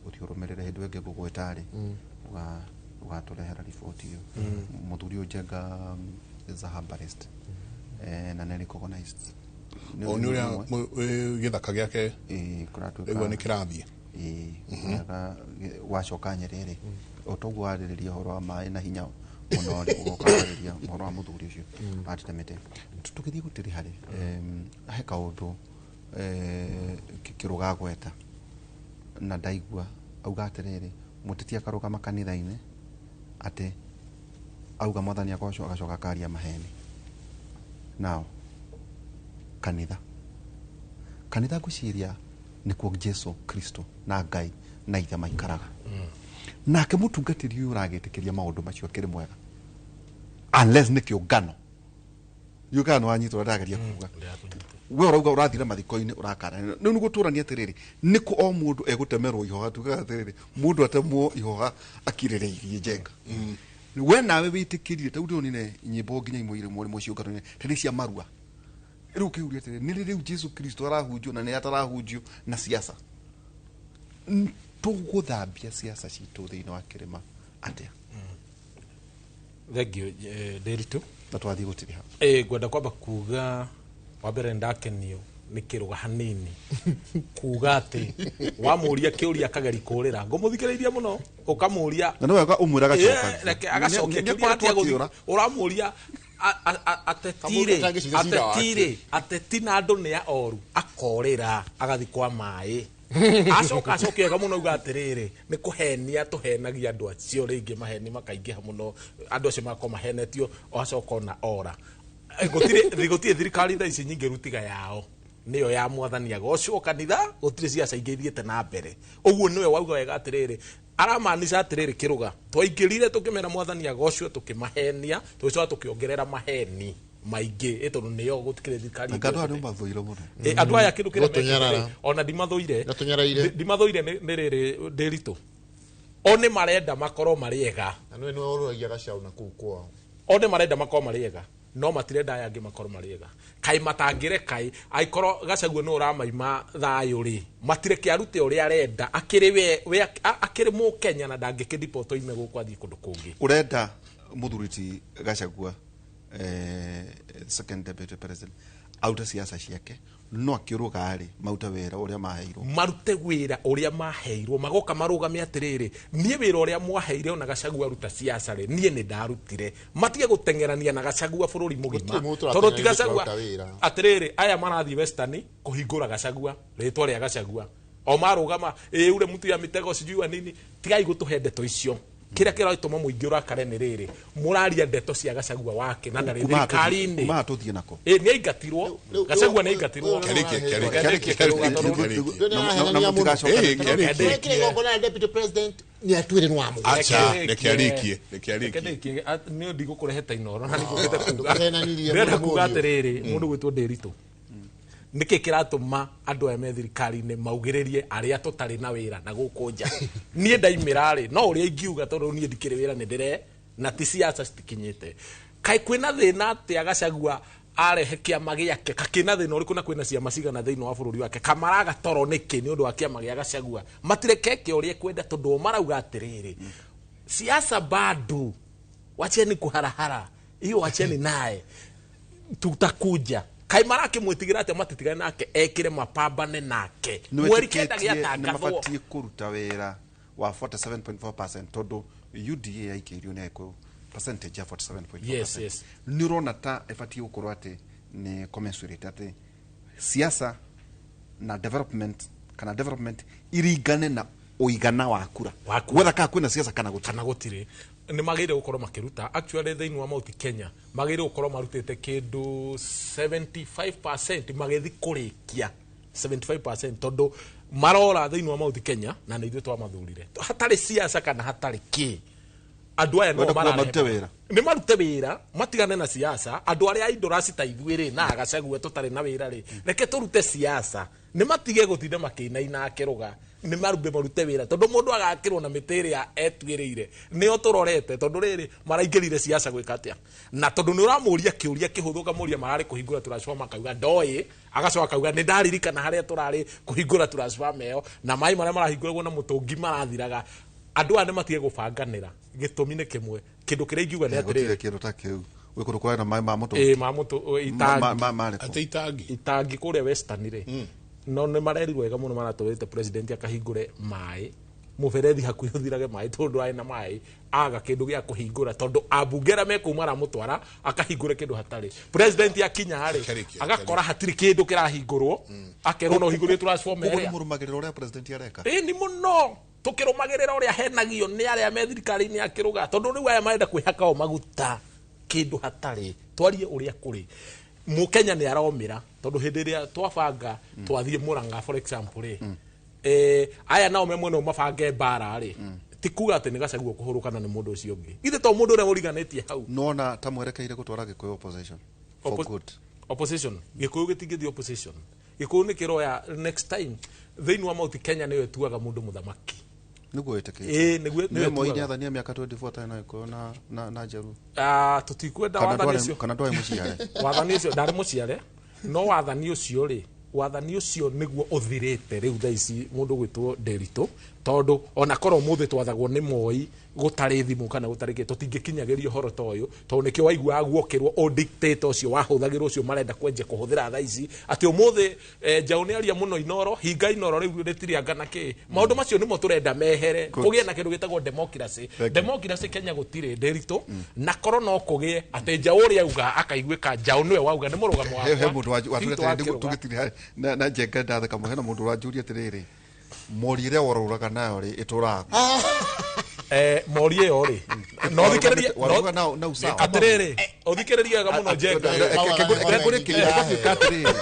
Ũthiĩ ũrũmĩrĩre hĩndĩ ĩyo ĩngĩ ngũgwĩta rĩ ũgatũrehera riboti ĩyo. Mũthuri ũyũ Njenga is a herbalist na nĩ recognized. O nĩ ũrĩa gĩthaka gĩake kũratuĩka rĩu nĩ kĩrathiĩ. Wacoka Nyĩrĩ rĩ o toguo warĩrĩria ũhoro wa maĩ na hinya mũno rĩ ũgoka warĩrĩria ũhoro wa mũthuri ũcio atete mĩtĩ. Tũgĩthiĩ gũtiriha rĩ he kaũndũ kĩrũga gweta na ndaigua auga atĩrĩrĩ mũteti akarũgama kanitha-inĩ atĩ auga mwathani agocwo agacoka akaria maheni. Now kanitha ngwĩciria nĩkuo Jesu Kristo na Ngai na ithe maikaraga. Nake mũtungatĩri ũyũ ũragĩtĩkĩria maũndũ macio akĩrĩ mwega unless nĩ kĩũngano yũkana nĩ wanyitwo ndĩrageria kuga we ũrauga ũrathire mathiko-inĩ ũrakana rĩu nĩguo tũranie atĩrĩrĩ nĩkũ o mũndũ egũtemerwo ihoha tugaga atĩrĩrĩ mũndũ atemwo ihoha akirĩrĩirie Njenga. We nawe wĩtĩkĩrire ta rĩu ndĩronire nyĩmbo nginya imwe irĩ mũrĩ mũciũngano-inĩ tarĩ cia marua rĩu kĩũria atĩrĩrĩ nĩ rĩ rĩu Jesu Kristo arahunjio na nĩ atarahunjio na siasa. Tũgũthambia siasa citũ thĩinĩ wa kĩrĩma atĩa? Thank you, Ndiritu. Na twathiĩ gũtiriha. Ngwenda kwamba kuga wa mbere ndakenio nĩ kĩrũga hanini kuga atĩ wamũria kĩũria akageri kũrĩra ngũmũthikĩrĩirie mũno ũkamũria Na nĩ wega ũmwĩre agacoka. Reke agacokia Nĩ kĩũria akoretwo atige gũthi- akĩũra. ũramũria atetirĩ Kamũndũ atangĩciria cira wake. atetirĩ ateti na andũ nĩ a oru akorĩra agathi kwa maĩ acoka acokia wega mũno auga atĩrĩrĩ nĩ kũhenia tũhenagia andũ acio rĩngĩ maheni makaingĩha mũno andũ acio magakorwo mahenetio acoka ona ora. Gũtirĩ thirikari thaa ici nyingĩ rutiga yao nĩyo ya mwathani agocwo kanitha gũtirĩ ciaca ingĩ ithiĩte na mbere ũguo nĩwe wauga wega atĩrĩrĩ aramaanisha atĩrĩrĩ kĩrũga twaingĩrire tũkĩmera mwathani agocwo tũkĩmahenia tũgĩcoka tũkĩongerera maheni maingĩ tondũ nĩyo gũtikĩrĩ thirikari Anga andũ aya nĩ mathũire mũno. Andũ aya kĩndũ kĩrĩa Gũtũnyarara. mekĩte rĩ, ona ndimathũire. Gatũnyaraire. Ndimathũire nĩ rĩrĩ ndĩritũ o nĩ marenda makorwo marĩ ega. Na nĩwe nĩwe ũrũragia gacaũ na kũu kwao. O nĩ marenda makorwo marĩ ega no matirenda aya angĩ makorwo marĩ ega kaĩ matangĩreka ĩ angĩkorwo Gachagua nĩ ũramaima thayũ rĩ matireke arute ũrĩa arenda akĩrĩ we akĩrĩ mũkenya na ndangĩkĩdipotwo oime gũkũ athiĩ kũndũ kũngĩ. Ũrenda mũthuri ti Gachagua second deputy president arute siasa ciake no akĩrũga rĩ marute wĩra ũrĩa maheirwo. Marute wĩra ũrĩa maheirwo magoka marũgame atĩrĩrĩ niĩ wĩra ũrĩa mwaheire ona Gachagua aruta siasa rĩ niĩ nĩ ndarutire matige gũteng'erania na Gachagua bũrũri mũgima Gũtirĩ mũndũ tondũ ti ũrateng'eranĩtie Gachagua kũruta wĩra. atĩrĩrĩ aya marathiĩ Western kũhingũra Gachagua rĩtwa rĩa Gachagua o marũgama ĩ ule mtu ya mitego sijui wa nini tigai gũtũhe ndeto icio kĩrĩa kĩratũma mũingĩ ũrakare nĩ rĩrĩ mũraria ndeto cia Gachagua wake na ndarĩ thirikari-inĩ. Kuma tũthiĩ nako. Nĩ aingatirwo Gachagua nĩ aingatirwo. Kĩarĩkie, kĩarĩkie, Kĩarĩkie, kĩarĩkie, kĩarĩkie. kĩarĩkie. Na mũtigacoka. Kĩarĩkie. Wekire igongona rĩa deputy president nĩ atuĩre nĩ wa mũgũnda. Acha, reke arĩkie, reke Reke arĩkie. ndĩkie, nĩ ndigũkũrehe ta inoro na nĩngũkĩte kuga Ndũkũhenanirie, ndĩrenda mũndũ kuga mũriũ. atĩrĩrĩ mũndũ gwĩtwo Ndĩritũ nĩkĩ kĩratũma andũ aya me thirikari-inĩ maugĩrĩrie arĩa tũtarĩ na wĩra na gũkũ nja niĩ ndaimĩra rĩ no ũrĩa ingiuga tondũ niĩ ndikĩrĩ wĩra nĩ ndĩre na ti siasa citikinyĩte kaĩ kwĩna thĩna atĩa Gachagua arehe kĩama gĩake kakĩna thĩna ũrĩkũ na kwĩna ciama cigana thĩinĩ wa bũrũri wake kamaraga toro nĩkĩ nĩ ũndũ wa kĩama gĩa Gachagua matireke ũrĩa ekwenda tondũ o marauga atĩrĩrĩ siasa bado wacheni kuharahara hiyo wacheni naye tutakuja kai marakĩmwĩtigĩra atĩa matitigane nake ekĩre mapambane nake mweri kenda nĩ gĩatangathwo mabatiĩ kũruta wĩra wa 47.4% tondũ UDA yaikĩirio nĩ Agĩkũyũ percentage ya 47.4%. Yes, yes. Nĩ ũrona ta ĩbatiĩ gũkorwo atĩ nĩ commensurate atĩ siasa na development kana development iringane na ũigana wa kura Wa kura. wetha kana kwĩna siasa kana gũtirĩ. Kana gũtirĩ nĩ magĩrĩire gũkorwo makĩruta actually thĩinĩ wa Mount Kenya magĩrĩire gũkorwo marutĩte kĩndũ 75% magĩthiĩ kũrĩkia 75% tondũ marora thĩinĩ wa Mount Kenya na nĩ ithuĩ twamathurire hatarĩ siasa kana hatarĩ kĩ andũ aya no Wenda kuga mararehe marute wĩra. Nĩ marute wĩra matigane na siasa andũ arĩa aindũraci ta ithuĩ rĩ na Gachagua tũtarĩ na wĩra rĩ reke tũrute siasa nĩ matige gũtinda makĩinaina akĩrũga Nĩ marumbe marute wĩra, tondũ mũndũ agakĩrwo na mĩtĩ ĩrĩa etuĩrĩire nĩyo tũrorete, tondũ rĩrĩ maraingĩrire siasa gwĩka atĩa? Na tondũ nĩ ũramũria kĩũria kĩhũthũ, ũkamũria mararĩ kũhingũra transformer, akauga ndoĩ, agacoka akauga nĩ ndaririkana harĩa tũrarĩ kũhingũra transformer ĩyo na maĩ marĩa marahingũragwo na mũtũngi marathiraga. Andũ aya nĩ matige gũbanganĩra. Gĩtũmi nĩ kĩmwe, kĩndũ kĩrĩa ingiuga nĩ Gũtirĩ atĩrĩrĩ, kĩndũ ta kĩu gwĩ kũndũ kũrarĩ na maĩ ma mũtũ. Ĩ ma mũtũ itangi. Marĩkũ? Atĩ itangi? Itangi kũrĩa Western rĩ, no nĩ marerirwo wega mũno, maratwarĩte president akahingũre maĩ, mũberethi hakuhĩ ũthirage maĩ tondũ ndwarĩ na maĩ, aga kĩndũ gĩa kũhingũra, tondũ ambunge arĩa me kũu maramũtwara akahingũre kĩndũ hatarĩ. President akinya rĩ, Kĩarĩkia, agakora hatirĩ kĩndũ kĩrahingũrwo, akerwo no ũhingũrie transformer Koguo nĩ ĩrĩa. mũrũmagĩrĩra ũrĩa president areka? Ĩĩ, nĩ mũno tũkĩrũmagĩrĩra ũrĩa henagio nĩ arĩa me thirikari-inĩ ya kĩrũga, tondũ rĩu aya marenda kwĩhaka o maguta kĩndũ hatarĩ. Twarie ũrĩa kũrĩ, mũkenya nĩ aromĩra, tondũ hĩndĩ ĩrĩa twabanga twathiĩ Mũrang'a, for example rĩ, aya nao me mwena ũyũ mabange mbara rĩ, ti kuga atĩ nĩ Gachagua kũhũrũkana nĩ mũndũ ũcio ũngĩ, ithe to mũndũ ũrĩa mũriganĩtie hau. Nona ta mwerekeire gũtwara Gĩkũyũ opposition for good? Opposition, Gĩkũyũ gĩtingĩthiĩ opposition. Gĩkũyũ nĩ kĩroya next time thĩinĩ wa Mount Kenya nĩyo ĩtuaga mũndũ mũthamaki. Nĩguo ĩtĩkĩte? Ĩĩ, nĩguo nĩyo Nĩ Moi ĩtuaga. nĩathania mĩaka 24 atarĩ na Gĩkũyũ na Njaruo. Ah, tũtikwenda Kana wathani ndwarĩ ũcio. kana ndwarĩ mũciare? Wathani ũcio ndarĩ mũciare, no wathani ũcio rĩ, wathani ũcio nĩguo ũthirĩte rĩu thaa ici, mũndũ gwĩtwo Nderitu, tondũ ona korwo mũthĩ twathagwo nĩ Moi, gũtarĩ thimũ kana gũtarĩ kĩ, tũtingĩkinyagĩria ũhoro ta ũyũ, tondũ nĩkĩo waiguaga guokĩrwo o dictator ũcio wahũthagĩrwo, ũcio marenda kwenjia kũhũthĩra thaa ici, atĩ ũmũthĩ njaũ nĩ aria mũno Inoro, hinga Inoro rĩu rĩtirianga na kĩ. Maũndũ macio nĩmo tũrenda mehere, kũgĩe na kĩndũ gĩtagwo democracy. You. Democracy Kenya gũtirĩ, Nderitu, na korwo no kũgĩe atĩ njaũ ũrĩa auga akaiguĩka njaũ nĩwe wauga, nĩ mũrũgamo He wakwa. mũndũ watũria Tito wa atĩrĩrĩ, Kĩrũga. tũgĩtire na njenga ndatheka mũno, hena mũndũ ũranjũria atĩrĩrĩ, mori ĩrĩa worũraga nayo rĩ ĩtũraga? Mori ĩyo rĩ, no ũthikĩrĩrie Waruga na usawa. Atĩrĩrĩ, ũthikĩrĩrie wega mũno, njenga. Ngũrĩkĩria atĩrĩrĩ,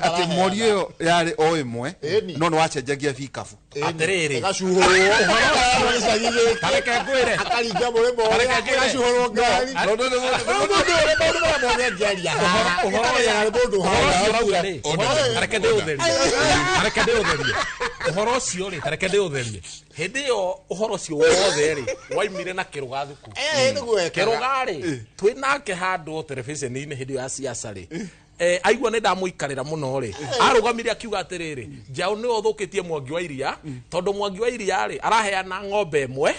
atĩ mori ĩyo yarĩ o ĩmwe, no nĩ wacenjagia bikabu. Atĩrĩrĩ, Ĩgacuhũrwo gĩcagi gĩkĩ, tareke ngwĩre. Akaringa mũrĩmo ũrĩa, Tareke ngwĩre. ĩgacuhũrwo ngari. Rĩu mũndũ ũrĩa maũndũ marĩa mothe angĩaria haha, Ũhoro ĩkamenyaga nĩ mũndũ ũhoro ũcio ũrauga rĩ, Order. ũhoro ũcio, tareke ndĩũtherie, tareke ndĩũtherie ũhoro ũcio rĩ, tareke ndĩũtherie. Hĩndĩ ĩyo ũhoro ũcio wothe rĩ waimire na Kĩrũga thuku. Nĩguo ekaga. Kĩrũga rĩ, twĩ nake handũ televisheni-inĩ hĩndĩ ĩyo ya siasa rĩ, aigua nĩ ndamũikarĩra mũno rĩ, arũgamire akiuga atĩrĩrĩ, njaũ nĩwe ũthũkĩtie Mwangi wa Iria, tondũ Mwangi wa Iria rĩ araheana ng'ombe ĩmwe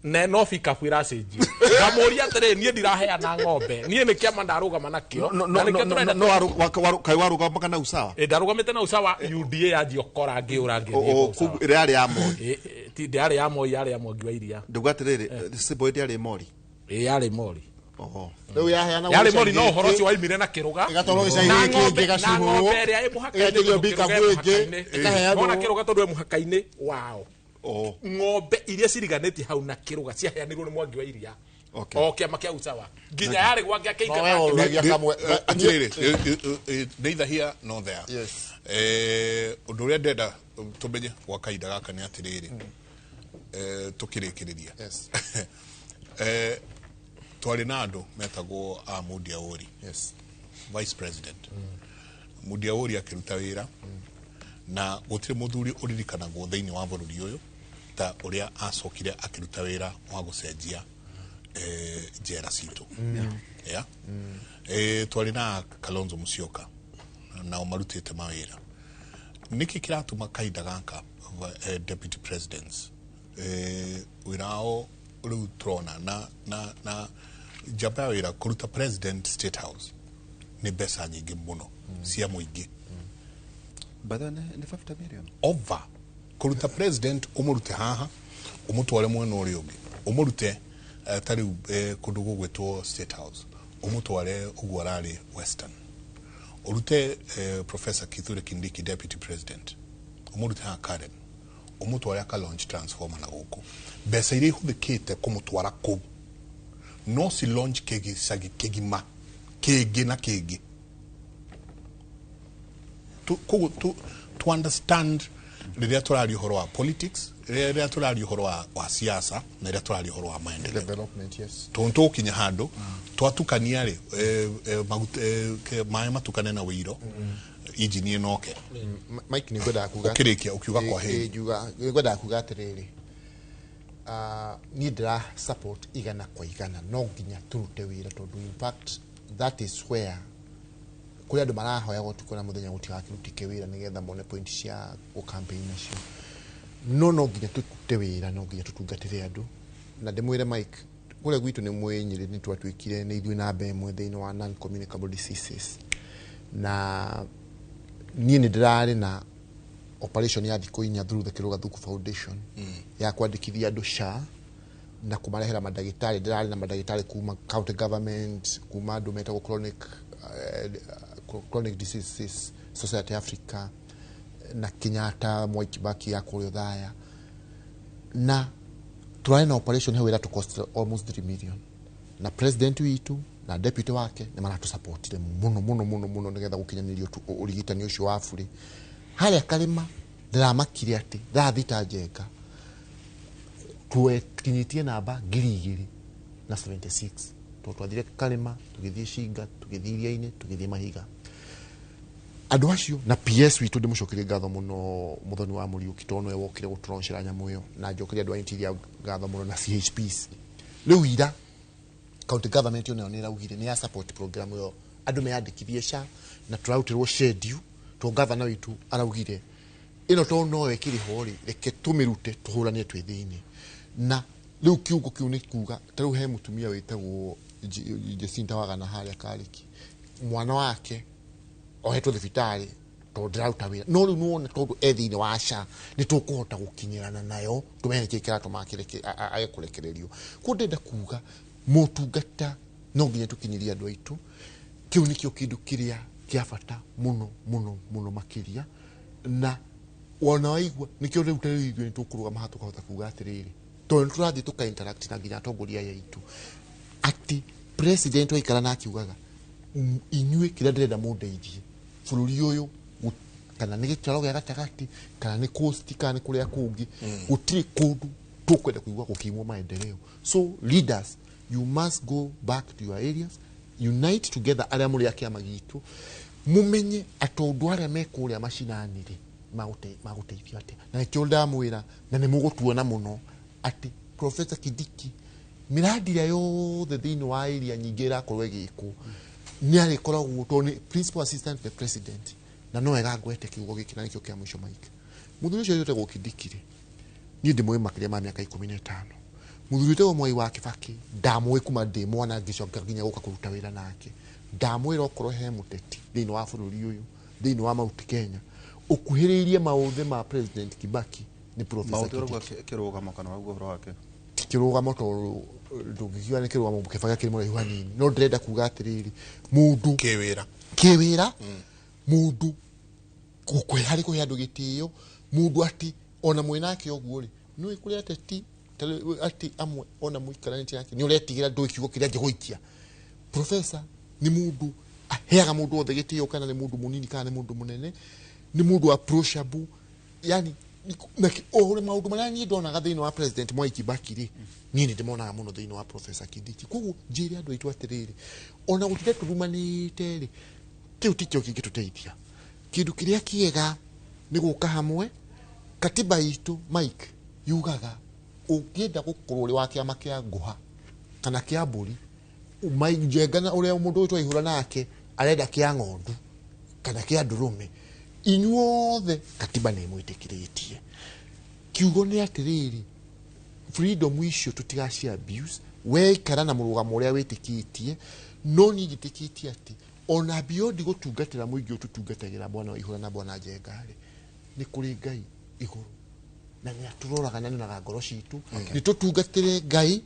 ne no bikabu ĩracenjio. Ngamũria atĩrĩrĩ, niĩ ndiraheana ng'ombe, niĩ nĩ kĩama ndarũgama nakĩo na nĩkĩo tũrenda. No kaĩ warũgamaga na usawa? Ĩ, ndarũgamĩte na usawa, UDA yanjia ũkora ngĩũra ngĩthiĩ kwa usawa. Ĩrĩa yarĩ ya Moi? Ĩ, ĩ, ti ndĩarĩ ya Moi, yarĩ ya Mwangi wa Iria. Ndauga atĩrĩrĩ, Siboy ndĩarĩ mori? Ĩ, yarĩ mori. Oho. Rĩu yaheanagwo Yarĩ mori, no gĩcagi ũhoro gĩkĩ, ũcio waimire na Kĩrũga. ĩgatwarwo gĩcagi Na gĩkĩ, ng'ombe ĩngĩ na ĩgacuhũrwo, ng'ombe ĩrĩa ĩ mũhaka-inĩ, ĩgaikĩrio tondũ mbikabu Kĩrũga e ĩngĩ, mũhaka-inĩ. ĩkaheanwo. Wona Kĩrũga tondũ e mũhaka-inĩ wao, Oho. Ng'ombe iria ciriganĩtie hau na Kĩrũga ciaheanirwo nĩ Mwangi wa Iria, Okay. o kĩama kĩa usawa nginya yarĩ gwake No we akĩingata. worũragia kamwe. Atĩrĩrĩ, neither here nor there. Yes. Ũndũ ũrĩa ndenda tũmenye gwa kahinda gaka nĩ atĩrĩrĩ, tũkĩrĩkĩrĩria, Yes. Twarĩ na andũ metagwo a Mundia Ori, vice president Mundia Ori akĩruta wĩra, na gũtirĩ mũthuri ũririkanagwo thĩinĩ wa bũrũri ũyũ ta ũrĩa acokire akĩruta wĩra wa gũcenjia njera citũ. Yeah? Twarĩ na Kalonzo Musyoka, nao marutĩte mawĩra. Nĩkĩ kĩratũma kahinda gaka deputy presidents wĩra wao rĩu tũrona na njamba ya wĩra kũruta president State House nĩ mbeca nyingĩ mũno cia mũingĩ? By the way, nĩ 50 million. Over kũruta president, ũmũrute haha ũmũtware mwena ũrĩa ũngĩ, ũmũrute ta rĩu kũndũ gũgwĩtwo State House, ũmũtware ũguo ararĩ Western, ũrute Professor Kithure Kindiki, deputy president, ũmũrute haha Karen, ũmũtware aka launch transformer na gũkũ, mbeca iria ihũthĩkĩte kũmũtwara kũu no ci launch kĩgicagi kĩgima kĩngĩ na kĩngĩ. Koguo to understand rĩrĩa tũraria ũhoro wa politics, rĩrĩa tũraria ũhoro wa siasa na rĩrĩa tũraria ũhoro wa maendeleo, Development, yes. tondũ tũgũkinya handũ twatukania rĩ, maĩ matukane na wĩiro. Injini ĩnoke. Mike, nĩ ngwendaga kuga Ũkĩrĩkia ũkiuga kwa heri. Nĩ ngwendaga kuga atĩrĩrĩ, niĩ ndĩra support 100% no nginya tũrute wĩra, tondũ in fact that is where kũrĩ andũ marahoya ũtukũ na mũthenya gũtigakĩrutĩke wĩra nĩgetha mone point cia gũ-campaign nacio. No nginya tũrute wĩra, no nginya tũtungatĩre andũ. Na ndĩmwĩre Mike, kũrĩa gwitũ nĩ mwĩ Nyĩrĩ nĩ twatuĩkire nĩ ithuĩ namba ĩmwe thĩinĩ wa non communicable diseases, na niĩ nĩ ndĩrarĩ na operation ya thikũ 4 through the Kĩrũgathuku Foundation ya kwandĩkithia andũ SHA na kũmarehera mandagĩtarĩ. Ndĩrarĩ na mandagĩtarĩ kuma county government, kuma andũ metagwo chronic Diseases Society Africa na Kenyatta, Mwai Kibaki ya kũrĩa Othaya, na tũrarĩ na operation hau ĩratũ cost almost 3 million, na president witũ na deputy wake nĩ maratũsupportire mũno mũno mũno mũno nĩgetha gũkinyanĩrio ũrigitani ũcio wa burĩ. Harĩa Karĩma ndĩramakire atĩ thaa thita Njenga twekinyĩtie namba 2076, tondũ twathire Karĩma, tũgĩthiĩ Cinga, tũgĩthiĩ Iria-inĩ, tũgĩthiĩ Mahiga. Andũ acio na PS witũ ndĩmũcokerie ngatho mũno, Mũthoni wa Mũriũki, tondũ nĩwe wokire gũtũroncera nyamũ ĩyo, na njokerie andũ a interior ngatho mũno na CHPs. Rĩu ira county government onayo nĩ ĩraugire nĩ ya support program ĩyo, andũ meyandĩkithie SHA, na tũrarutĩrwo schedule tondũ gavana witũ araugire ĩno tondũ noyo ĩkĩrĩ ho rĩ, reke tũmĩrute tũhũranie twĩ thĩinĩ. Na rĩu kiugo kĩu nĩ kuga ta rĩu he mũtumia wĩtagwo Jacinta Wagana harĩa Karĩki, mwana wake ohetwo thibitarĩ tondũ ndĩraruta wĩra, no rĩu nĩwona tondũ e thĩinĩ wa SHA nĩ tũkũhota gũkinyĩrana nayo tũmenye nĩkĩĩ kĩratũma age kũrekererio. Koguo ndĩrenda kuga motungata no nginya tũkinyĩrie andũ aitũ. Kĩu nĩkĩo kĩndũ kĩrĩa kĩa bata mũno mũno mũno makĩria. Na wona waigua nĩkĩo rĩu ta rĩu ithuĩ nĩ tũkũrũgama haha tũkahota kuga atĩrĩrĩ, tondũ nĩ tũrathiĩ tũka interact na nginya atongoria aya aitũ, atĩ president waikara na akiugaga, inyuĩ kĩrĩa ndĩrenda mũndeithie bũrũri ũyũ, kana nĩ gĩtaro gĩa gatagatĩ, kana nĩ coast, kana nĩ kũrĩa kũngĩ, gũtirĩ kũndũ tũkwenda kũigua gũkĩimwo maendeleo. So leaders, you must go back to your areas, unite together arĩa mũrĩ a kĩama gitũ, mũmenye atĩ ũndũ arĩa me kũrĩa macinani rĩ magũteithio atĩa. Na nĩkĩo ndamwĩra, na nĩ mũgũtuona mũno atĩ Professor Kindiki mĩradi ĩrĩa yothe thĩinĩ wa area nyingĩ ĩrakorwo ĩgĩkwo nĩ arĩkoragwo, tondũ nĩ principal assistant to the president. Na no wega ngwete kiugo gĩkĩ, na nĩkĩo kĩa mũico Mike. Mũthuri ũcio wĩtagwo Kindiki rĩ, niĩ ndĩmũĩ makĩria ma mĩaka 15. Mũthuri wĩtagwo Mwai wa Kibaki ndamũĩ kuma ndĩ mwana ngĩcoka nginya gũka kũruta wĩra nake. Ndamwĩra okorwo he mũteti thĩinĩ wa bũrũri ũyũ, thĩinĩ wa Mount Kenya, ũkuhĩrĩirie maũthĩ ma President Kibaki nĩ Professor Maũndũ ũrauga Kindiki. Kĩrũgamo kana ũrauga ũhoro wake? Kĩrũgamo, tondũ ndũngĩkiuga nĩ kĩrũgamo, Kĩbaki akĩrĩ mũraihu hanini, no ndĩrenda kuga atĩrĩrĩ, mũndũ kĩwĩra, kĩwĩra, mũndũ gũkũhe harĩ kũhe andũ gĩtĩo, mũndũ atĩ ona mwĩ nake ũguo rĩ, nĩũĩ kũrĩ ateti ta rĩu atĩ amwe ona mũikaranĩtie nake nĩ ũretigĩra ndũĩ kiugo kĩrĩa angĩgũikia. Professor nĩ mũndũ aheaga mũndũ wothe gĩtĩo, kana nĩ mũndũ mũnini kana nĩ mũndũ mũnene, nĩ mũndũ approachable, yani na o ũrĩa maũndũ marĩa niĩ ndonaga thĩinĩ wa President Mwai Kibaki rĩ, niĩ nĩ ndĩmonaga mũno thĩinĩ wa Professor Kindiki. Koguo njĩre andũ aitũ atĩrĩrĩ, ona gũtinda tũrumanĩte rĩ, kĩu tikĩo kĩngĩtũteithia. Kĩndũ kĩrĩa kĩega nĩ gũka hamwe. Katiba itũ Mike yugaga ũngĩenda gũkorwo ũrĩ wa kĩama kĩa ngũha kana kĩa mbũri, Njenga na ũrĩa mũndũ ũyũ twaihũra nake arenda kĩa ng'ondu kana kĩa ndũrũme, inyuothe katiba nĩ ĩmwĩtĩkĩrĩtie. Kiugo nĩ atĩrĩrĩ, freedom icio tũtigaci abuse. Weikara na mũrũgamo ũrĩa wĩtĩkĩtie, no niĩ njĩtĩkĩtie atĩ ona beyond gũtungatĩra mũingĩ ũyũ tũtungatagĩra bwana Waihũra na bwana Njenga rĩ, nĩ kũrĩ Ngai igũrũ na nĩ atũroraga na nĩonaga ngoro citũ. Nĩ tũtungatĩre Ngai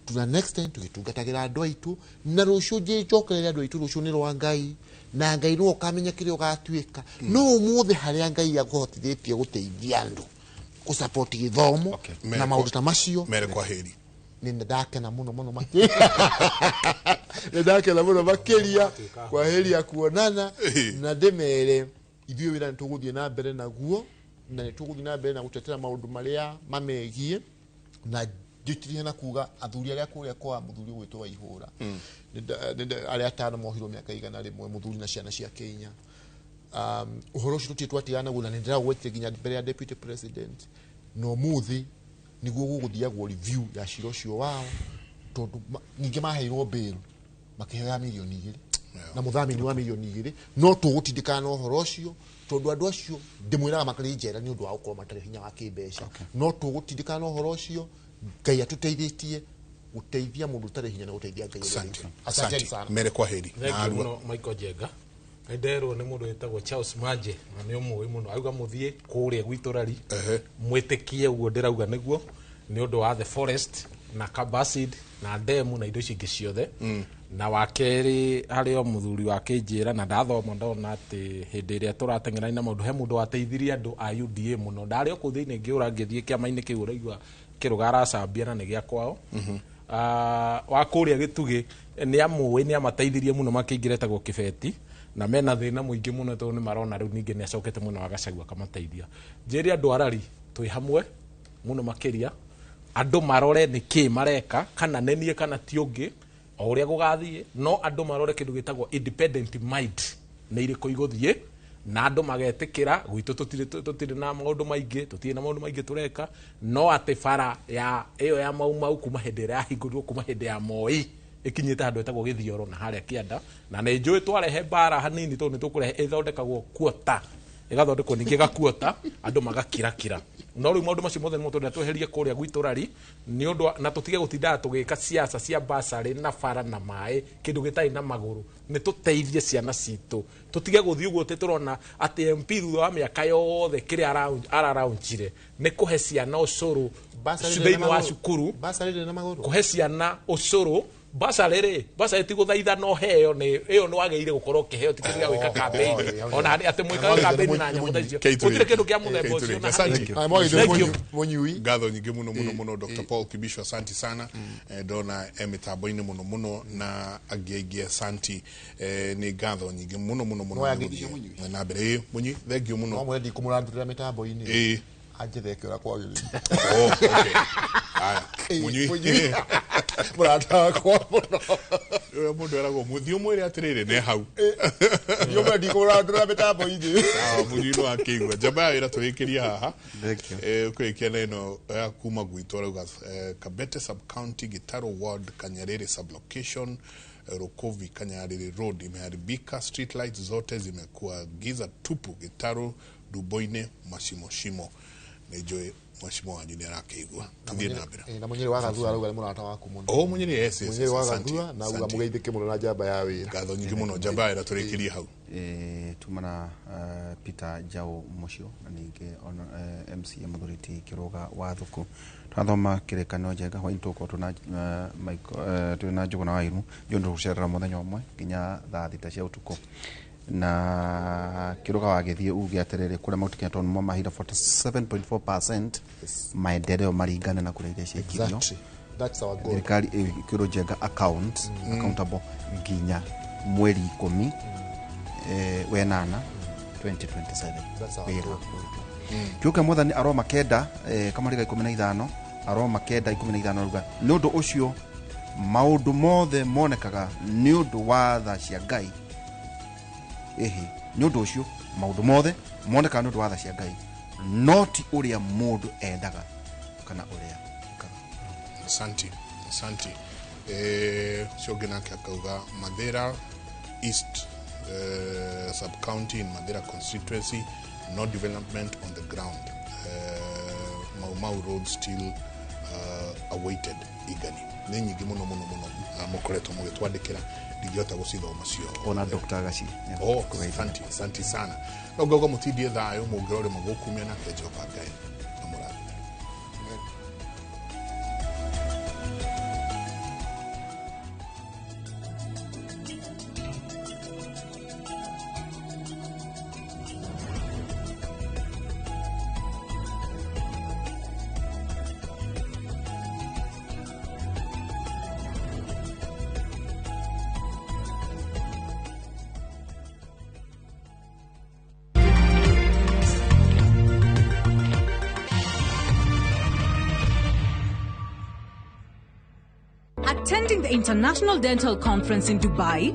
to an extent tũgĩtungatagĩra andũ aitũ, na rũciũ njĩnjokerere andũ aitũ. Rũciũ nĩ rwa Ngai, na Ngai nĩwe ũkamenya kĩrĩa ũgatuĩka. No ũmũthĩ harĩa Ngai akũhotithĩtie gũteithia andũ, gũsupport gĩthomo na maũndũ ta macio, mere kwa heri. Nĩ ndakena mũno mũno makĩria, nĩ ndakena mũno makĩria. Kwa heri ya kuonana. Na ndĩmere ithuĩ wĩra nĩ tũgũthiĩ na mbere naguo, na nĩ tũgũthiĩ na mbere na gũtetera maũndũ marĩa mamegiĩ. Na njĩtĩrie na kuga athuri arĩa kũrĩa kwa mũthuri ũgwĩtwo Waihũra, arĩa atano mohirwo mĩaka 100, mũthuri na ciana ciake inya. Ũhoro ũcio tũtirĩ twatigana naguo na nĩ ndĩrawetire nginya mbere ya deputy president na ũmũthĩ nĩguo gũgũthiagwo review ya cira ũcio wao tondũ ningĩ maheirwo bail makĩheo ya mirioni 2 na mũthamini wa mirioni 2 no tũgũtindĩkana na ũhoro ũcio tondũ andũ acio ndĩmwĩraga makarĩ njera nĩ ũndũ wa gũkorwo matarĩ hinya wa kĩmbeca no tũgũtindĩkana na ũhoro ũcio Ngai atũteithĩtie gũteithia mũndũ ũtarĩ hinya na gũteithia Ngai ũrĩa Asante. wĩ. Asante Asante. sana. Mere kwa heri. Na Thank you arua. muno Michael Jenga. Nĩ nderwo nĩ mũndũ wĩtagwo Charles Manje na nĩ ũmũĩ mũno auga mũthiĩ kũrĩa gwitũ rari mwĩtĩkie ũguo ndĩrauga nĩguo nĩ ũndũ wa the forest na Carbacid na demu na indo icio ingĩ ciothe na wa kerĩ harĩ o mũthuri wa kĩnjĩra na ndathoma ndona atĩ hĩndĩ ĩrĩa tũrateng'erania na maũndũ he mũndũ wateithirie andũ a UDA mũno ndarĩ o kũu thĩinĩ ngĩũra ngĩthiĩ kĩama-inĩ kĩu ũraigua kĩrũga aracambia na nĩ gĩa kwao wa kũrĩa gĩtugĩ nĩ amũĩ nĩ amateithirie mũno makĩingĩra etagwo kĩbeti na mena thĩna mũingĩ mũno tondũ nĩ marona rĩu ningĩ nĩ acokete mwena wa Gachagua akamateithia njĩre andũ arari twĩ hamwe mũno makĩria andũ marore nĩ kĩ mareka kana nĩ niĩ kana ti ũngĩ o ũrĩa gũgathiĩ no andũ marore kĩndũ gĩtagwo independent mind nĩ irĩkũ igũthiĩ na andũ magetĩkĩra gwitũ tũtirĩ na maũndũ maingĩ tũtirĩ na maũndũ maingĩ tũreka no atĩ bara ya ĩyo ya Mau Mau kuma hĩndĩ ĩrĩa yahingũrirwo kuma hĩndĩ ya Moi ĩkinyĩte handũ ĩtagwo Gĩthioro na harĩa kĩanda na nĩ njũĩ twarehe mbara hanini tondũ nĩ tũkũrehe ĩthondekagwo kuota ĩgathondekwo ningĩ ĩgakuota andũ magakirakira no rĩu maũndũ macio mothe nĩmo tũrenda tweherie kũrĩa gwitũ rari nĩ ũndũ na tũtige gũtindaga tũgĩka siasa cia basarĩ na bara na maĩ kĩndũ gĩtarĩ na magũrũ nĩ tũteithie ciana citũ tũtige gũthiĩ ũguo atĩ tũrona atĩ MP thutha wa mĩaka yothe kĩrĩa araraunchire nĩ kũhe ciana ũcũrũ thĩinĩ wa cukuru Basarĩ ndĩrĩ na magũrũ kũhe ciana ũcũrũ basarĩ rĩ basarĩ ti gũthaitha no heo nĩ ĩyo nĩ wagĩrĩire gũkorwo ũkĩheo ti kĩndũ gĩa gwĩka campaign ona atĩ mwĩkaga campaign na nyamũ ta icio gũtirĩ kĩndũ kĩa mũthemba ũcio na Asante. Haya, Mwagithio Thank you. mũnyui Ngatho nyingĩ mũno mũno mũno Dr. Paul Kibisho asanti sana ndona mĩtambo-inĩ mũno mũno na angĩ aingĩ asanti nĩ ngatho nyingĩ mũno mũno mũno No yangĩthisio mũnyui. na mbere ĩ mũnyui thank you no mũno mwende ndikũmũrandũrĩra mĩtambo-inĩ ĩ anjetheke ũrĩa kwagĩrĩire oh okay haya mũnyui mũrata wakwa mũno ũrĩa mũndũ eragwo mũthiĩ ũmwĩre atĩrĩrĩ ne hau ndiũmwe ndikũmũrandũrĩra mĩtambo-inĩ mũnyui no akĩigua njamba ya wĩra tũrĩkĩria haha Thank you. Ũkĩrĩkia na ĩno ya kuma gwitũ arauga Kabete sub county Gitaro ward Kanyariri sub location Rukovi Kanyariri road imeharibika, street lights zote zimekuwa giza tupu, Gitaro Duboine mashimoshimo. Nĩ njũĩ mweshimo wanyu nĩ arakĩigua tũthiĩ na mbere. Na mũnyĩrĩ wa Gathua arauga nĩ mũrata waku mũno Oh mũnyĩrĩ yes yes, mũnyĩrĩ yes wa asante, Gathua na auga asante. mũgeithĩke mũno na njamba ya wĩra Ngatho nyingĩ mũno njamba ya wĩra tũrĩkĩrie hau. Tumana Peter Jao Mucio na ningĩ ona MCA Muthuriti Kiruga wa Thuku twathoma kĩrĩkanĩro njega hwainĩ tũgũkorwo twĩna Michael twĩna Njũgũna wa Iru njũ ndũgũcerera mũthenya ũmwe nginya thaa 6 cia ũtukũ na Kiruga wagĩthiĩ uge atĩrĩrĩ kũrĩa Mount Kenya tondũ nĩmo maheire 47.4% maendeleo maringana na kũrĩa iria ciaikirio Exactly. That's our goal. thirikari ĩkĩrwo njenga accountable nginya mweri 10 wenana 2027 That's our wĩra goal. kiuke mwathani aroma kenda kamariga 15 aroma kenda 15 ruga nĩ ũndũ ũcio maũndũ mothe monekaga nĩ ũndũ wa tha cia Ngai ĩhĩ nĩ ũndũ ũcio maũndũ mothe monekaga nĩ ũndũ wa tha cia Ngai no ti ũrĩa mũndũ endaga kana ũrĩa ekaga. Asante, asante. Ũcio ũngĩ nake akauga Mathira East sub county in Mathira constituency no development on the ground. Mau Mau road still awaited eagerly. Nĩ nyingĩ mũno mũno mũno na mũkoretwo mũgĩtwandĩkĩra ndingĩhota gũcithoma ciothe. Ona Dr. Gaci Oh, asante, asante sana. No ngauga mũtindie thayũ mũngĩrore magũkumia nake Jehova Ngai amũrathime. Attending the International Dental Conference in Dubai?